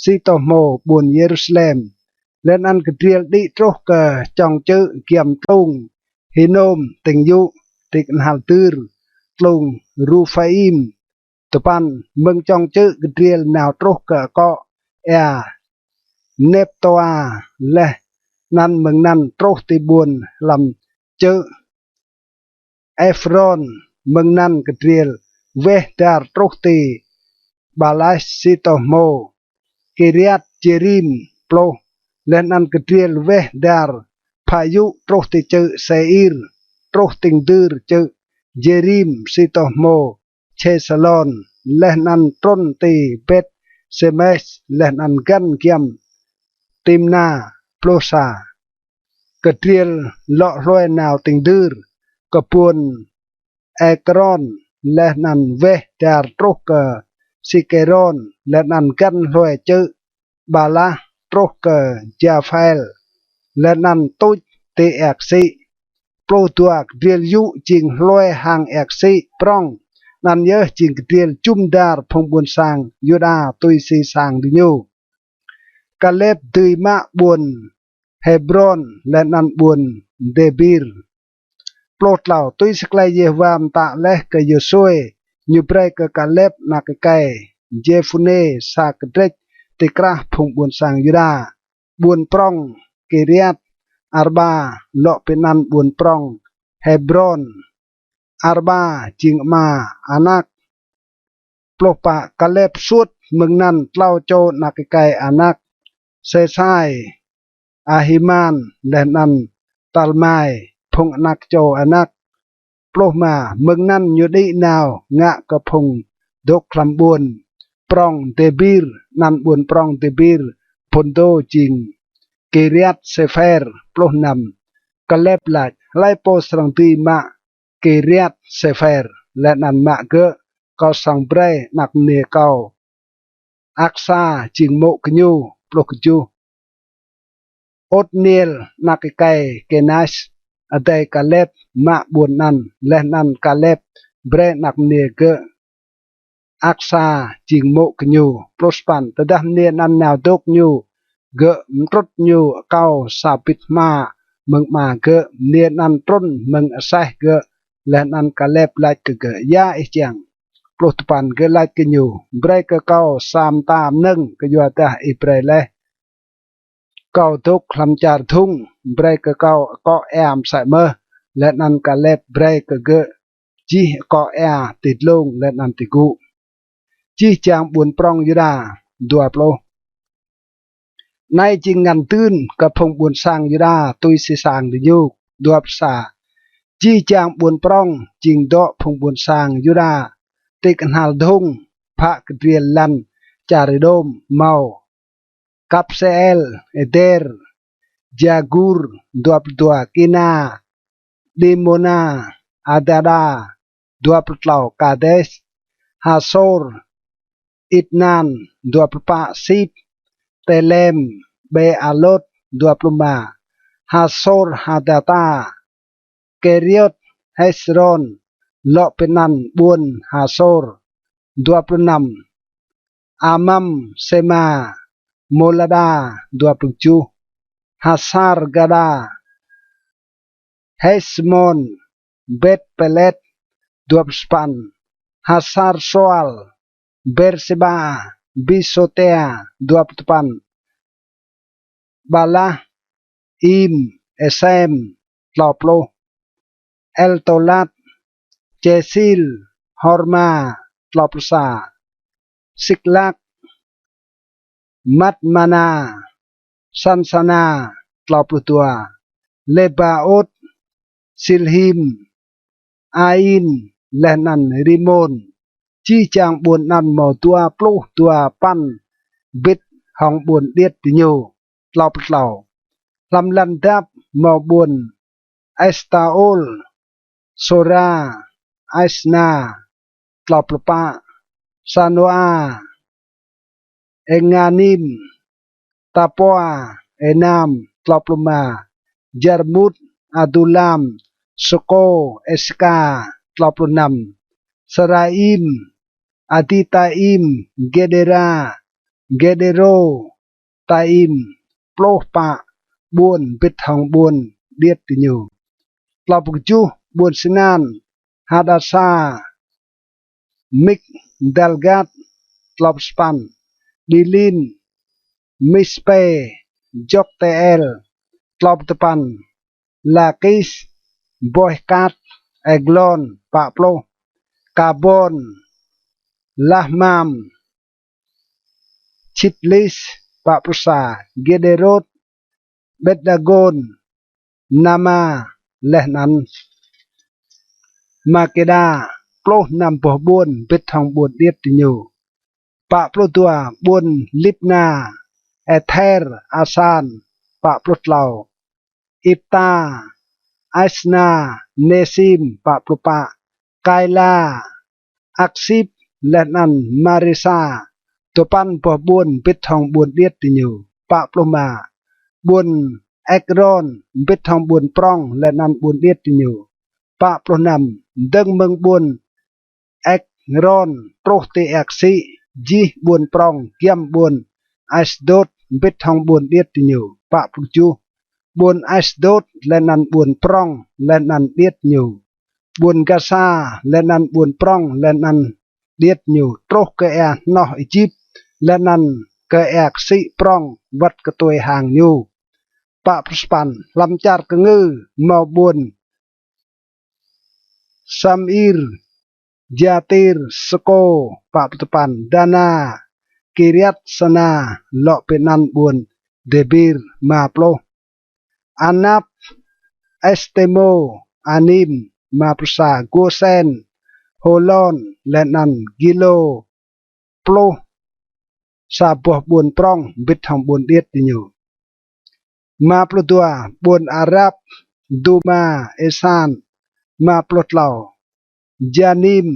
si tô hmô ƀuôn Yêrusalem, leh anăn kdriêl đĭ truh kơ čŏng čư̆ giăm tlung Hinôm, tĭng yŭ ti knhal dưr tlung Ruphaim. Dua păn, mơ̆ng čŏng čư̆ kdriêl nao truh kơ akŏ êa Neptoa, leh anăn mơ̆ng anăn truh ti ƀuôn hlăm čư̆ Êphron, mơ̆ng anăn kdriêl weh dar truh ti Baalah si tô hmô Kiriat Jêrim. Pluh, leh anăn kdriêl weh dar phă yŭ truh ti čư̆ Sêir, truh tĭng dưr čư̆ Jêrim si tô hmô Jêsalôn, leh anăn trŭn ti Bet-semes, leh anăn găn giăm Timna. Pluh sa, kdriêl lŏ hlue nao tĭng dưr kơ ƀuôn Êkrôn, leh anăn weh dar truh kơ Sikêrôn, leh anăn găn hlue čư̆ Baalah truh kơ Japhel, leh anăn tuč ti êa ksĭ. Pluh dua, kdriêl yŭ jing hlue hang êa ksĭ prŏng. Anăn yơh jing kdriêl jŭm dar phung ƀuôn sang Yuđa tui si sang diñu. Kalep dưi mă ƀuôn Hêbrôn leh anăn ƀuôn Dêbir. Pluh tlâo, tui si klei Yêhôwa mtă leh kơ Yôsuê, ñu brei kơ Kalep anak êkei Jêphunê sa kdrêč ti krah phung ƀuôn sang Yuđa, ƀuôn prŏng Kiriat Arba, lŏ bi anăn ƀuôn prŏng Hêbrôn. Arba jing ama Anak. Pluh pă, Kalep suôt mơ̆ng anăn tlâo čô anak êkei Anak: Sêsai, Ahiman, leh anăn Talmai, phung anak čô Anak. Pluh êma, mơ̆ng anăn ñu đĭ nao ngă kơ phung dôk hlăm ƀuôn prŏng Dêbir, anăn ƀuôn prŏng Dêbir phŭn dô jing Kiriat Sêpher. Pluh năm, Kalep lač: Hlei pô srăng dưi mă Kiriat Sêpher leh anăn mă gơ̆, kâo srăng brei anak mniê kâo Aksa jing mô̆ kơ ñu. Pluh kjuh, Ôtniel anak êkei Kênas, adei Kalep, mă ƀuôn anăn, leh anăn Kalep brei anak mniê gơ̆ Aksa jing mô̆ kơ ñu. Pluh sa păn, tơdah mniê anăn nao dôk ñu, gơ̆ mtrŭt ñu akâo sa bĭt hma mơ̆ng ama gơ̆. Mniê anăn trŭn mơ̆ng aseh gơ̆, leh anăn Kalep lač kơ gơ̆: Ya ih čiăng? Pluh dua păn, gơ̆ lač kơ ñu: Brei kơ kâo sa mta mnơ̆ng kyuadah ih brei leh kâo dôk hlăm čar dhŭng, brei kơ kâo akŏ êa msĕ mơh. Leh anăn Kalep brei kơ gơ̆ jih akŏ êa ti dlông leh anăn ti gŭ. Jih jang ƀuôn prŏng Yuđa. Dua pluh, anei jing ngăn dưn kơ phung ƀuôn sang Yuđa tui si sang diñu. Dua pluh sa, jih jang ƀuôn prŏng jing dŏ phung ƀuôn sang Yuđa ti knhal dhŭng, phă kdriêl lăn čar Êđôm mâo Kapsêel, Êder, Jagur. Dua pluh dua, Kina, Dimona, Adada. Dua pluh tlâo, Kades, Hasor, Itnan. Dua pluh pă, Sip, Telem, Bealot. Dua pluh êma, Hasor Hadata, Keriôt Hêsrôn, lŏ bi anăn ƀuôn Hasor. dua pluh năm, Amam, Sema, Molada, dua pluh kjuh, Hasar Gada, Hesmon, Bet Pelet, dua pluh sa păn, Hasar Soal, Berseba, Bisotea, dua pluh sa păn, Balah, Im, Esem, tlâo pluh, Eltolat, Chesil, Horma, tlâo pluh sa, Siklak, Matmana, Sansana, tlâo pluh dua, Lebaot, Silhim, Ain, leh anăn Rimon. Jih jang ƀuôn anăn mâo dua pluh dua păn bĭt hŏng ƀuôn điêt diñu. Tlâo pluh tlâo, hlăm lăn dap mâo ƀuôn Estaol, Sora, Asna, tlâo pluh pă, Sanoa, Enganim, Tapoa, Enam, tlâo pluh êma, Jarmut, Adulam, Soko, Eska, tlâo pluh năm, Saraim, Aditaim, Gedera, Gedero, Taim, pluh pă ƀuôn bĭt hŏng ƀuôn điêt diñu. Tlâo pluh kjuh, ƀuôn Sinan, Hadasa, Mikdalgat, tlâo pluh sa păn, Dilin, Mispe, Jokteel, tlâo pluh dua păn, Lakis, Bohkat, Eglon, pă pluh, Kabon, Lahmam, Chitlis, pă pluh sa, Gederot, Betdagon, Nama, leh anăn Makeda, pluh năm boh ƀuôn bĭt hŏng ƀuôn điêt diñu. Pă pluh dua, ƀuôn Libna, Ether, Asan, pă pluh tlâo, Ipta, Asna, Nesim, pă pluh pă, Kaila, Aksip, leh anăn Maresa, dua păn boh ƀuôn bĭt hŏng ƀuôn điêt diñu. Pă pluh êma, ƀuôn Ekron, bĭt hŏng ƀuôn prŏng leh anăn ƀuôn điêt diñu. Pă pluh năm, dơ̆ng mơ̆ng ƀuôn Ekron truh ti êa ksĭ, jih ƀuôn prŏng giăm ƀuôn Asdôt, bĭt hŏng ƀuôn điêt diñu. Pă pluh kjuh, ƀuôn Asdôt leh anăn ƀuôn prŏng leh anăn điêt ñu, ƀuôn Gasa leh anăn ƀuôn prŏng leh anăn điêt ñu, truh kơ êa hnoh Êjip leh anăn kơ êa ksĭ prŏng wăt ktuê hang ñu. Pă pluh sa păn, hlăm čar kngư mâo ƀuôn Samir, Jatir, Soko, pă pluh dua păn, Dana, Kiriat Sana, lŏ bi anăn ƀuôn Debir. Êma pluh, Anap, Estemo, Anim. Êma pluh sa, Gosen, Holon, leh anăn Gilo, pluh sa boh ƀuôn prŏng mbĭt hŏng ƀuôn điêt diñu. Êma pluh dua, ƀuôn Arap, Duma, Esan. Êma pluh tlâo, Janim,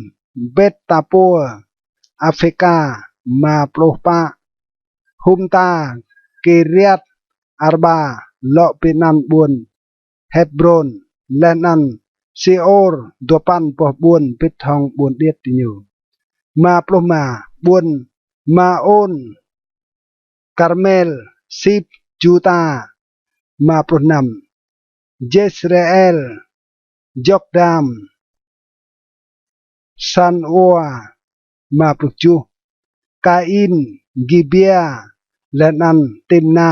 Bet Tapua, Afeka. Êma pluh pă, Humta, Kiriat Arba, lŏ bi anăn ƀuôn Hêbrôn, leh anăn Siôr, dua păn boh ƀuôn mbĭt hŏng ƀuôn điêt diñu. Êma pluh êma, ƀuôn Maôn, Karmel, Sip, Juta. Êma pluh năm, Jesreel, Jokdam, Sanoa. Êma pluh kjuh, Kain, Gibia, leh anăn Timna,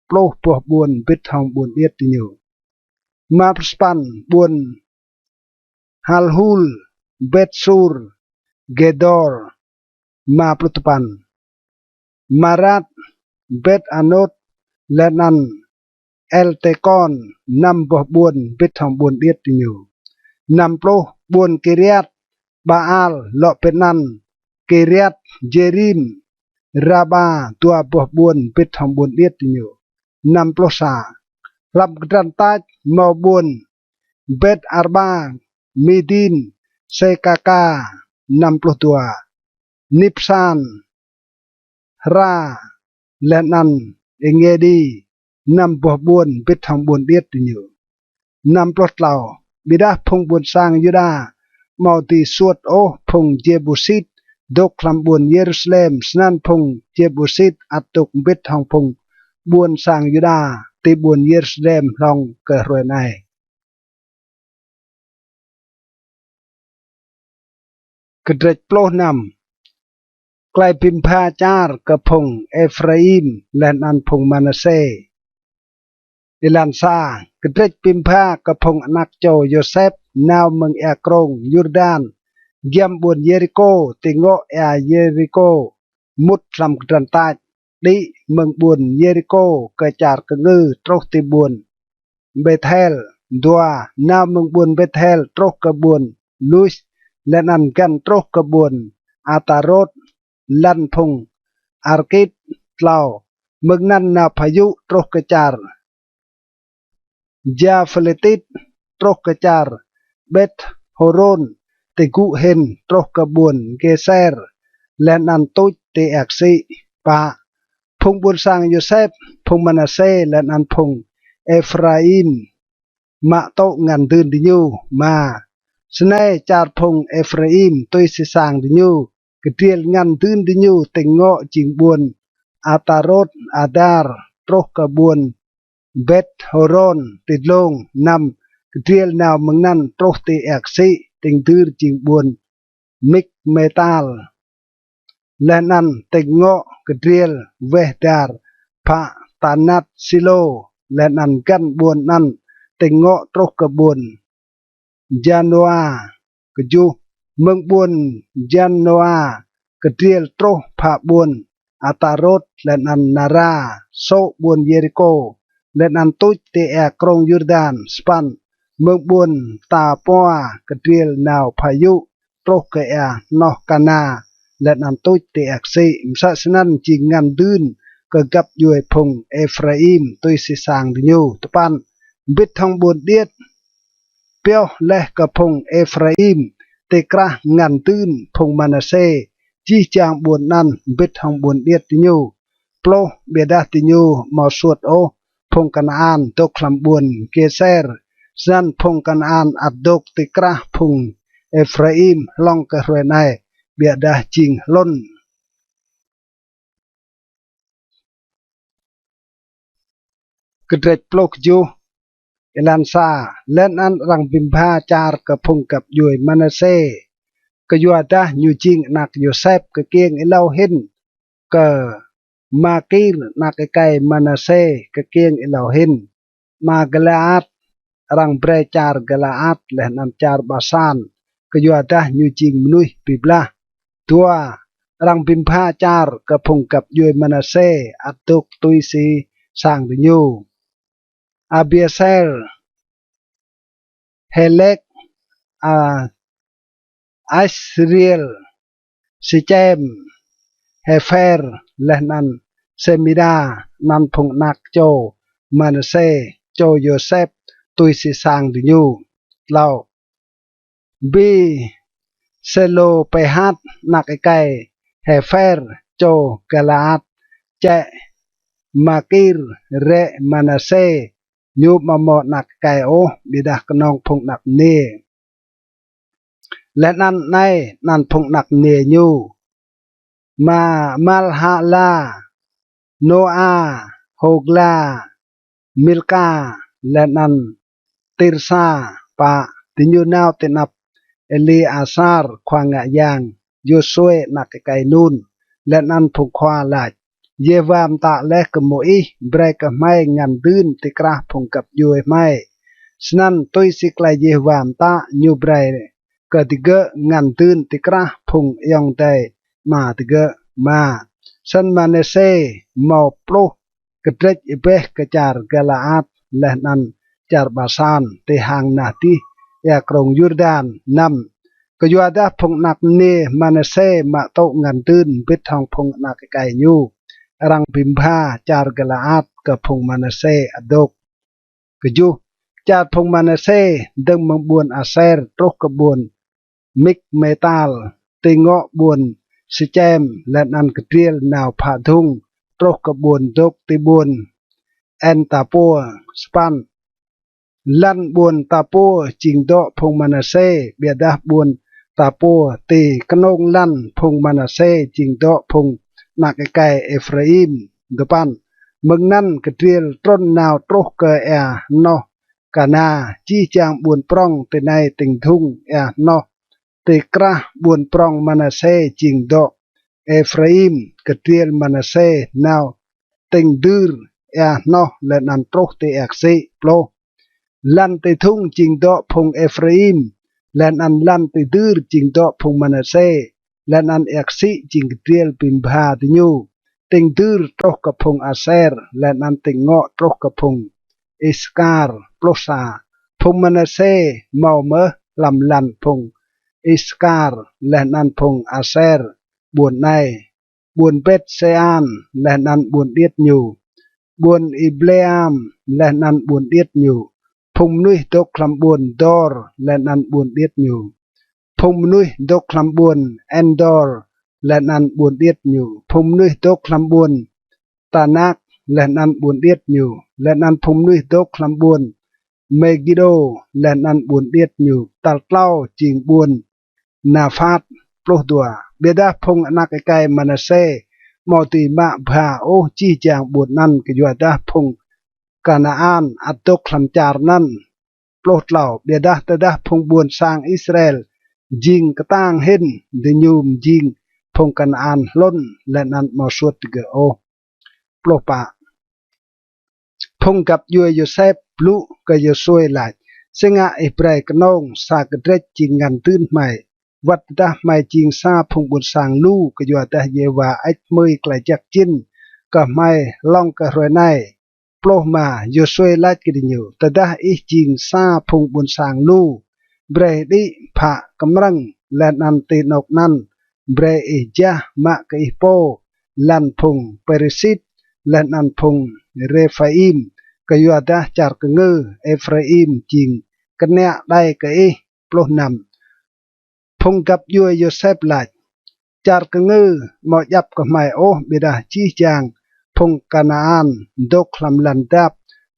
pluh boh ƀuôn mbĭt hŏng ƀuôn điêt diñu. Êma pluh sa păn, ƀuôn Halhul, Bet Sur, Gedor. Êma pluh dua păn, Marat, Bet Anôt, leh anăn Eltekon, năm boh ƀuôn mbĭt hŏng ƀuôn điêt diñu. Năm pluh, ƀuôn Kiriat Baal, lŏ bi anăn Kiriat Jerim, Raba, dua boh ƀuôn mbĭt hŏng ƀuôn điêt diñu. Năm pluh sa, hlăm kdrăn tač mâo ƀuôn Bet Arba, Midin, Sekaka. Năm pluh dua, Nipsan, Hra, leh anăn Engedi, năm boh ƀuôn mbĭt hŏng ƀuôn điêt diñu. Năm pluh tlâo, ƀiădah phung ƀuôn sang Yuđa amâo dưi suôt ôh phung Jêbusit dôk hlăm ƀuôn Yêrusalem. Snăn phung Jêbusit ăt dôk mbĭt hŏng phung ƀuôn sang Yuđa ti ƀuôn Yêrusalem hlŏng kơ hruê anei. Kdrêč pluh năm. Klei bi mbha čar kơ phung Êphraim leh anăn phung Manasê. Êlan sa. Kdrêč bi mbha kơ phung anak čô Yôsep nao mơ̆ng êa krông Yurdan, giăm ƀuôn Yêrikô, ti ngŏ êa Yêrikô, mŭt hlăm kdrăn tač, đĭ mơ̆ng ƀuôn Yêrikô kơ čar kngư truh ti ƀuôn Bêthel. Dua. Nao mơ̆ng ƀuôn Bêthel truh kơ ƀuôn Lus, leh anăn găn truh kơ ƀuôn Atarôt, lăn phung Arkit. Tlâo. Mơ̆ng anăn nao phayŭ truh kơ čar Japhêlêtit, truh kơ čar Bêthhôrôn, ti gŭ hĭn truh kơ ƀuôn Gêser, leh anăn tuč ti êa ksĭ. Pă. Phung ƀuôn sang Yôsep, phung Manasê, leh anăn phung Êphraim mă tŭ ngăn dưn diñu. Êma. Snei čar phung Êphraim tui si sang diñu, kdriêl ngăn dưn diñu tĭng ngŏ jing ƀuôn Atarôt Adar truh kơ ƀuôn Bêthhôrôn ti dlông. Năm. Kdriêl nao mơ̆ng anăn truh ti êa ksĭ tĭng dưr jing ƀuôn Mikmetat, leh anăn tĭng ngŏ kdriêl weh dar phă Tanat Silô, leh anăn găn ƀuôn anăn tĭng ngŏ truh kơ ƀuôn Janoa. Kjuh. Mơ̆ng ƀuôn Janoa kdriêl truh phă ƀuôn Atarôt leh anăn Nara, sô̆ ƀuôn Yêrikô, leh anăn tuč ti êa krông Yurdan. Sa păn. Mơ̆ng ƀuôn Tapoa kdriêl nao phayŭ truh kơ êa hnoh Kana, leh anăn tuč ti êa ksĭ. Msĕ snăn jing ngăn dưn kơ găp djuê phung Êphraim tui si sang diñu. Dua păn. Mbĭt hŏng ƀuôn điêt pioh leh kơ phung Êphraim ti krah ngăn dưn phung Manasê, jih jang ƀuôn anăn mbĭt hŏng ƀuôn điêt diñu. Pluh. Ƀiădah diñu amâo suôt ôh phung Kanaan dôk hlăm ƀuôn Gêser. Snăn phung Kanaan ăt dôk ti krah phung Êphraim hlŏng kơ hruê anei, ƀiădah jing hlŭn. Kdrêč pluh kjuh. Êlan sa. Leh anăn arăng bi mbha čar kơ phung găp djuê Manasê, kyuadah ñu jing anak Yôsep kkiêng êlâo hĭn kơ Makir, anak êkei Manasê kkiêng êlâo hĭn. Êma. Galaat. Arăng brei čar Galaat leh anăn čar Basan, kyuadah ñu jing mnuih bi blah. Dua. Arăng bi mbha čar kơ phung găp djuê Manasê ăt dôk tui si sang diñu: Abiêser, Hêlek, A-, Asriêl, Sêčem, Hêfer, leh anăn Sêmida. Anăn phung anak čô Manasê, čô Yôsep, tui si sang diñu. Tlâo. Bi Sêlôpêhat, anak êkei Hêfer, čô Galaat, čĕ Makir rĕ Manasê. Ñu amâo mâo anak êkei ôh, ƀiădah knŏng phung anak mniê. Leh anăn anei anăn phung anak mniê ñu: Ma-, Malhala, Noa, Hôgla, Milka, leh anăn Tirsa. Pă. Diñu nao ti anăp Êlêasar khua ngă yang, Yôsuê anak êkei Nun, leh anăn phung khua, lač: Yêhôwa mtă leh kơ Môis: Brei kơ hmei ngăn dưn ti krah phung găp djuê hmei. Snăn tui si klei Yêhôwa mtă, ñu brei kơ digơ̆ ngăn dưn ti krah phung ayŏng adei ama digơ̆. Êma. Snăn Manasê mâo pluh kdrêč êbeh kơ čar Galaat leh anăn čar Basan ti hang nah dih êa krông Yurdan. Năm. Kyuadah phung anak mniê Manasê mă tŭ ngăn dưn mbĭt hŏng phung anak êkei ñu, arăng bi mbha čar Galaat kơ phung Manasê ăt dôk. Kjuh. Čar phung Manasê dơ̆ng mơ̆ng ƀuôn Aser truh kơ ƀuôn Mikmetat, ti ngŏ ƀuôn Sêčem, leh anăn kdriêl nao phă dhŭng truh kơ ƀuôn dôk ti ƀuôn En-Tapua. Sa păn. Lăn ƀuôn Tapua jing dŏ phung Manasê, ƀiădah ƀuôn Tapua ti knông lăn phung Manasê jing dŏ phung anak êkei Êphraim. Dua păn. Mơ̆ng anăn kdriêl trŭn nao truh kơ êa hnoh Kana, jih jang ƀuôn prŏng tinei tĭng dhŭng êa hnoh ti krah ƀuôn prŏng Manasê jing dŏ Êphraim. Kdriêl Manasê nao tĭng dưr êa hnoh leh anăn truh ti êa ksĭ. Pluh. Lăn ti dhŭng jing dŏ phung Êphraim, leh anăn lăn ti dưr jing dŏ phung Manasê, leh anăn êa ksĭ jing kdriêl bi mbha diñu. Tĭng dưr truh kơ phung Aser, leh anăn tĭng ngŏ truh kơ phung Iskar. Pluh sa. Phung Manasê mâo mơh hlăm lăn phung Iskar leh anăn phung Aser ƀuôn anei: ƀuôn Bet-Sêan leh anăn ƀuôn điêt ñu, ƀuôn Ibleam leh anăn ƀuôn điêt ñu, phung mnuih dôk hlăm ƀuôn Dor leh anăn ƀuôn điêt ñu, phung mnuih dôk hlăm ƀuôn Êndor leh anăn ƀuôn điêt ñu, phung mnuih dôk hlăm ƀuôn Tanak leh anăn ƀuôn điêt ñu, leh anăn phung mnuih dôk hlăm ƀuôn Mêgidô leh anăn ƀuôn điêt ñu. Tal tlâo jing ƀuôn Nafat. Pluh dua. Ƀiădah phung anak êkei Manasê amâo dưi mă bha ôh jih jang ƀuôn anăn kyuadah phung Kanaan ăt dôk hlăm čar anăn. Pluh tlâo. Ƀiădah tơdah phung ƀuôn sang Israel jing ktang hĭn, diñu mjing phung Kanaan hlŭn leh anăn amâo suôt digơ̆ ôh. Pluh pă. Phung găp djuê Yôsep blŭ kơ Yôsuê lač: Si ngă ih brei knông sa kdrêč jing ngăn dưn hmei, wăt tơdah hmei jing sa phung ƀuôn sang lu? Kyuadah Yêhôwa hơêč hmưi klei jăk jĭn kơ hmei hlŏng kơ hruê anei. Pluh êma. Yôsuê lač kơ diñu: Tơdah ih jing sa phung ƀuôn sang lu, brei đĭ phă kmrơ̆ng, leh anăn ti anôk anăn brei ih jah mă kơ ih pô lăn phung Pêrisit leh anăn phung Rêphaim, kyuadah čar kngư Êphraim jing kniă đei kơ ih. Pluh năm. Phung găp djuê Yôsep lač: Čar kngư amâo djăp kơ hmei ôh, ƀiădah jih jang phung Kanaan dôk hlăm lăn dap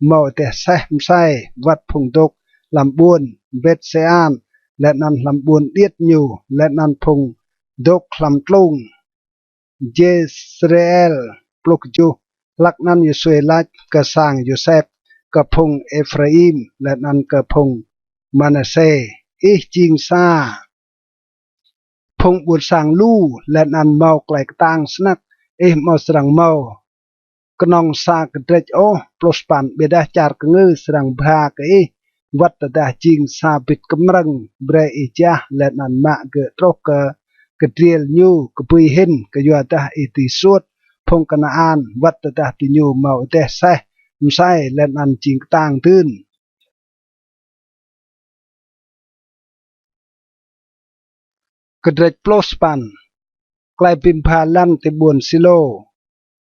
mâo êdeh aseh msei, wăt phung dôk hlăm ƀuôn Bet-Sêan leh anăn hlăm ƀuôn điêt ñu, leh anăn phung dôk hlăm tlung Jesrêel. Pluh kjuh. Hlăk anăn Yôsuê lač kơ sang Yôsep, kơ phung Êphraim leh anăn kơ phung Manasê: Ih jing sa phung ƀuôn sang lu leh anăn mâo klei ktang snăk, ih amâo srăng mâo knŏng sa kdrêč ôh. Pluh sa păn. Ƀiădah čar kngư srăng bha kơ ih, wăt tơdah jing sa bĭt kmrơ̆ng brei ih jah leh anăn mă gơ̆ truh kơ kdriêl ñu kbưi hĭn, kyuadah ih dưi suôt phung Kanaan wăt tơdah diñu mâo êdeh aseh msei leh anăn jing ktang dưn. Kdrêč pluh sa păn. Klei bi mbha lăn ti ƀuôn Silô.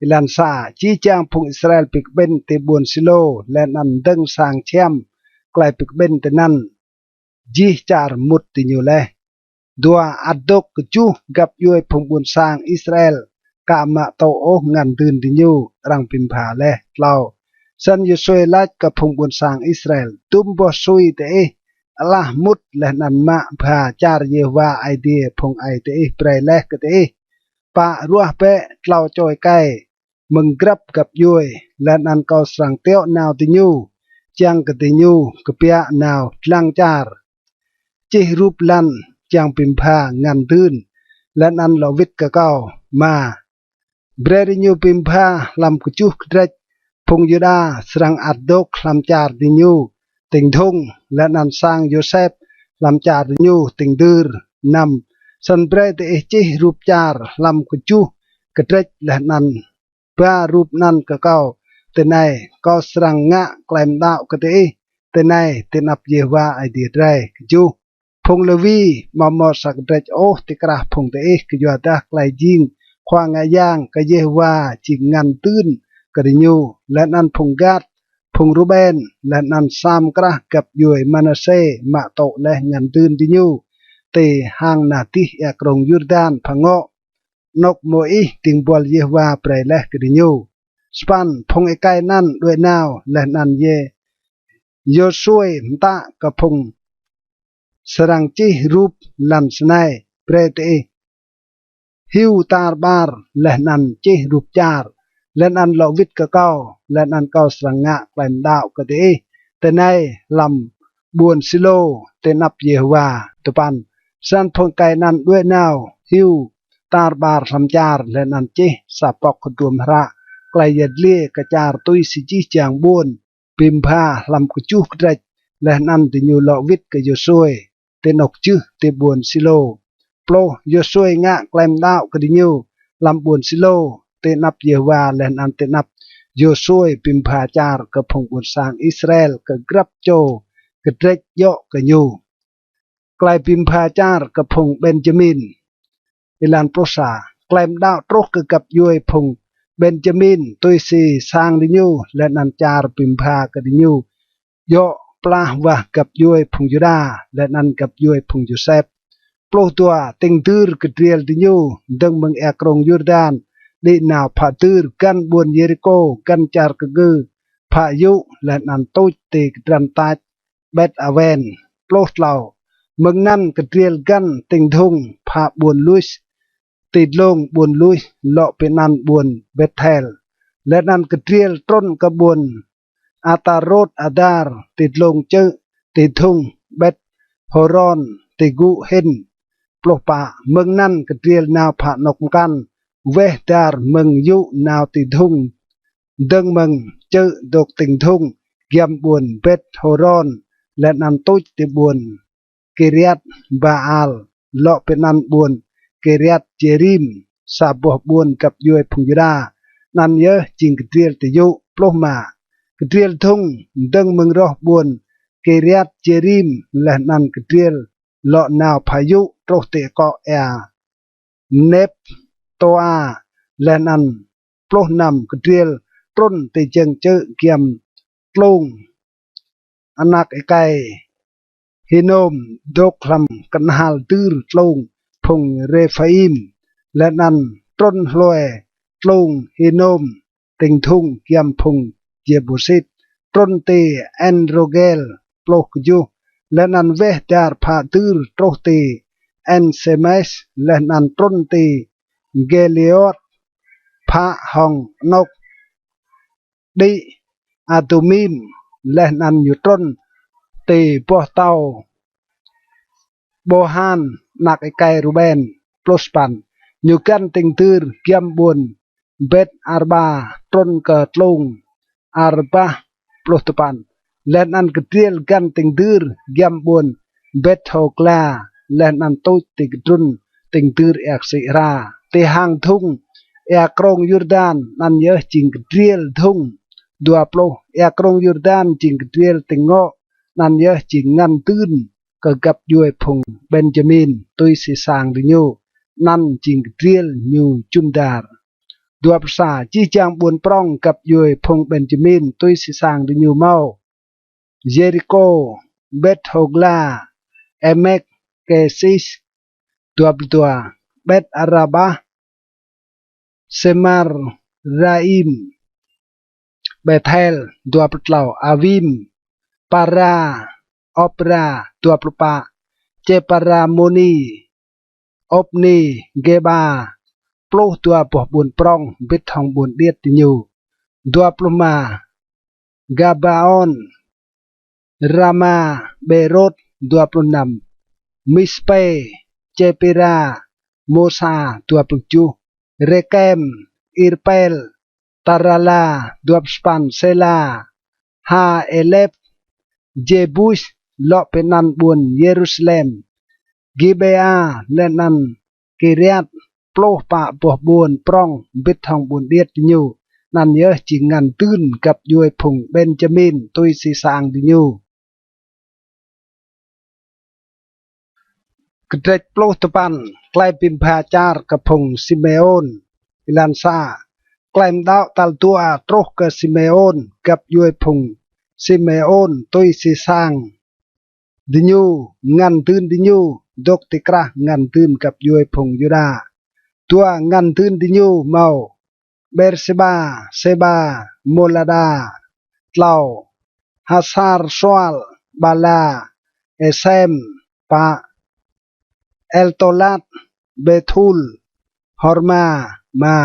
Êlan sa. Jih jang phung Israel bi kƀĭn ti ƀuôn Silô leh anăn mdơ̆ng sang čhiăm klei bi kƀĭn tinăn jih čar mŭt diñu leh. Dua. Ăt dôk kjuh găp djuê phung ƀuôn sang Israel ka mă tŭ ôh ngăn dưn diñu arăng bi mbha leh. Tlâo. Snăn Yôsuê lač kơ phung ƀuôn sang Israel: Dŭm boh sui diih alah mŭt leh anăn mă bha čar Yêhôwa Aê Diê phung aê diih brei leh kơ diih. Pă. Ruah bĕ tlâo čô êkei mơ̆ng grăp găp djuê, leh anăn kâo srăng tiŏ nao diñu, čiăng kơ diñu kbiă nao dlăng čar, čih rup lăn čiăng bi mbha ngăn dưn, leh anăn lŏ wĭt kơ kâo. Êma. Brei diñu bi mbha hlăm kjuh kdrêč. Phung Yuđa srăng ăt dôk hlăm čar diñu tĭng dhŭng, leh anăn sang Yôsep hlăm čar diñu tĭng dưr. Năm. Snăn brei diih čih rup čar hlăm kjuh kdrêč leh anăn ba rup anăn kơ kâo. Tinei kâo srăng ngă klei mđăo kơ diih. Tinei ti anăp Yêhôwa Aê Diê drei. Kjuh. Phung Lêwi amâo mâo sa kdrêč ôh ti krah phung diih, kyuadah klei jing khua ngă yang kơ Yêhôwa jing ngăn dưn kơ diñu. Leh anăn phung Gat, phung Ruben, leh anăn sa mkrah găp djuê Manasê mă tŭ leh ngăn dưn diñu ti hang nah dih êa krông Yurdan phă ngŏ, anôk mô̆ ih dĭng buăl Yêhôwa brei leh kơ diñu. Sa păn. Phung êkei anăn đuĕ nao, leh anăn Yê Yôsuê mtă kơ phung srăng čih rup lăn snei brei diih hiu tar ƀar leh anăn čih rup čar, leh anăn lŏ wĭt kơ kâo, leh anăn kâo srăng ngă klei mđao kơ diih tinei hlăm ƀuôn Silô ti anăp Yêhôwa. Dua păn. Snăn phung êkei anăn đuĕ nao hiu tar ƀar hlăm čar, leh anăn čih sa pŏk hdruôm hră klei yăl dliê kơ čar tui si jih jang ƀuôn bi mbha hlăm kjuh kdrêč, leh anăn diñu lŏ wĭt kơ Yôsuê ti anôk jưh ti ƀuôn Silô. Pluh. Yôsuê ngă klei mđao kơ diñu hlăm ƀuôn Silô ti anăp Yêhôwa, leh anăn ti anăp Yôsuê bi mbha čar kơ phung ƀuôn sang Israel kơ grăp čô kdrêč djŏ kơ ñu. Klei bi mbha čar kơ phung Benjamin. Êlan pluh sa. Klei mđao truh kơ găp djuê phung Benjamin tui si sang diñu, leh anăn čar bi mbha kơ diñu djŏ plah wah găp djuê phung Yuđa leh anăn găp djuê phung Yôsep. Pluh dua. Tĭng dưr kdriêl diñu dơ̆ng mơ̆ng êa krông Yurdan đĭ nao phă dưr găn ƀuôn Yêrikô, găn čar kngư phă yŭ, leh anăn tuč ti kdrăn tač Bet-awen. Pluh tlâo. Mơ̆ng anăn kdriêl găn tĭng dhŭng phă ƀuôn Lus, ti dlông ƀuôn Lus lŏ bi anăn ƀuôn Bêthel, leh anăn kdriêl trŭn kơ ƀuôn Atarôt-adar ti dlông čư̆ ti dhŭng Bet-hôron ti gŭ hĭn. Pluh pă. Mơ̆ng anăn kdriêl nao phă anôk mkăn weh dar mơ̆ng yŭ nao ti dhŭng dơ̆ng mơ̆ng čư̆ dôk tĭng dhŭng giăm ƀuôn Bet-hôron, leh anăn tuč ti ƀuôn Kiriat-Baal, lŏ bi anăn ƀuôn Kiriat-Jêrim, sa boh ƀuôn găp djuê phung Yuđa. Anăn yơh jing kdriêl ti yŭ. Pluh êma. Kdriêl dhŭng dơ̆ng mơ̆ng roh ƀuôn Kiriat-Jêrim, leh anăn kdriêl lŏ nao phă yŭ truh ti akŏ êa Nêptôa, leh anăn pluh năm. Kdriêl trŭn ti jơ̆ng čư̆ giăm tlung anak êkei Hinôm dôk hlăm knhal dưr tlung phung Rêphaim, leh anăn trŭn hlue tlung Hinôm tĭng dhŭng giăm phung Jêbusit, trŭn ti En-Rôgel. Pluh kjuh. Leh anăn weh dar phă dưr truh ti En-Sêmes, leh anăn trŭn ti Gêlêôt phă hŏng anôk đĭ Adumim, leh anăn ñu trŭn ti boh tâo Bohan anak êkei Ruben. Pluh sa păn. Ñu găn tĭng dưr giăm ƀuôn Bet-Arba, trŭn kơ tlung Arbah. Pluh dua păn. Leh anăn kdriêl găn tĭng dưr giăm ƀuôn Bet-Hôgla, leh anăn tuč ti kdrŭn tĭng dưr êa ksĭ hra ti hang dhŭng êa krông Yurdan. Anăn yơh jing kdriêl dhŭng. Dua pluh. Êa krông Yurdan jing kdriêl tĭng ngŏ. Anăn yơh jing ngăn dưn kơ găp djuê phung Benjamin tui si sang diñu. Anăn jing kdriêl ñu jŭm dar. Dua pluh sa. Jih jang ƀuôn prŏng găp djuê phung Benjamin tui si sang diñu mâo: Yêrikô, Bet-Hôgla, Emek Kesis. Dua pluh dua. Bet-Arabah, Semaraim, Bêthel. Dua pluh tlâo. Awim, Para, Opra. Dua pluh pă. Čêparamôni, Opni, Gêba. Pluh dua boh ƀuôn prŏng mbĭt hŏng ƀuôn điêt diñu. Dua pluh êma. Gabaôn, Rama, Bêrôt. Dua pluh năm. Mispê, Čêpira, Môsa. Dua pluh kjuh. Rêkem, Irpel, Tarala. Dua pluh sa păn. Sêla, Ha-Elep, Jêbus, lŏ bi anăn ƀuôn Yêrusalem, Gibêa, leh anăn Kiriat. Pluh pă boh ƀuôn prŏng mbĭt hŏng ƀuôn điêt diñu. Anăn yơh jing ngăn dưn găp djuê phung Benjamin tui si sang diñu. Kdrêč pluh dua păn. Klei bi mbha čar kơ phung Simêôn. Êlan sa. Klei mđao tal dua truh kơ Simêôn. Găp djuê phung Simêôn tui si sang diñu, ngăn dưn diñu dôk ti krah ngăn dưn găp djuê phung Yuđa. Dua. Ngăn dưn diñu mâo Bêrsêba, Sêba, Môlada. Tlâo. Hasar-Sual, Bala, Êsem, pă, Eltolat, Bethul, Horma, êma,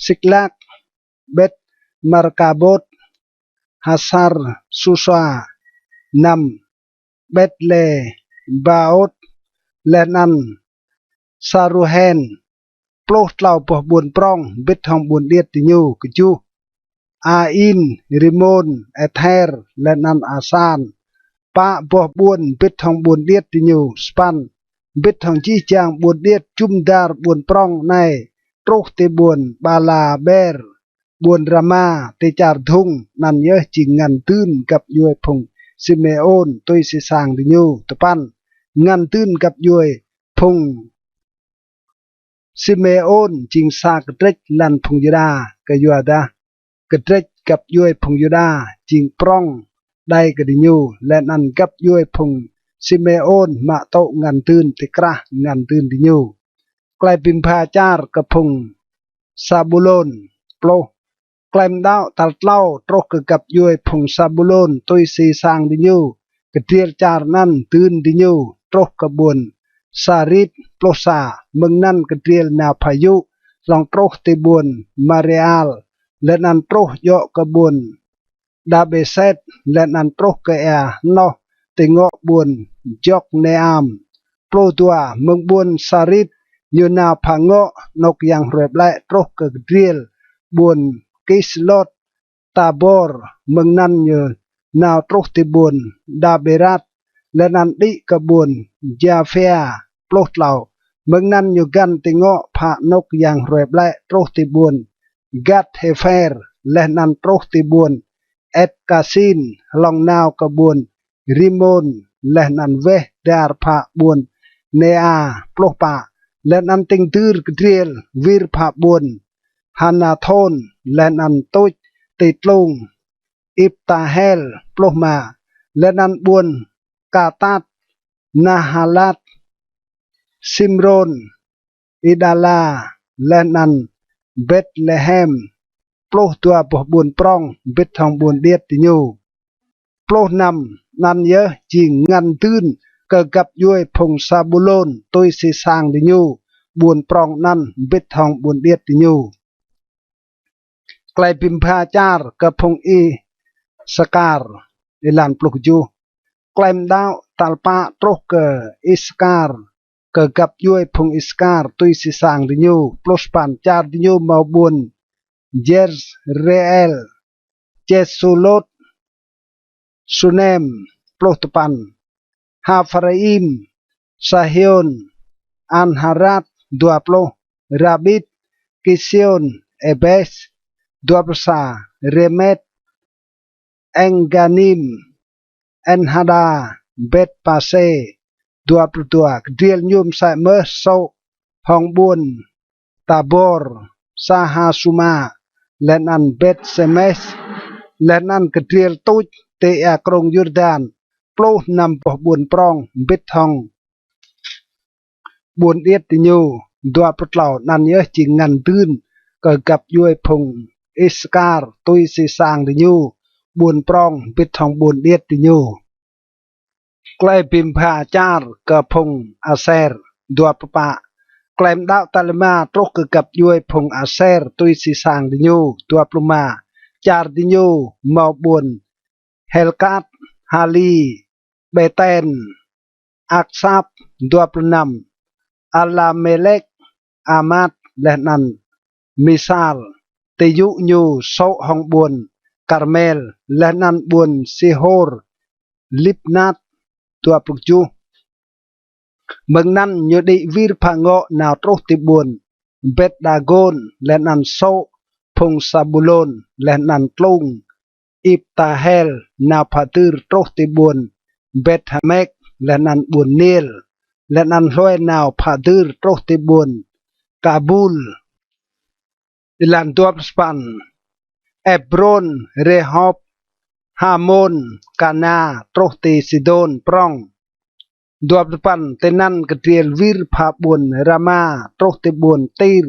Siklak, Bet Markabot, Hasar Susa, năm, Bet Lebaot, leh anăn Saruhen. Pluh tlâo boh ƀuôn prŏng mbĭt hŏng ƀuôn điêt diñu. Kjuh, Ain, Rimôn, Ether, leh anăn Asan. Pă boh ƀuôn mbĭt hŏng ƀuôn điêt diñu. Sa păn, mbĭt hŏng jih jang ƀuôn điêt jŭm dar ƀuôn prŏng anei truh ti ƀuôn Bala Ber, ƀuôn Rama ti čar Dhŭng. Anăn yơh jing ngăn dưn găp djuê phung Simêôn tui si sang diñu. Dua păn, ngăn dưn găp djuê phung Simêôn jing sa kdrêč lăn phung Yuđa, kyuadah kdrêč găp djuê phung Yuđa jing prŏng đei kơ diñu, leh anăn găp djuê phung Simêôn mă tŭ ngăn dưn ti krah ngăn dưn diñu. Klei bi mbha čar kơ phung Sabulôn. Pluh, klei mđao tal tlâo truh kơ găp djuê phung Sabulôn tui si sang diñu. Kdriêl čar anăn dưn diñu truh kơ ƀuôn Sarit. Pluh sa, mơ̆ng anăn kdriêl nao phayŭ hlŏng truh ti ƀuôn Mareal, leh anăn truh djŏ kơ ƀuôn Đabeset, leh anăn truh kơ êa hnoh ti ngŏ ƀuôn Jokneam. Pluh dua, mơ̆ng ƀuôn Sarit ñu nao phă ngŏ anôk yang hruê ƀlĕ truh kơ kdriêl ƀuôn Kislôt Tabor, mơ̆ng anăn ñu nao truh ti ƀuôn Đaberat, leh anăn đĭ kơ ƀuôn Japhia. Pluh tlâo, mơ̆ng anăn ñu găn ti ngŏ phă anôk yang hruê ƀlĕ truh ti ƀuôn Gat Hêpher, leh anăn truh ti ƀuôn Etkasin, hlŏng nao kơ ƀuôn Rimôn, leh anăn weh dar phă ƀuôn Nêa. Pluh pă, leh anăn tĭng dưr kdriêl wir phă ƀuôn Hanathôn, leh anăn tuč ti tlung Iptahel. Pluh êma, leh anăn ƀuôn Katat, Nahalat, Simrôn, Idala, leh anăn Betlehem. Pluh dua boh ƀuôn prŏng mbĭt hŏng ƀuôn điêt diñu. Pluh năm, anăn yơh jing ngăn dưn kơ găp djuê phung Sabulôn tui si sang diñu, ƀuôn prŏng anăn mbĭt hŏng ƀuôn điêt diñu. Klei bi mbha čar kơ phung Isakar. Êlan pluh kjuh, klei mđao tal pă truh kơ Isakar, kơ găp djuê phung Isakar tui si sang diñu. Pluh sa păn, čar diñu mâo ƀuôn Jezreel, Kesulôt, Sunem. Pluh dua păn, Haphraim, Sahiôn, Anharat. Dua pluh, Rabit, Kision, Ebes. Dua pluh sa, Remet, Engganim, Enhada, Bet Pase. Dua pluh dua, kdriêl ñu msĕ mơh sô̆ hŏng ƀuôn Tabor, Sahasuma, leh anăn Bet Semes, leh anăn kdriêl tuč ti êa krông Yurdan. Pluh năm boh ƀuôn prŏng mbĭt hŏng ƀuôn điêt diñu. Dua pluh tlâo, anăn yơh jing ngăn dưn kơ găp djuê phung Isakar tui si sang diñu, ƀuôn prŏng mbĭt hŏng ƀuôn điêt diñu. Klei bi mbha čar kơ phung Aser. Dua pluh pă, klei mđao tal êma truh kơ găp djuê phung Aser tui si sang diñu. Dua pluh êma, čar diñu mâo ƀuôn Helkat, Hali, Beten, Aksap. Dua pluh năm, Alamelek, Amat, leh anăn Misal, ti yŭ ñu sô̆ hŏng ƀuôn Karmel, leh anăn ƀuôn Sihor, Lipnat. Dua pluh kjuh, mơ̆ng anăn ñu đĭ wir phă ngŏ nao truh ti ƀuôn Bet-Dagôn, leh anăn sô̆ phung Sabulôn, leh anăn tlung Iptahel nao phă dưr truh ti ƀuôn Bet-Hamek, leh anăn ƀuôn Niel, leh anăn hlue nao phă dưr truh ti ƀuôn Kabul. Êlan dua pluh sa păn, Êbrôn, Rêhôp, Hamôn, Kana, truh ti Sidôn prŏng. Dua pluh dua păn, tinăn kdriêl wir phă ƀuôn Rama truh ti ƀuôn Tir,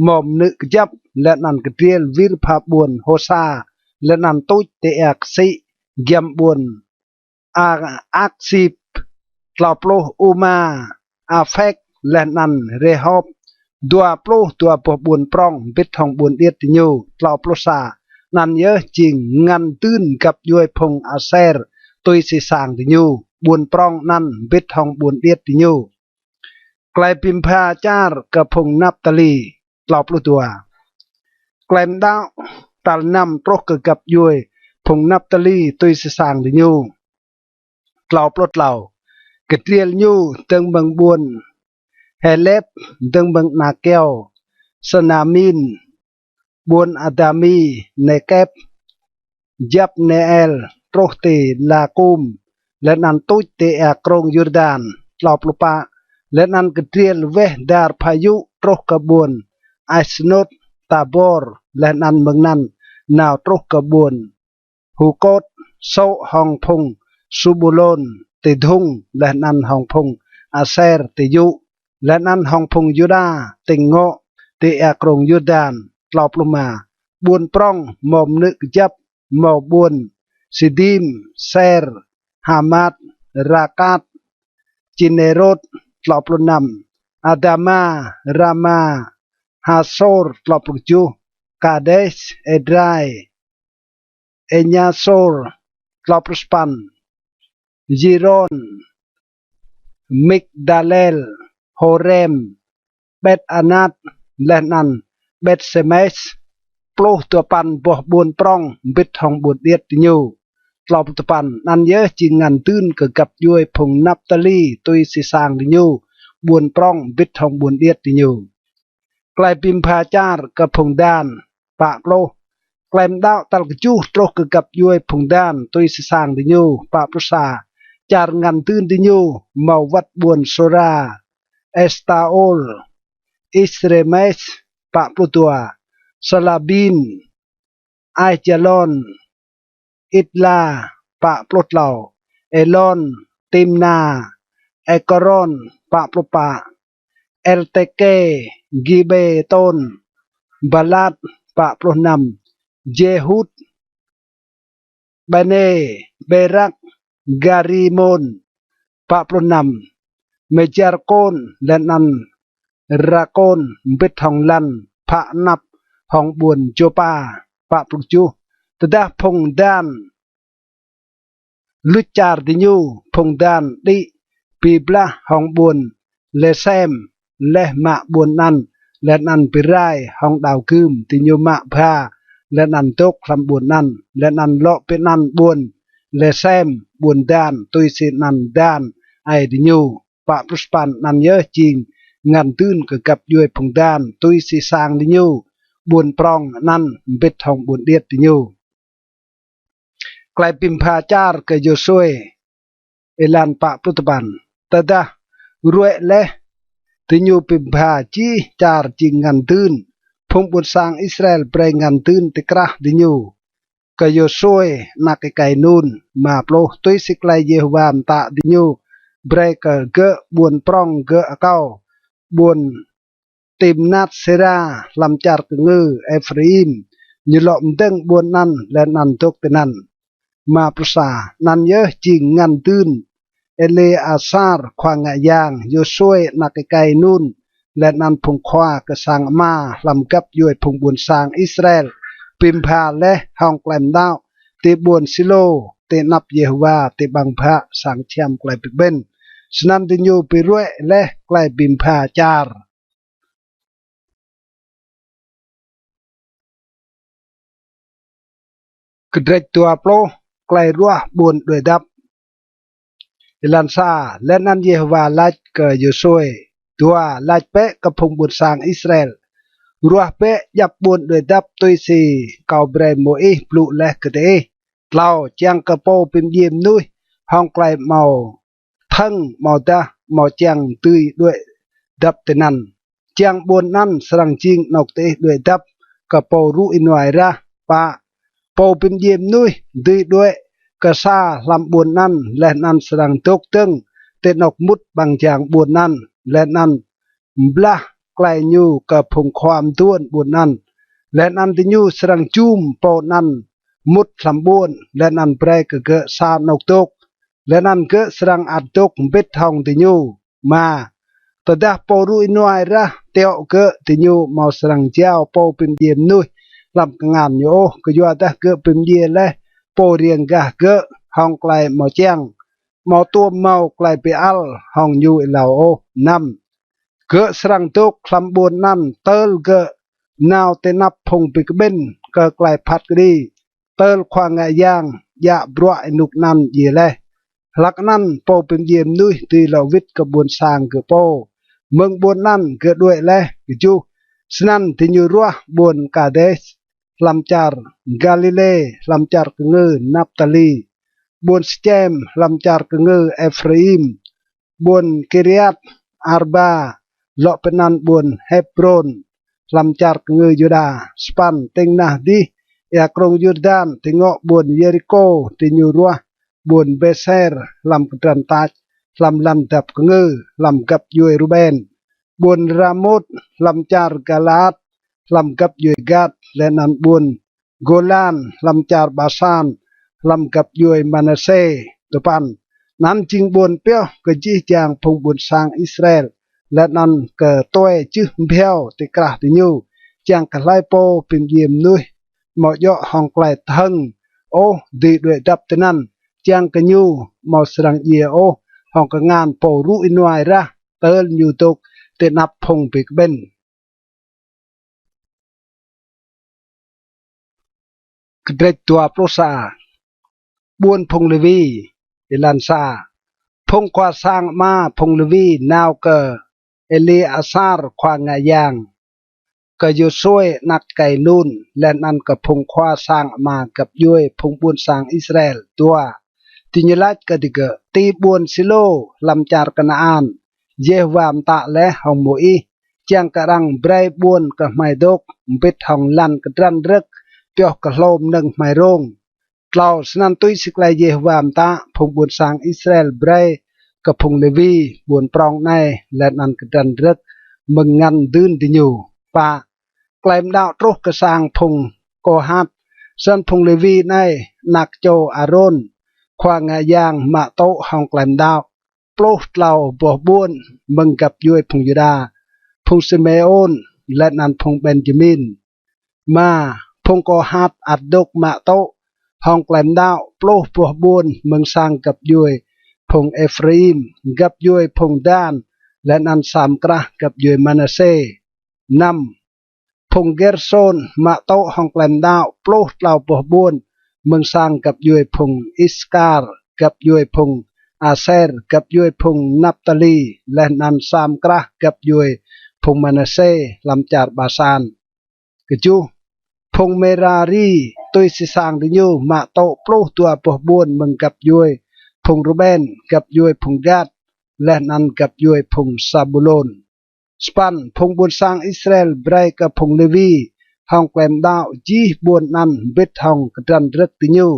mâo mnư̆ kjăp, leh anăn kdriêl wir phă ƀuôn Hôsa, leh anăn tuč ti êa ksĭ giăm ƀuôn A-, Aksip. Tlâo pluh Uma, Aphek, leh anăn Rêhôp, dua pluh dua boh ƀuôn prŏng mbĭt hŏng ƀuôn điêt diñu. Tlâo pluh sa. Anăn yơh jing ngăn dưn găp djuê phung Aser tui si sang diñu, ƀuôn prŏng anăn mbĭt hŏng ƀuôn điêt diñu. Klei bi mbha čar kơ phung Naptali. Tlâo pluh dua. Klei mđao tal năm truh kơ găp djuê phung Naptali tui si sang diñu. Tlâo pluh tlâo. Kdriêl ñu dơ̆ng mơ̆ng ƀuôn Helep, dơ̆ng mơ̆ng ana kyâo Sanamin, ƀuôn Adami, Nekep, Jabneel, truh ti Lakum, leh anăn tuč ti êa krông Yurdan. Tlâo pluh pă. Leh anăn kdriêl weh dar phayŭ truh kơ ƀuôn Asnôt Tabor, leh anăn mơ̆ng anăn nao truh kơ ƀuôn Hukôt, sô̆ hŏng phung Subulôn ti dhŭng, leh anăn hŏng phung Aser ti yŭ, leh anăn hŏng phung Yuđa tĭng ngŏ ti êa krông Yurdan. Tlâo pluh êma. Ƀuôn prŏng mâo mnư̆ kjăp, mâo ƀuôn Sidim, Ser, Hamat, Rakat, Kinêrôt. Tlâo pluh năm. Adama, Rama, Hasôr. Tlâo pluh kjuh. Kades, Edrai, Êñasôr. Tlâo pluh sa păn. Yirôn, Migdalel, Hôrem, Bet-Anat, leh anăn Bet-Semes. Pluh dua păn boh ƀuôn prŏng mbĭt hŏng ƀuôn điêt diñu. Tlâo pluh dua păn. Anăn yơh jing ngăn dưn kơ găp djuê phung Naptali tui si sang diñu, ƀuôn prŏng mbĭt hŏng ƀuôn điêt diñu. Klei bi mbha čar kơ phung Dan. Pă pluh. Klei mđao tal kjuh truh kơ găp djuê phung Dan tui si sang diñu. Pă pluh sa. Čar ngăn dưn diñu mâo wăt ƀuôn Sôra, Estaôl, Isremes. Pă pluh dua. Salabin, Aijalon, Itla. Pă pluh tlâo. Êlôn, Timna, Êkrôn. Pă pluh pă. Elteke, Gibêtôn, Balat. Pă pluh năm. Jêhut, Bene, Berak, Garimôn. Pă pluh năm. Mêjarkôn, leh anăn Rakôn mbĭt hŏng lăn phă anăp hŏng ƀuôn Jôpa. Pă pluh kjuh. Tơdah phung Dan luč čar diñu, phung Dan đĭ bi blah hŏng ƀuôn Lêsem, leh mă ƀuôn anăn, leh anăn bi rai hŏng đao gưm. Diñu mă bha leh anăn dôk hlăm ƀuôn anăn, leh anăn lŏ bi anăn ƀuôn Lêsem, ƀuôn Dan, tui si anăn Dan aê diñu. Pă pluh sa păn. Anăn yơh jing ngăn dưn kơ găp djuê phung Dan tui si sang diñu, ƀuôn prŏng anăn mbĭt hŏng ƀuôn điêt diñu. Klei bi mbha čar kơ Yôsuê. Êlan pă pluh dua păn. Tơdah ruê̆ leh diñu bi mbha jih čar jing ngăn dưn, phung ƀuôn sang Israel brei ngăn dưn ti krah diñu kơ Yôsuê anak êkei Nun. Êma pluh. Tui si klei Yêhôwa mtă diñu brei kơ gơ̆ ƀuôn prŏng gơ̆ akâo, ƀuôn Timnat Sêra, hlăm čar kngư Êphraim, ñu lŏ mdơ̆ng ƀuôn anăn leh anăn dôk tinăn. Êma pluh sa. Anăn yơh jing ngăn dưn Êlêasar khua ngă yang, Yôsuê anak êkei Nun, leh anăn phung khua kơ sang ama hlăm găp djuê phung ƀuôn sang Israel bi mbha leh hŏng klei mđao ti ƀuôn Silô ti anăp Yêhôwa ti ƀăng bhă sang čhiăm klei bi kƀĭn. Snăn diñu bi ruê̆ leh klei bi mbha čar. Kdrêč dua pluh. Klei ruah ƀuôn đuĕ dăp. Êlan sa. Leh anăn Yêhôwa lač kơ Yôsuê: Dua, lač bĕ kơ phung ƀuôn sang Israel: Ruah bĕ djăp ƀuôn đuĕ dăp tui si kâo brei Môis blŭ leh kơ diih. Tlâo, čiăng kơ pô bi mdjiê mnuih hŏng klei amâo thơ̆ng amâodah amâo čiăng dưi đuĕ dăp tinăn, čiăng ƀuôn anăn srăng jing anôk diih đuĕ dăp kơ pô rŭ ênuah êrah. Pă, pô bi mdjiê mnuih dưi đuĕ kơ sa hlăm ƀuôn anăn leh anăn srăng dôk dơ̆ng ti anôk mŭt ƀăng jang ƀuôn anăn, leh anăn mblah klei ñu kơ phung khua mduôn ƀuôn anăn, leh anăn diñu srăng jum pô anăn mŭt hlăm ƀuôn, leh anăn brei kơ gơ̆ sa anôk dôk. leh anăn gơ̆ srăng ăt dôk mbĭt hŏng diñu. Êma, tơdah pô rŭ ênuah êrah tiŏ gơ̆, diñu amâo srăng jao pô bi mdjiê mnuih hlăm kngan ñu ôh, kyuadah gơ̆ bi mdjiê leh pô riêng gah gơ̆ hŏng klei amâo čiăng, amâo tuôm mâo klei bi ăl hŏng ñu êlâo ôh. Năm, gơ̆ srăng dôk hlăm ƀuôn anăn tơl gơ̆ nao ti anăp phung bi kƀĭn kơ klei phat kđi, tơl khua ngă yang djă bruă ênuk anăn djiê leh. Hlăk anăn pô bi mdjiê mnuih dưi lŏ wĭt kơ ƀuôn sang gơ̆ pô mơ̆ng ƀuôn anăn gơ̆ đuĕ leh. Kjuh, snăn diñu ruah ƀuôn Kades hlăm čar Galilê, hlăm čar kngư Naptali, ƀuôn Sičem hlăm čar kngư Êphraim, ƀuôn Kiriat Arba lŏ bi anăn ƀuôn Hêbrôn hlăm čar kngư Yuđa. Sa păn, tĭng nah dih êa krông Yurdan ti ngŏ ƀuôn Yêrikô, diñu ruah ƀuôn Bêser hlăm kdrăn tač, hlăm lăn dap kngư, hlăm găp djuê Ruben, ƀuôn Ramôt hlăm čar Galaat hlăm găp djuê Gad, leh anăn ƀuôn Gôlan hlăm čar Basan hlăm găp djuê Manasê. Dua păn, anăn jing ƀuôn pioh kơ jih jang phung ƀuôn sang Israel, leh anăn kơ tue jưh mbhiâo ti krah diñu, čiăng kơ hlei pô bi mdjiê mnuih amâo djŏ hŏng klei thơ̆ng ôh dưi đuĕ dăp tinăn, čiăng kơ ñu amâo srăng djiê ôh hŏng kngan pô rŭ ênuah êrah tơl ñu dôk ti anăp phung bi kƀĭn. Kdrêč dua pluh sa. Ƀuôn phung Lêwi. Êlan sa. Phung khua sang ama phung Lêwi nao kơ Êlêasar khua ngă yang, kơ Yôsuê anak êkei Nun, leh anăn kơ phung khua sang ama găp djuê phung ƀuôn sang Israel. Dua, diñu lač kơ digơ̆: Ti ƀuôn Silô hlăm čar Kanaan, Yêhôwa mtă leh hŏng Môis, čiăng kơ arăng brei ƀuôn kơ hmei dôk mbĭt hŏng lăn kdrăn rơ̆k pioh kơ hlô mnơ̆ng hmei rông. Tlâo, snăn tui si klei Yêhôwa mtă, phung ƀuôn sang Israel brei kơ phung Lêwi ƀuôn prŏng anei leh anăn kdrăn rơ̆k mơ̆ng ngăn dưn diñu. Pă, klei mđăo truh kơ sang phung Kôhat. Snăn phung Lêwi anei, anak čô Arôn, khua ngă yang, mă tŭ hŏng klei mđăo pluh tlâo boh ƀuôn mơ̆ng găp djuê phung Yuđa, phung Simêôn, leh anăn phung Benjamin. Êma, phung Kôhat ăt dôk mă tŭ hŏng klei mđăo pluh boh ƀuôn mơ̆ng sang găp djuê phung Êphraim, găp djuê phung Dan, leh anăn sa mkrah găp djuê Manasê. Năm, phung Gêrsôn mă tŭ hŏng klei mđăo pluh tlâo boh ƀuôn mơ̆ng sang găp djuê phung Iskar, găp djuê phung Aser, găp djuê phung Naptali, leh anăn sa mkrah găp djuê phung Manasê hlăm čar Basan. Kjuh, phung Mêrari tui si sang diñu mă tŭ pluh dua boh ƀuôn mơ̆ng găp djuê phung Ruben, găp djuê phung Gad, leh anăn găp djuê phung Sabulôn. Sa păn, phung ƀuôn sang Israel brei kơ phung Lêwi hŏng klei mđăo jih ƀuôn anăn mbĭt hŏng kdrăn rơ̆k diñu,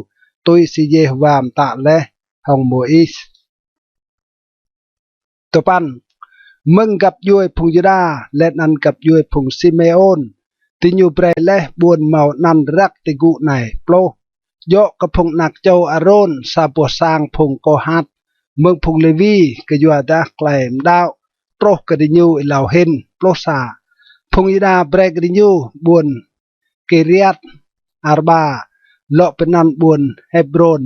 tui si Yêhôwa mtă leh hŏng Môis. Dua păn, mơ̆ng găp djuê phung Yuđa leh anăn găp djuê phung Simêôn, diñu brei leh ƀuôn mâo anăn răk ti gŭ anei. Pluh, djŏ kơ phung anak čô Arôn, sa boh sang phung Kôhat mơ̆ng phung Lêwi, kyuadah klei mđăo truh kơ diñu êlâo hĭn. Pluh sa, phung Yuđa brei kơ diñu ƀuôn Kiriat Arba, lŏ bi anăn ƀuôn Hêbrôn.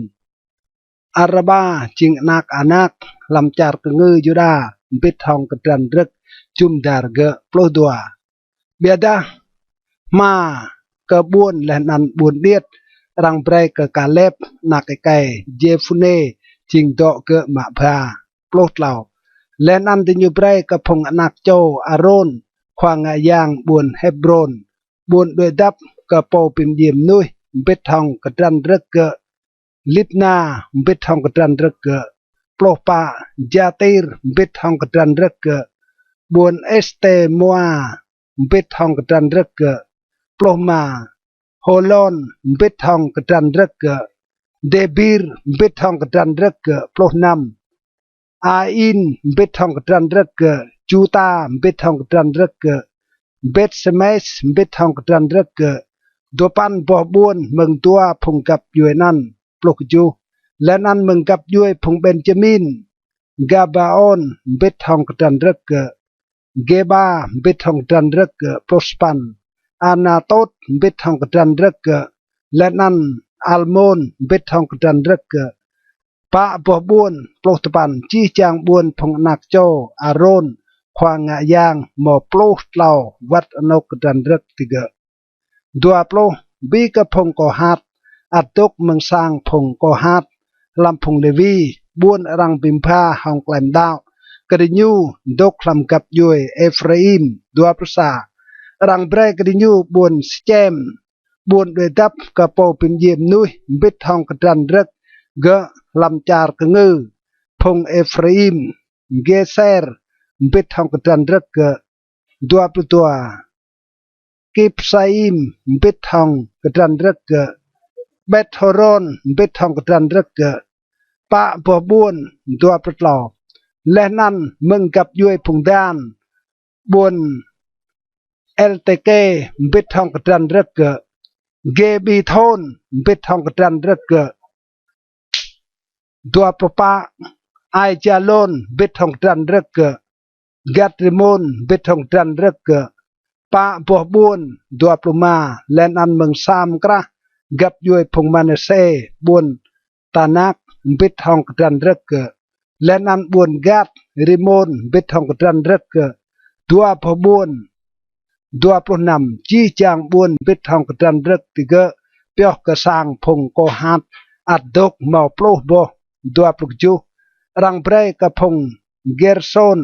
Araba jing anak Anak hlăm čar kngư Yuđa, mbĭt hŏng kdrăn rơ̆k jŭm dar gơ̆. Pluh dua, ƀiădah hma kơ ƀuôn leh anăn ƀuôn điêt arăng brei kơ Kalep anak êkei Jêphunê, jing dŏ gơ̆ mă bha. Pluh tlâo, leh anăn diñu brei kơ phung anak čô Arôn, khua ngă yang, ƀuôn Hêbrôn, ƀuôn đuĕ dăp kơ pô bi mdjiê mnuih, mbĭt hŏng kdrăn rơ̆k gơ̆. Libna, mbĭt hŏng kdrăn rơ̆k gơ̆. Pluh pă, Jatir, mbĭt hŏng kdrăn rơ̆k gơ̆. Ƀuôn Êstêmoa, mbĭt hŏng kdrăn rơ̆k gơ̆. Pluh êma, Hôlôn, mbĭt hŏng kdrăn rơ̆k gơ̆. Dêbir, mbĭt hŏng kdrăn rơ̆k gơ̆. Pluh năm, Ain, mbĭt hŏng kdrăn rơ̆k gơ̆. Juta, mbĭt hŏng kdrăn rơ̆k gơ̆. Bêt-Sêmes, mbĭt hŏng kdrăn rơ̆k gơ̆. Dua păn boh ƀuôn mơ̆ng dua phung găp djuê anăn. Pluh kjuh, Leh anăn mơ̆ng găp djuê phung Benjamin: Gabaôn mbĭt hŏng kdrăn rơ̆k gơ̆, Gêba mbĭt hŏng kdrăn rơ̆k gơ̆, pluh sa păn, Anatôt mbĭt hŏng kdrăn rơ̆k gơ̆, leh anăn Almôn mbĭt hŏng kdrăn rơ̆k gơ̆, pă boh ƀuôn. Pluh dua păn. Jih jang ƀuôn phung anak čô Arôn khua ngă yang mâo pluh tlâo wăt anôk kdrăn rơ̆k digơ̆. Dua pluh. Bi kơ phung Kôhat, ăt dôk mơ̆ng sang phung Kôhat hlăm phung Lêwi, ƀuôn arăng bi mbha hŏng klei mđao, kơ diñu dôk hlăm găp djuê Êphraim. Dua pluh sa. Arăng brei kơ diñu ƀuôn Sičem, ƀuôn đuĕ dăp kơ pô bi mdjiê mnuih, mbĭt hŏng kdrăn rơ̆k gơ̆ hlăm čar kngư phung Êphraim: Gêser mbĭt hŏng kdrăn rơ̆k gơ̆. Dua pluh dua. Kipsaim mbĭt hŏng kdrăn rơ̆k gơ̆, Bet-Hôron mbĭt hŏng kdrăn rơ̆k gơ̆, pă boh ƀuôn. Dua pluh tlâo. Leh anăn mơ̆ng găp djuê phung Dan: ƀuôn Eltêkê mbĭt hŏng kdrăn rơ̆k gơ̆, Gêbithôn mbĭt hŏng kdrăn rơ̆k gơ̆. Dua pluh pă. Aijalôn mbĭt hŏng kdrăn rơ̆k gơ̆, Gat-Rimôn mbĭt hŏng kdrăn rơ̆k gơ̆, pă boh ƀuôn. Dua pluh êma. Leh anăn mơ̆ng sa mkrah găp djuê phung Manasê: ƀuôn Tanak mbĭt hŏng kdrăn rơ̆k gơ̆, leh anăn ƀuôn Gat-Rimôn mbĭt hŏng kdrăn rơ̆k gơ̆, dua boh ƀuôn. Dua pluh năm. Jih jang ƀuôn mbĭt hŏng kdrăn rơ̆k digơ̆ pioh kơ sang phung Kôhat ăt dôk mâo pluh boh. Dua pluh kjuh. Arăng brei kơ phung Gêrsôn,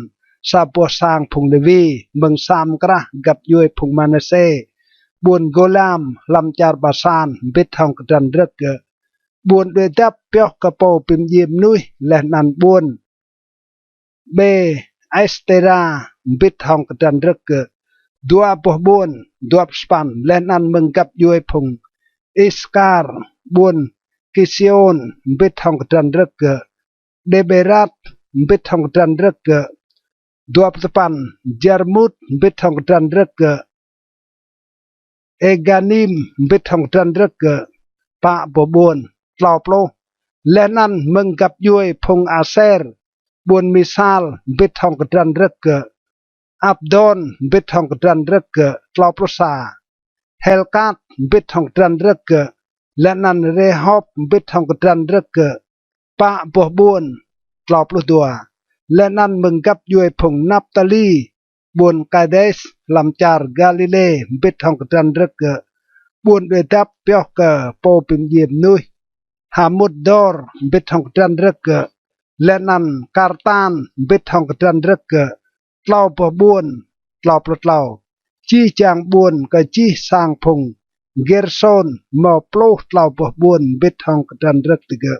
sa boh sang phung Lêwi, mơ̆ng sa mkrah găp djuê phung Manasê: ƀuôn Gôlam hlăm čar Basan mbĭt hŏng kdrăn rơ̆k gơ̆, ƀuôn đuĕ dăp pioh kơ pô bi mdjiê mnuih, leh anăn ƀuôn Bêêstêra mbĭt hŏng kdrăn rơ̆k gơ̆, dua boh ƀuôn. Dua pluh sa păn. Leh anăn mơ̆ng găp djuê phung Isakar: ƀuôn Kisiôn mbĭt hŏng kdrăn rơ̆k gơ̆, Đêbêrat mbĭt hŏng kdrăn rơ̆k gơ̆. Dua pluh sa păn. Jarmut mbĭt hŏng kdrăn rơ̆k gơ̆, Êganim mbĭt hŏng kdrăn rơ̆k gơ̆, pă boh ƀuôn. Tlâo pluh. Leh anăn mơ̆ng găp djuê phung Aser: ƀuôn Misal mbĭt hŏng kdrăn rơ̆k gơ̆, Apdôn mbĭt hŏng kdrăn rơ̆k gơ̆. Tlâo pluh sa. Helkat mbĭt hŏng kdrăn rơ̆k gơ̆, leh anăn Rêhôp mbĭt hŏng kdrăn rơ̆k gơ̆, pă boh ƀuôn. Tlâo pluh dua. Leh anăn mơ̆ng găp djuê phung Naptali: ƀuôn Kades hlăm čar Galilê mbĭt hŏng kdrăn rơ̆k gơ̆, ƀuôn đuĕ dăp pioh kơ pô bi mdjiê mnuih, Hamut-Dôr mbĭt hŏng kdrăn rơ̆k gơ̆, leh anăn Kartan mbĭt hŏng kdrăn rơ̆k gơ̆, tlâo boh ƀuôn. Tlâo pluh tlâo. Jih jang ƀuôn kơ jih sang phung Gêrsôn mâo pluh tlâo boh ƀuôn mbĭt hŏng kdrăn rơ̆k digơ̆.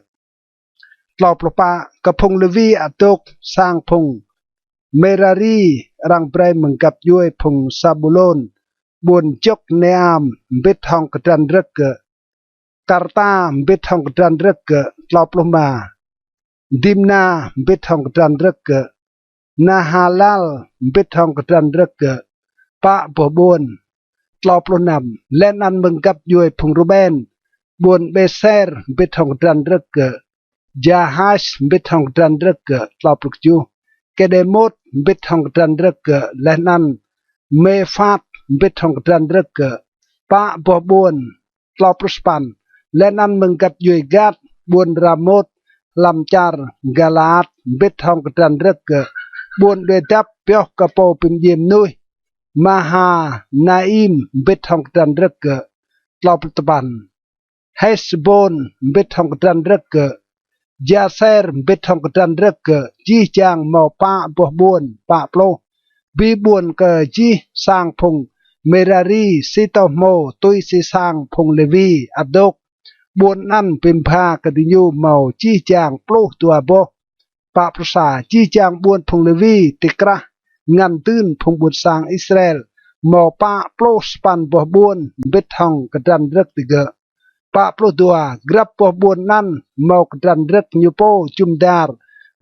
Tlâo pluh pă. Kơ phung Lêwi ăt dôk: sang phung Mêrari arăng brei mơ̆ng găp djuê phung Sabulôn: ƀuôn Jôkneam mbĭt hŏng kdrăn rơ̆k gơ̆, Karta mbĭt hŏng kdrăn rơ̆k gơ̆. Tlâo pluh êma. Dimna mbĭt hŏng kdrăn rơ̆k gơ̆, Nahalal mbĭt hŏng kdrăn rơ̆k gơ̆, pă boh ƀuôn. Tlâo pluh năm. Leh anăn mơ̆ng găp djuê phung Ruben: ƀuôn Bêser mbĭt hŏng kdrăn rơ̆k gơ̆, Jahas mbĭt hŏng kdrăn rơ̆k gơ̆. Tlâo pluh kjuh. Kêdêmôt mbĭt hŏng kdrăn rơ̆k gơ̆, leh anăn Mêphat mbĭt hŏng kdrăn rơ̆k gơ̆, pă boh ƀuôn. Tlâo pluh sa păn. Leh anăn mơ̆ng găp djuê Gat: ƀuôn Ramôt hlăm čar Galaat mbĭt hŏng kdrăn rơ̆k gơ̆, ƀuôn đuĕ dăp pioh kơ pô bi mdjiê mnuih, Mahanaim mbĭt hŏng kdrăn rơ̆k gơ̆. Tlâo pluh dua păn. Hêsbôn mbĭt hŏng kdrăn rơ̆k gơ̆, Jaser mbĭt hŏng kdrăn rơ̆k gơ̆, jih jang mâo pă boh ƀuôn. Pă pluh. Bi ƀuôn kơ jih sang phung Mêrari, si tô hmô tui si sang phung Lêwi ăt dôk, ƀuôn anăn bi mbha kơ diñu mâo jih jang pluh dua boh. Pă pluh sa. Jih jang ƀuôn phung Lêwi ti krah ngăn dưn phung ƀuôn sang Israel mâo pă pluh sa păn boh ƀuôn mbĭt hŏng kdrăn rơ̆k digơ̆. Pă pluh dua. Grăp boh ƀuôn anăn mâo kdrăn rơ̆k ñu pô jŭm dar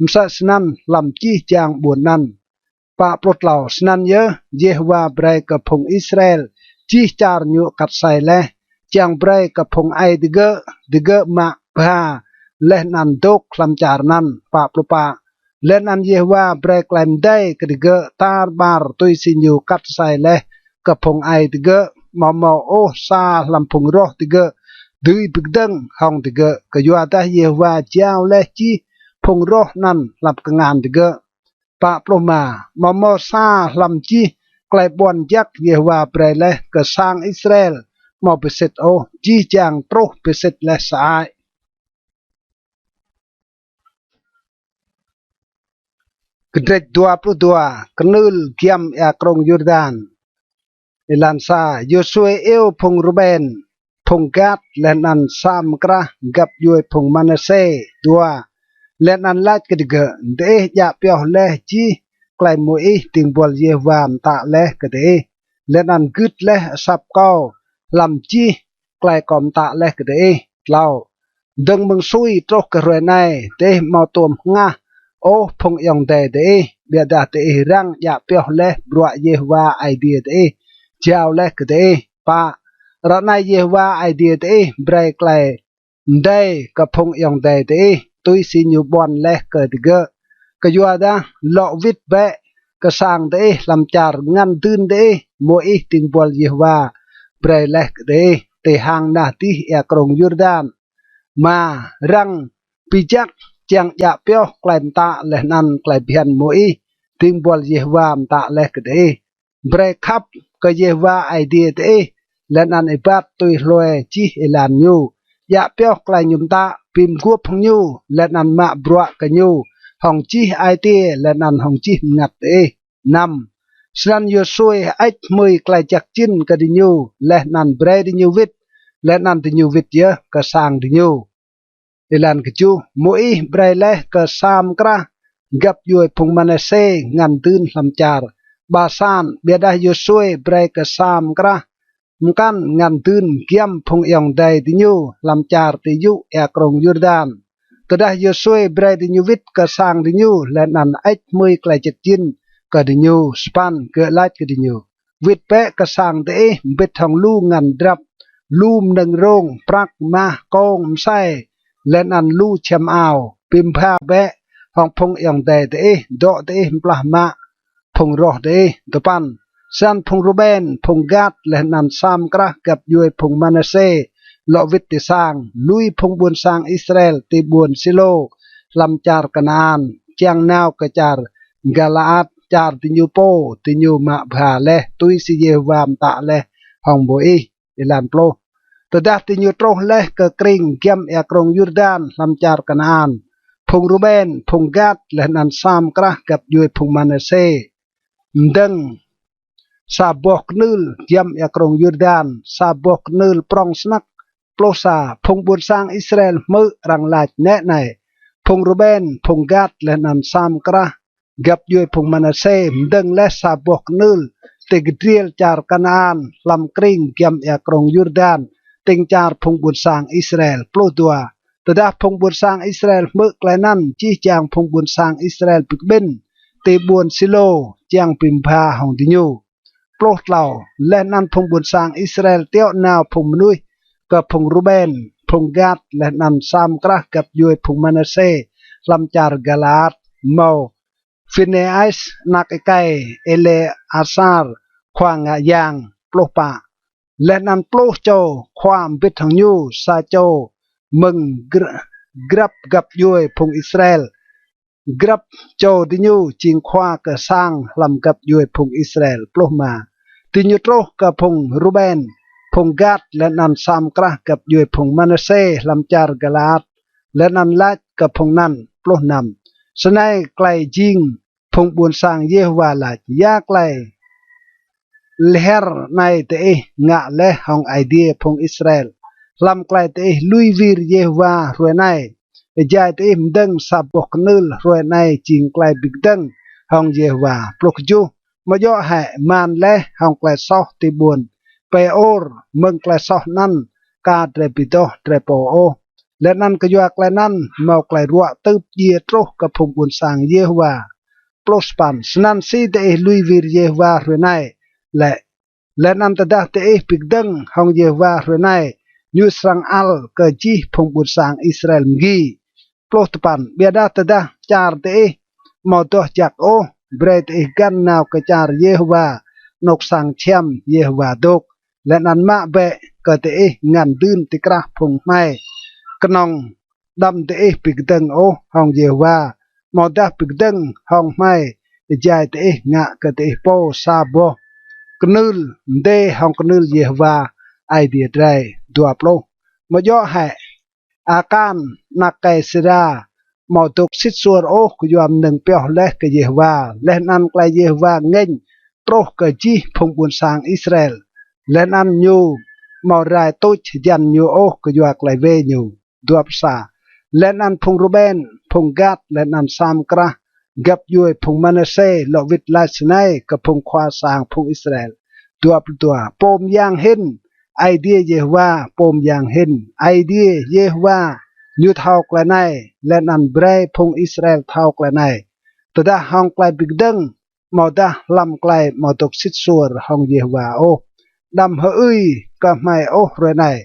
msĕ snăn hlăm jih jang ƀuôn anăn. Pă pluh tlâo. Snăn yơh Yêhôwa brei kơ phung Israel jih čar ñu kat asei leh, čiăng brei kơ phung aê digơ̆, digơ̆ mă bha leh anăn dôk hlăm čar anăn. Pă pluh pă. Leh anăn Yêhôwa brei klei mdei kơ digơ̆ tar ƀar tui si ñu kat asei leh kơ phung aê digơ̆, amâo mâo ôh sa hlăm phung roh digơ̆ dưi bi kdơ̆ng hŏng digơ̆, kyuadah Yêhôwa jao leh jih phung roh anăn hlăm kngan digơ̆. Pă pluh êma. Amâo mâo sa hlăm jih klei ƀuăn jăk Yêhôwa brei leh kơ sang Israel amâo bi sĭt ôh, jih jang truh bi sĭt leh sơăi. Kdrêč dua pluh dua. Knưl giăm êa krông Yurdan. Êlan sa. Yôsuê iêu phung Ruben, phung Gad, leh anăn sa mkrah găp djuê phung Manasê. Dua. Leh anăn lač kơ digơ̆: Diih djă pioh leh jih klei Môis dĭng buăl Yêhôwa mtă leh kơ diih, leh anăn gưt leh asăp kâo hlăm jih klei kâo mtă leh kơ diih. Tlâo. Dơ̆ng mơ̆ng sui truh kơ hruê anei, diih amâo tuôm hngah ôh phung ayŏng adei diih, ƀiădah diih răng djă pioh leh bruă Yêhôwa Aê Diê diih jao leh kơ diih. Pă. Ară anei Yêhôwa Aê Diê diih brei klei mdei kơ phung ayŏng adei diih, tui si ñu ƀuăn leh kơ digơ̆. Kyuadah lŏ wĭt bĕ kơ sang diih hlăm čar ngăn dưn diih, Môis dĭng buăl Yêhôwa brei leh kơ diih, ti hang nah dih êa krông Yurdan. Êma. Răng bi jăk čiăng djă pioh klei mtă leh anăn klei bhiăn Môis dĭng buăl Yêhôwa mtă leh kơ diih. Brei khăp kơ Yêhôwa Aê Diê diih, leh anăn êbat tui hlue jih êlan ñu. Djă pioh klei ñu mtă, bi mguôp hŏng ñu, leh anăn mă bruă kơ ñu hŏng jih ai tiê leh anăn hŏng jih mngăt diih. Năm. Snăn Yôsuê hơêč hmưi klei jăk jĭn kơ diñu, leh anăn brei diñu wĭt, leh anăn diñu wĭt yơh kơ sang diñu. Êlan kjuh. Môis brei leh kơ sa mkrah găp djuê phung Manasê ngăn dưn hlăm čar Basan, ƀiădah Yôsuê brei kơ sa mkrah mkăn ngăn dưn giăm phung ayŏng adei diñu hlăm čar ti yŭ êa krông Yurdan. Tơdah Yôsuê brei diñu wĭt kơ sang diñu leh anăn hơêč hmưi klei jăk jĭn kơ diñu. Sa păn. Gơ̆ lač kơ diñu: Wĭt bĕ kơ sang diih mbĭt hŏng lu ngăn drăp, lu mnơ̆ng rông, prăk, mah, kông, msei, leh anăn lu čhiăm ao. Bi mbha bĕ hŏng phung ayŏng adei diih, dŏ diih mplah mă phung roh diih. Dua păn. Snăn phung Ruben, phung Gad, leh anăn sa mkrah găp djuê phung Manasê lŏ wĭt ti sang, lui phung ƀuôn sang Israel ti ƀuôn Silô hlăm čar Kanaan, čiăng nao kơ čar Galaat, čar diñu pô diñu mă bha leh, tui si Yêhôwa mtă leh hŏng Môis. Êlan pluh. Tơdah diñu truh leh kơ krĭng giăm êa krông Yurdan hlăm čar Kanaan, phung Ruben, phung Gad, leh anăn sa mkrah găp djuê phung Manasê mdơ̆ng sa boh knưl giăm êa krông Yurdan, sa boh knưl prŏng snăk. Pluh sa. Phung ƀuôn sang Israel hmư̆ arăng lač nĕ anei: Phung Ruben, phung Gad, leh anăn sa mkrah găp djuê phung Manasê mdơ̆ng leh sa boh knưl ti kdriêl čar Kanaan hlăm krĭng giăm êa krông Yurdan, tĭng čar phung ƀuôn sang Israel. Pluh dua. Tơdah phung ƀuôn sang Israel hmư̆ klei anăn, jih jang phung ƀuôn sang Israel bi kƀĭn ti ƀuôn Silô čiăng bi mbha hŏng diñu. Pluh tlâo. Leh anăn phung ƀuôn sang Israel tiŏ nao phung mnuih kơ phung Ruben, phung Gad, leh anăn sa mkrah găp djuê phung Manasê hlăm čar Galaat, mâo Phinêas anak êkei Êlêasar khua ngă yang. Pluh pă. Leh anăn pluh čô khua mbĭt hŏng ñu, sa čô mơ̆ng gr-, grăp găp djuê phung Israel. Grăp čô diñu jing khua kơ sang hlăm găp djuê phung Israel. Pluh êma. Diñu truh kơ phung Ruben, phung Gad, leh anăn sa mkrah găp djuê phung Manasê hlăm čar Galaat, leh anăn lač kơ phung anăn. Pluh năm. Snei klei jing phung ƀuôn sang Yêhôwa lač: Ya klei lhiăr anei diih ngă leh hŏng Aê Diê phung Israel, hlăm klei diih lui wir Yêhôwa hruê anei? Êjai diih mdơ̆ng sa boh knưl hruê anei jing klei bi kdơ̆ng hŏng Yêhôwa. Pluh kjuh. Amâo djŏ hĕ man leh hŏng klei soh ti ƀuôn Pêôr, mơ̆ng klei soh anăn ka drei bi doh drei pô ôh, leh anăn kyua klei anăn mâo klei ruă tưp djiê truh kơ phung ƀuôn sang Yêhôwa? Pluh sa păn. Snăn si diih lui wir Yêhôwa hruê anei lĕ? Leh anăn tơdah diih bi kdơ̆ng hŏng Yêhôwa hruê anei, ñu srăng ăl kơ jih phung ƀuôn sang Israel mgi. Pluh dua păn. Ƀiădah tơdah čar diih amâo doh jăk ôh, brei diih găn nao kơ čar Yêhôwa, anôk sang čhiăm Yêhôwa dôk, leh anăn mă bĕ kơ diih ngăn dưn ti krah phung hmei, knŏng đăm diih bi kdơ̆ng ôh hŏng Yêhôwa, amâodah bi kdơ̆ng hŏng hmei êjai diih ngă kơ diih pô sa boh knưl mdê hŏng knưl Yêhôwa Aê Diê drei. Dua pluh. Amâo djŏ hĕ Akan anak êkei Sêra amâo dôk sĭt suôr ôh kyua mnơ̆ng pioh leh kơ Yêhôwa, leh anăn klei Yêhôwa ngêñ truh kơ jih phung ƀuôn sang Israel, leh anăn ñu amâo rai tuč hjăn ñu ôh kyua klei wê ñu? Dua pluh sa. Leh anăn phung Ruben, phung Gad, leh anăn săm krah găp djuê phung Manasê lŏ wĭt lač snei kơ phung khua sang phung Israel. Dua pluh dua. Pô myang hĭn, Aê Diê Yêhôwa, pô myang hĭn, Aê Diê Yêhôwa, ñu thâo klei anei, leh anăn brei phung Israel thâo klei anei. Tơdah hŏng klei bi kdơ̆ng, amâodah hlăm klei amâo dôk sĭt suôr hŏng Yêhôwa ôh, đăm hơưi kơ hmei ôh hruê anei.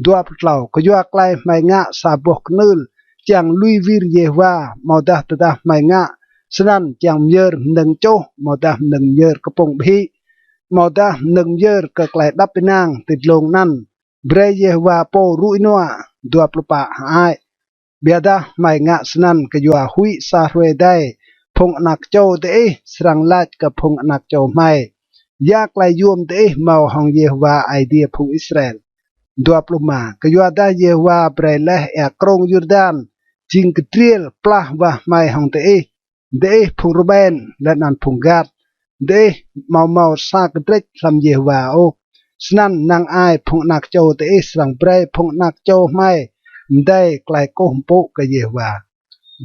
Dua pluh tlâo. Kyua klei hmei ngă sa boh knưl čiăng lui wir Yêhôwa, amâodah tơdah hmei ngă snăn čiăng myơr mnơ̆ng čuh, amâodah mnơ̆ng myơr kpŭng ƀhĭ, amâodah mnơ̆ng myơr kơ klei êđăp ênang ti dlông anăn, brei Yêhôwa pô rŭ ênua. Dua pluh pă. Hơăi, ƀiădah hmei ngă snăn kyua huĭ sa hruê êdei phung anak čô diih srăng lač kơ phung anak čô hmei: Ya klei yuôm diih mâo hŏng Yêhôwa Aê Diê phung Israel? Dua pluh êma. Kyuadah Yêhôwa brei leh êa krông Yurdan jing kdriêl plah wah hmei hŏng diih, diih phung Ruben leh anăn phung Gad, diih amâo mâo sa kdrêč hlăm Yêhôwa ôh. Snăn năng ai phung anak čô diih srăng brei phung anak čô hmei mdei klei kkuh mpŭ kơ Yêhôwa.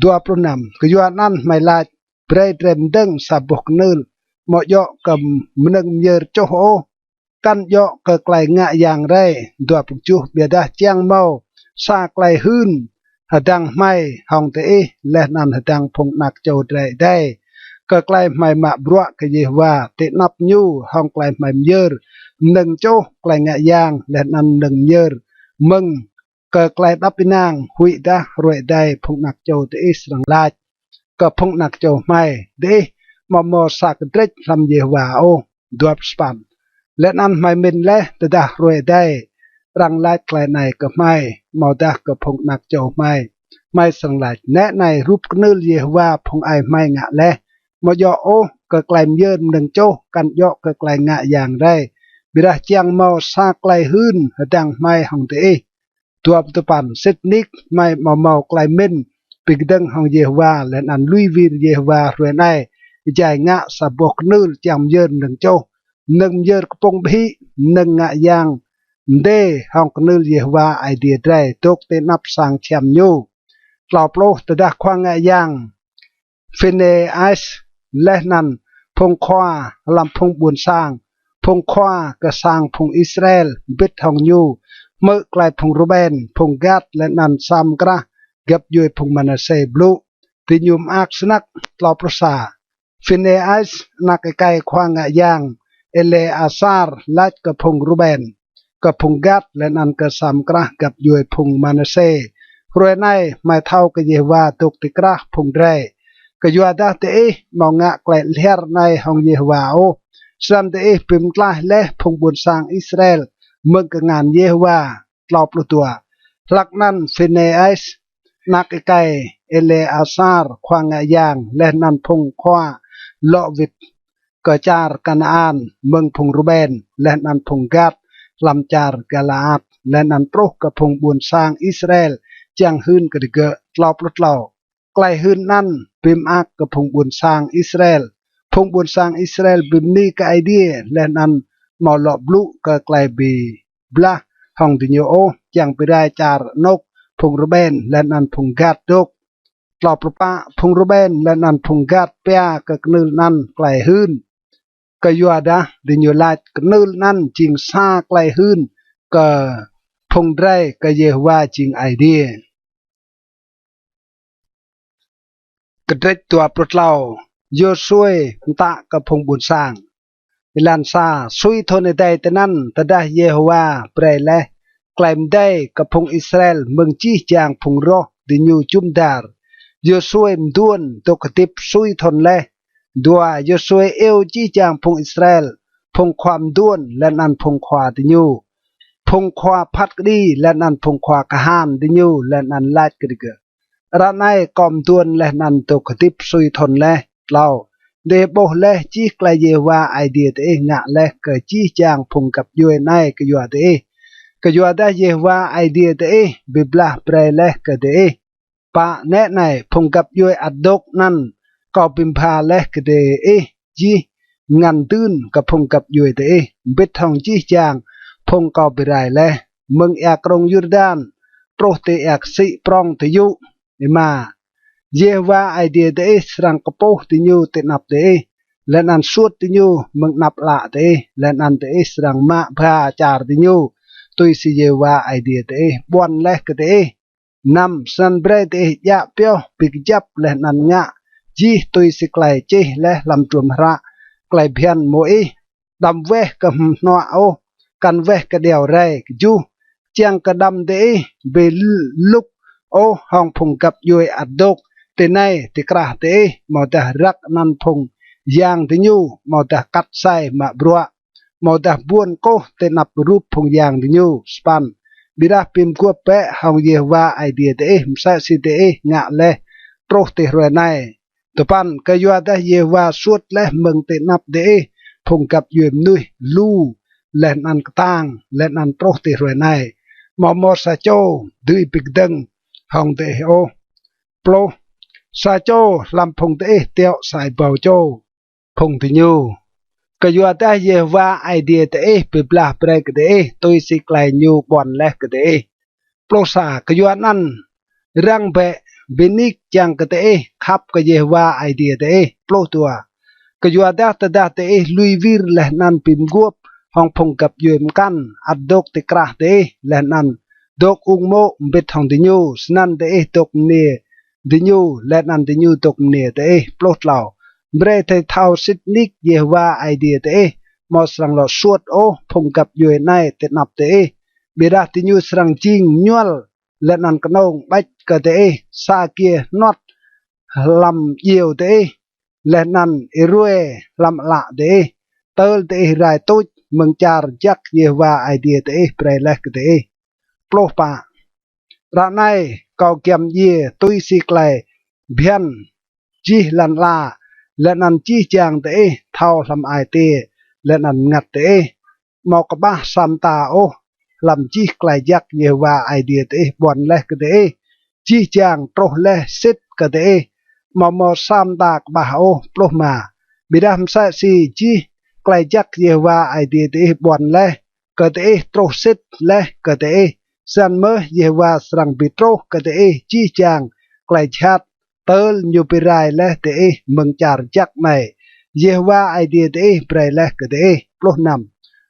Dua pluh năm. Kyuanăn hmei lač: Brei drei mdơ̆ng sa boh knưl, amâo djŏ kơ mnơ̆ng myơr čuh ôh, kăn djŏ kơ klei ngă yang rei. Dua pluh kjuh. Ƀiădah čiăng mâo sa klei hưn hdơ̆ng hmei hŏng diih leh anăn hdơ̆ng phung anak čô drei êdei, kơ klei hmei mă bruă kơ Yêhôwa ti anăp ñu hŏng klei hmei myơr mnơ̆ng čuh, klei ngă yang, leh anăn mnơ̆ng myơr mơ̆ng kơ klei êđăp ênang, huĭdah hruê êdei phung anak čô diih srăng lač kơ phung anak čô hmei: Diih amâo mâo sa kdrêč hlăm Yêhôwa ôh. Dua pluh sa păn. Leh anăn hmei mĭn leh, tơdah hruê êdei arăng lač klei anei kơ hmei amâodah kơ phung anak čô hmei, hmei srăng lač: Nĕ anei rup knưl Yêhôwa phung aê hmei ngă leh. Amâo djŏ ôh kơ klei myơr mnơ̆ng čuh, kăn djŏ kơ klei ngă yang rei, ƀiădah čiăng mâo sa klei hưn hdơ̆ng hmei hŏng diih. Dua pluh dua păn. Sĭt nik hmei amâo mâo klei mĭn bi kdơ̆ng hŏng Yêhôwa leh anăn lui wir Yêhôwa hruê anei êjai ngă sa boh knưl čiăng myơr mnơ̆ng čuh, mnơ̆ng myơr kpŭng ƀhĭ, mnơ̆ng ngă yang mdê hŏng knưl Yêhôwa Aê Diê drei dôk ti anăp sang čhiăm ñu. Tlâo pluh. Tơdah khua ngă yang Phinêas leh anăn phung khua hlăm phung ƀuôn sang, phung khua kơ sang phung Israel mbĭt hŏng ñu hmư̆ klei phung Ruben, phung Gad, leh anăn săm krah găp djuê phung Manasê blŭ, diñu mơak snăk. Tlâo pluh sa. Phinêas anak êkei khua ngă yang Êlêasar lač kơ phung Ruben, kơ phung Gad, leh anăn kơ săm krah găp djuê phung Manasê: Hruê anei hmei thâo kơ Yêhôwa dôk ti krah phung drei. Kyuadah diih amâo ngă klei lhiăr anei hŏng Yêhôwa ôh, snăn diih bi mtlaih leh phung ƀuôn sang Israel mơ̆ng kngan Yêhôwa. Tlâo pluh dua. Hlăk anăn Phinêas anak êkei Êlêasar khua ngă yang leh anăn phung khua lŏ wĭt kơ čar Kanaan mơ̆ng phung Ruben leh anăn phung Gad hlăm čar Galaat, leh anăn truh kơ phung ƀuôn sang Israel čiăng hưn kơ digơ̆. Tlâo pluh tlâo. Klei hưn anăn bi mơak kơ phung ƀuôn sang Israel. Phung ƀuôn sang Israel bi mni kơ Aê Diê leh anăn amâo lŏ blŭ kơ klei bi blah hŏng diñu ôh, čiăng bi rai čar anôk phung Ruben leh anăn phung Gad dôk. Tlâo pluh pă. Phung Ruben leh anăn phung Gad pia kơ knưl anăn Klei Hưn, kyuadah diñu lač: Knưl anăn jing sa klei hưn kơ phung drei kơ Yêhôwa jing Aê Diê. Kdrêč dua pluh tlâo. Yôsuê mtă kơ phung ƀuôn sang. Êlan sa. Sui thŭn êdei tinăn, tơdah Yêhôwa brei leh klei mdei kơ phung Israel mơ̆ng jih jang phung roh diñu jŭm dar. Yôsuê mduôn dôk hdĭp sui thŭn leh. Dua, Yôsuê iêu jih jang phung Israel, phung khua mduôn leh anăn phung khua diñu, phung khua phat kđi leh anăn phung khua kahan diñu leh anăn lač kơ digơ̆: Ară anei kâo mduôn leh anăn dôk hdĭp sui thŭn leh. Tlâo, diih ƀuh leh jih klei Yêhôwa Aê Diê diih ngă leh kơ jih jang phung găp djuê anei kyua diih, kyuadah Yêhôwa Aê Diê diih bi blah brei leh kơ diih. Pă, nĕ anei, phung găp djuê ăt dôk anăn kâo bi mbha leh kơ diih jih mngăn dưn kơ phung găp djuê diih, mbĭt hŏng jih jang phung kâo bi rai leh, mơ̆ng êa krông Yurdan truh ti êa ksĭ prŏng ti yŭ. Êma, Yêhôwa Aê Diê diih srăng kpuh diñu ti anăp diih, leh anăn suôt diñu mơ̆ng anăp ală diih, leh anăn diih srăng mă bha čar diñu, tui si Yêhôwa Aê Diê diih ƀuăn leh kơ diih. Năm, snăn brei diih djă pioh bi kjăp leh anăn ngă jih tui si klei čih leh hlăm hdruôm hră klei bhiăn Môis. Đăm weh kơ hnuă ôh, kăn weh kơ điâo rei. Kjuh, čiăng kơ đăm diih bi lŭk ôh hŏng phung găp djuê ăt dôk tinei ti krah diih, amâodah răk anăn phung yang diñu, amâodah kat asei mă bruă, amâodah buôn kôh ti anăp rup phung yang diñu. Sa păn, ƀiădah bi mguôp bĕ hŏng Yêhôwa Aê Diê diih msĕ si diih ngă leh truh ti hruê anei. Dua păn, kyuadah Yêhôwa suôt leh mơ̆ng ti anăp diih phung găp djuê mnuih lu leh anăn ktang leh anăn truh ti hruê anei, amâo mâo sa čô dưi bi kdơ̆ng hŏng diih ôh. Pluh, sa čô hlăm phung diih tiŏ sa êbâo čô phung diñu, kyuadah Yêhôwa Aê Diê diih bi blah brei kơ diih tui si klei ñu ƀuăn leh kơ diih. Pluh sa, kyuanăn răng bĕ, bi nik čiăng kơ diih khăp kơ Yêhôwa Aê Diê diih. Pluh dua, kyuadah tơdah diih lui wir leh anăn bi mguôp hŏng phung găp djuê mkăn ăt dôk ti krah diih leh anăn dôk ung mô̆ mbĭt hŏng diñu, snăn diih dôk mniê diñu leh anăn diñu dôk mniê diih. Pluh tlâo, brei diih thâo sĭt nik Yêhôwa Aê Diê diih amâo srăng lŏ suôt ôh phung găp djuê anei ti anăp diih, ƀiădah diñu srăng jing ñuăl leh anăn knông ƀêč kơ diih, sa giê hnuăt hlăm djiêu diih, leh anăn êruê hlăm ală diih, tơl diih rai tuč mơ̆ng čar jăk Yêhôwa Aê Diê diih brei leh kơ diih. Pluh pă, ară anei kâo giăm djiê tui si klei bhiăn jih lăn ala, leh anăn jih jang diih thâo hlăm ai tiê leh anăn mngăt diih, amâo kƀah sa mta ôh hlăm jih klei jăk Yêhôwa Aê Diê diih ƀuăn leh kơ diih. Jih jang truh leh sĭt kơ diih, amâo mâo sa mta kƀah ôh. Pluh êma, ƀiădah msĕ si jih klei jăk Yêhôwa Aê Diê diih ƀuăn leh kơ diih truh sĭt leh kơ diih, snăn mơh Yêhôwa srăng bi truh kơ diih jih jang klei jhat, tơl ñu bi rai leh diih mơ̆ng čar jăk anei Yêhôwa Aê Diê diih brei leh kơ diih. Pluh năm,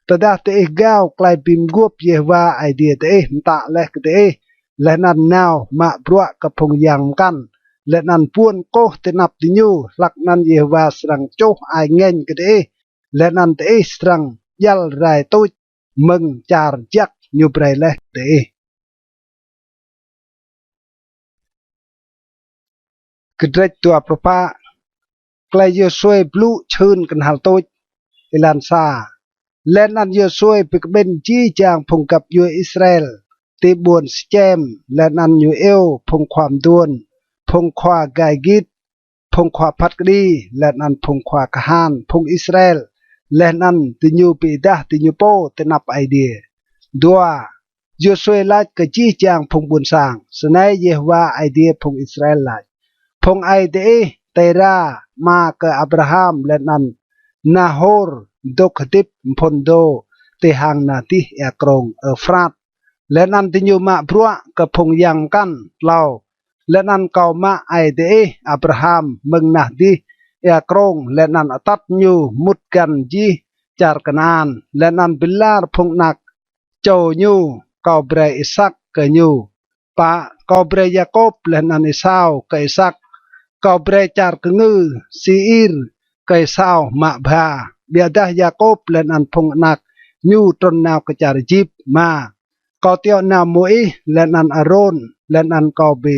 tơdah diih gao klei bi mguôp Yêhôwa Aê Diê diih mtă leh kơ diih, leh anăn nao mă bruă kơ phung yang mkăn, leh anăn buôn kôh ti anăp diñu, hlăk anăn Yêhôwa srăng čuh ai ngêñ kơ diih, leh anăn diih srăng djăl rai tuč mơ̆ng čar jăk ñu brei leh diih. Kdrêč dua pluh pă. Klei Yôsuê blŭ čhưn knhal tuč. Êlan sa. Leh anăn Yôsuê bi kƀĭn jih jang phung găp djuê Israel ti ƀuôn Sičem, leh anăn ñu iêu phung khua mduôn, phung khua gai gĭt, phung khua phat kđi, leh anăn phung khua kahan phung Israel, leh anăn diñu bi êdah diñu pô ti anăp Aê Diê. Dua, Yôsuê lač kơ jih jang phung ƀuôn sang: Snei Yêhôwa Aê Diê phung Israel lač: Phung aê diih, Têra, ama kơ Abraham leh anăn Nahôr, dôk hdĭp mphŭn dô ti hang nah dih êa krông Êuphrat, leh anăn diñu mă bruă kơ phung yang mkăn. Tlâo, leh anăn kâo mă aê diih Abraham mơ̆ng nah dih êa krông, leh anăn atăt ñu mŭt găn jih čar Kanaan, leh anăn bi lar phung anak čô ñu, kâo brei Isak kơ ñu. Pă, kâo brei Yakôp leh anăn Êsao kơ Isak, kâo brei čar kngư Sêir kơ Êsao mă bha, ƀiădah Yakôp leh anăn phung anak ñu trŭn nao kơ čar Êjip. Êma, kâo tiŏ nao Môis leh anăn Arôn, leh anăn kâo bi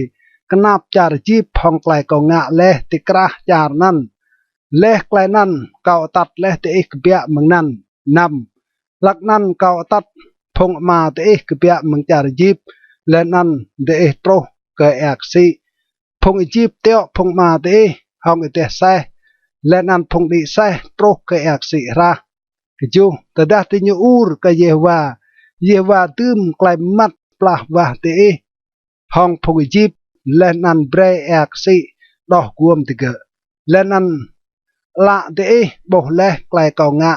knap čar Êjip hŏng klei kâo ngă leh ti krah čar anăn. Leh klei anăn kâo atăt leh diih kbiă mơ̆ng anăn. Năm. Hlăk anăn kâo atăt phung ama diih kbiă mơ̆ng čar Êjip, leh anăn diih truh kơ êa ksĭ. Phung Êjip tiŏ phung ama diih hŏng êdeh aseh, leh anăn phung đĭ aseh truh kơ êa ksĭ hrah. Kjuh. Tơdah diñu ur kơ Yêhôwa, Yêhôwa dưm klei mmăt plah wah diih hŏng phung Êjip, leh anăn brei êa ksĭ đoh guôm digơ̆. Leh anăn ală diih ƀuh leh klei kâo ngă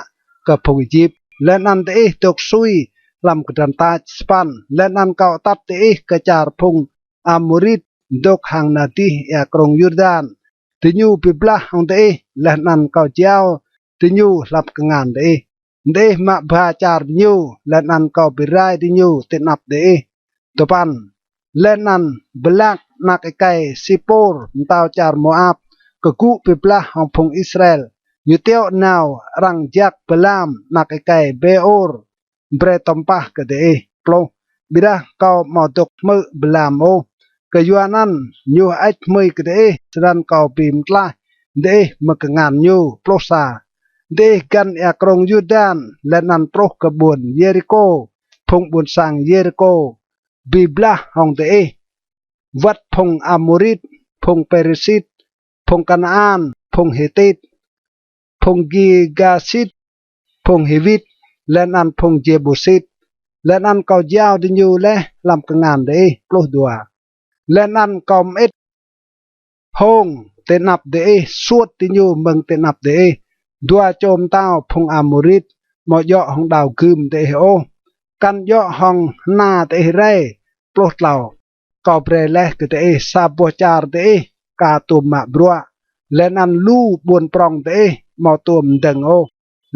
kơ phung Êjip, leh anăn diih dôk sui hlăm kdrăn tač. Sa păn. Leh anăn kâo atăt diih kơ čar phung Amôrit dôk hang nah dih êa krông Yurdan. Diñu bi blah hŏng diih, leh anăn kâo jao diñu hlăm kngan diih. Diih mă ba čar diñu, leh anăn kâo bi rai diñu ti anăp diih. Dua păn. Leh anăn Balak anak êkei Sipôr, mtao čar Môap, kgŭ bi blah hŏng phung Israel. Ñu tiŏ nao arăng jak Balaam anak êkei Bêôr brei tăm pah kơ diih. Pluh. Ƀiădah kâo amâo dôk hmư̆ Balaam ôh, kyuanăn ñu hơêč hmưi kơ diih, snăn kâo bi mtlaih diih mơ̆ng kngan ñu. Pluh sa. Diih găn êa krông Yurdan, leh anăn truh kơ ƀuôn Yêrikô. Phung ƀuôn sang Yêrikô bi blah hŏng diih, wăt phung Amôrit, phung Pêrisit, phung Kanaan, phung Hitit, phung Girgasit, phung Hiwit, leh anăn phung Jêbusit, leh anăn kâo jao diñu leh hlăm kngan diih. Pluh dua. Leh anăn kâo mơĭt hông ti anăp diih, suôt diñu mơ̆ng ti anăp diih. Dua čô mtao phung Amôrit amâo djŏ hŏng đao gưm diih ôh, kăn djŏ hŏng hna diih rei. Pluh tlâo. Kâo brei leh kơ diih sa boh čar diih ka tuôm mă bruă, leh anăn lu ƀuôn prŏng diih amâo tuôm mdơ̆ng ôh.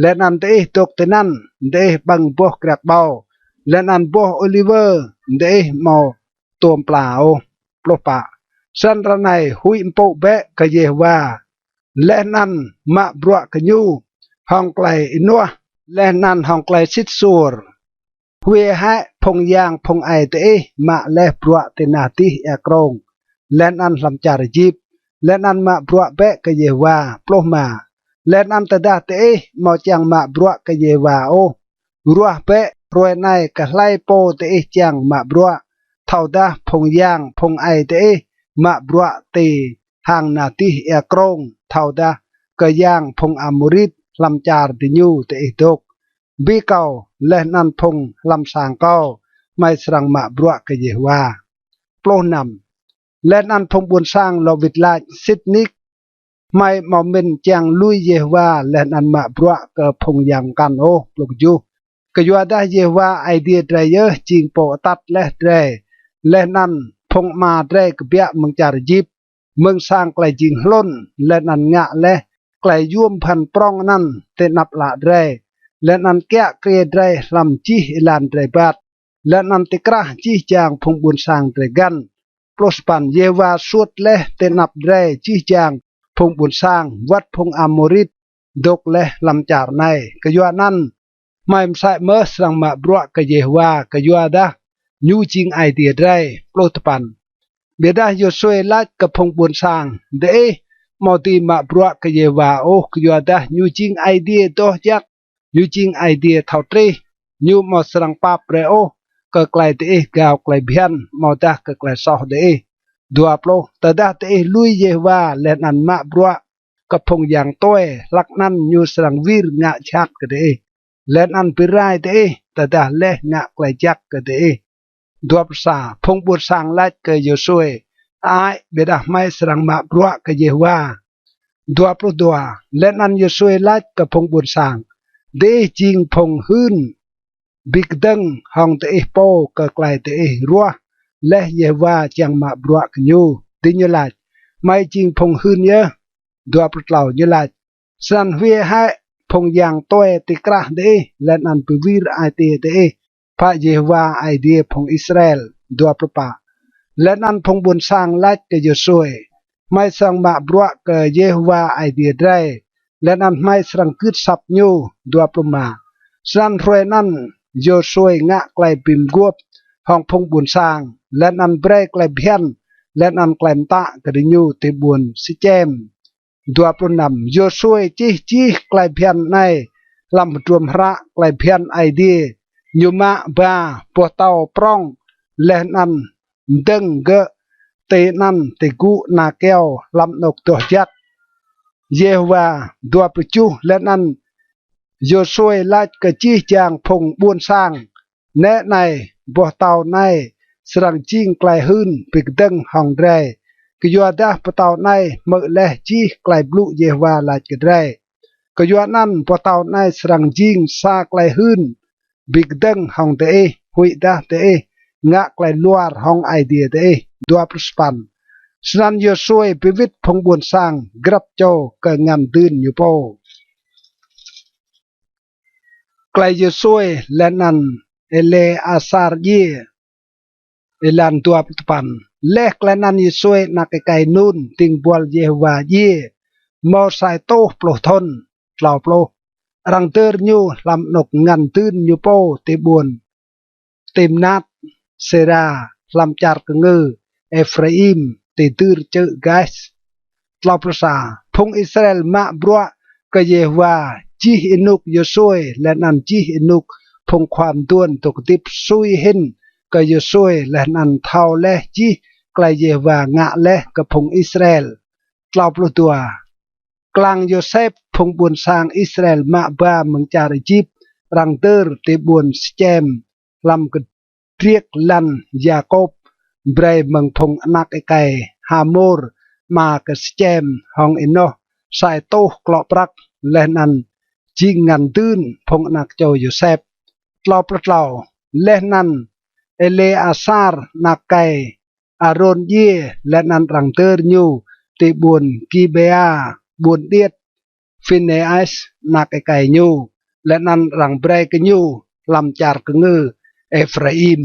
Leh anăn diih dôk tinăn, diih ƀơ̆ng boh kriăk ƀâo, leh anăn boh ôliwơ diih amâo tuôm pla ôh. Pluh pă. Snăn ară anei huĭ mpŭ bĕ kơ Yêhôwa, leh anăn mă bruă kơ ñu hŏng klei ênuah, leh anăn hŏng klei sĭt suôr. Hwiê hĕ phung yang phung aê diih mă leh bruă ti nah dih êa krông, leh anăn hlăm čar Êjip, leh anăn mă bruă bĕ kơ Yêhôwa. Pluh êma. Leh anăn tơdah diih amâo čiăng mă bruă kơ Yêhôwa ôh, ruah bĕ hruê anei kơ hlei pô diih čiăng mă bruă, thâodah phung yang phung aê diih mă bruă ti hang nah dih êa krông, thâodah kơ yang phung Amôrit hlăm čar diñu diih dôk. Bi kâo leh anăn phung hlăm sang kâo, hmei srăng mă bruă kơ Yêhôwa. Pluh năm. Leh anăn phung ƀuôn sang lŏ wĭt lač sĭt nik, hmei amâo mĭn čiăng lui Yêhôwa leh anăn mă bruă kơ phung yang mkăn ôh. Pluh kjuh. Kyuadah Yêhôwa Aê Diê drei yơh jing pô atăt leh drei leh anăn phung ama drei kbiă mơ̆ng čar Êjip, mơ̆ng sang klei jing hlŭn, leh anăn ngă leh klei yuôm bhăn prŏng anăn ti anăp ală drei, leh anăn kiă kriê drei hlăm jih êlan drei êbat, leh anăn ti krah jih jang phung ƀuôn sang drei găn. Pluh sa păn. Yêhôwa suôt leh ti anăp drei jih jang phung ƀuôn sang, wăt phung Amôrit dôk leh hlăm čar anei. Kyuanăn hmei msĕ mơh srăng mă bruă kơ Yêhôwa, kyuadah ñu jing Aê Diê drei. Pluh dua păn. Ƀiădah Yôsuê lač kơ phung ƀuôn sang: Diih amâo dưi mă bruă kơ Yêhôwa ôh, kyuadah ñu jing Aê Diê doh jăk, ñu jing Aê Diê thâo trih, ñu amâo srăng pap brei ôh kơ klei diih gao klei bhiăn amâodah kơ klei soh diih. Dua pluh. Tơdah diih lui Yêhôwa leh anăn mă bruă kơ phung yang tue, hlăk anăn ñu srăng wir ngă jhat kơ diih, leh anăn bi rai diih tơdah leh ngă klei jăk kơ diih. Dua pluh sa. Phung ƀuôn sang lač kơ Yôsuê: Hơăi, ƀiădah hmei srăng mă bruă kơ Yêhôwa. Dua pluh dua. Leh anăn Yôsuê lač kơ phung ƀuôn sang: Diih jing phung hưn bi kdơ̆ng hŏng diih pô kơ klei diih ruah leh Yêhôwa čiăng mă bruă kơ ñu. Diñu lač: Hmei jing phung hưn yơh. Dua pluh tlâo. Ñu lač: Snăn hwiê hĕ phung yang tue ti krah diih, leh anăn bi wir ai tiê diih phă Yêhôwa Aê Diê phung Israel. Dua pluh pă. Leh anăn phung ƀuôn sang lač kơ Yôsuê: Hmei srăng mă bruă kơ Yêhôwa Aê Diê drei, leh anăn hmei srăng gưt asăp ñu. Dua pluh êma. Snăn hruê anăn Yôsuê ngă klei bi mguôp hŏng phung ƀuôn sang, leh anăn brei klei bhiăn leh anăn klei mtă kơ diñu ti ƀuôn Sičem. Dua pluh năm. Yôsuê čih jih klei bhiăn anei hlăm hdruôm hră klei bhiăn Aê Diê. Ñu mă ba boh tâo prŏng leh anăn mdơ̆ng gơ̆ ti anăn ti gŭ ana kyâo hlăm anôk doh jăk Yêhôwa. Dua pluh kjuh. Leh anăn Yôsuê lač kơ jih jang phung ƀuôn sang: Nĕ anei, boh tâo anei srăng jing klei hưn bi kdơ̆ng hŏng drei, kyuadah boh tâo anei hmư̆ leh jih klei blŭ Yêhôwa lač kơ drei. Kyuanăn boh tâo anei srăng jing sa klei hưn bi kdơ̆ng hŏng diih, huĭdah diih ngă klei luar hŏng Aê Diê diih. Dua pluh sa păn. Snăn Yôsuê bi wĭt phung ƀuôn sang grăp čô kơ ngăn dưn ñu pô. Klei Yôsuê leh anăn Êlêasar djiê. Êlan dua pluh dua păn. Leh klei anăn Yôsuê anak êkei Nun, dĭng buăl Yêhôwa djiê, mâo sa êtuh pluh thŭn. Tlâo pluh. Arăng dơr ñu hlăm anôk ngăn dưn ñu pô ti ƀuôn Timnat Sêra hlăm čar kngư Êphraim ti dưr čư̆ Gas. Tlâo pluh sa. Phung Israel mă bruă kơ Yêhôwa, jih ênuk Yôsuê leh anăn jih ênuk phung khua mduôn dôk hdĭp sui hĭn kơ Yôsuê leh anăn thâo leh jih klei Yêhôwa ngă leh kơ phung Israel. Tlâo pluh dua. Klang Yôsep phung ƀuôn sang Israel mă ba mơ̆ng čar Êjip, arăng dơr ti ƀuôn Sičem hlăm kdriêk lăn Yakôp brei mơ̆ng phung anak êkei Hamôr ama kơ Sičem hŏng ênoh sa êtuh klŏ prăk, leh anăn jing ngăn dưn phung anak čô Yôsep. Tlâo pluh tlâo. Leh anăn Êlêasar anak êkei Arôn djiê, leh anăn arăng dơr ñu ti ƀuôn Gibêa, ƀuôn điêt Phinêas anak êkei ñu, leh anăn arăng brei kơ ñu hlăm čar kngư Êphraim.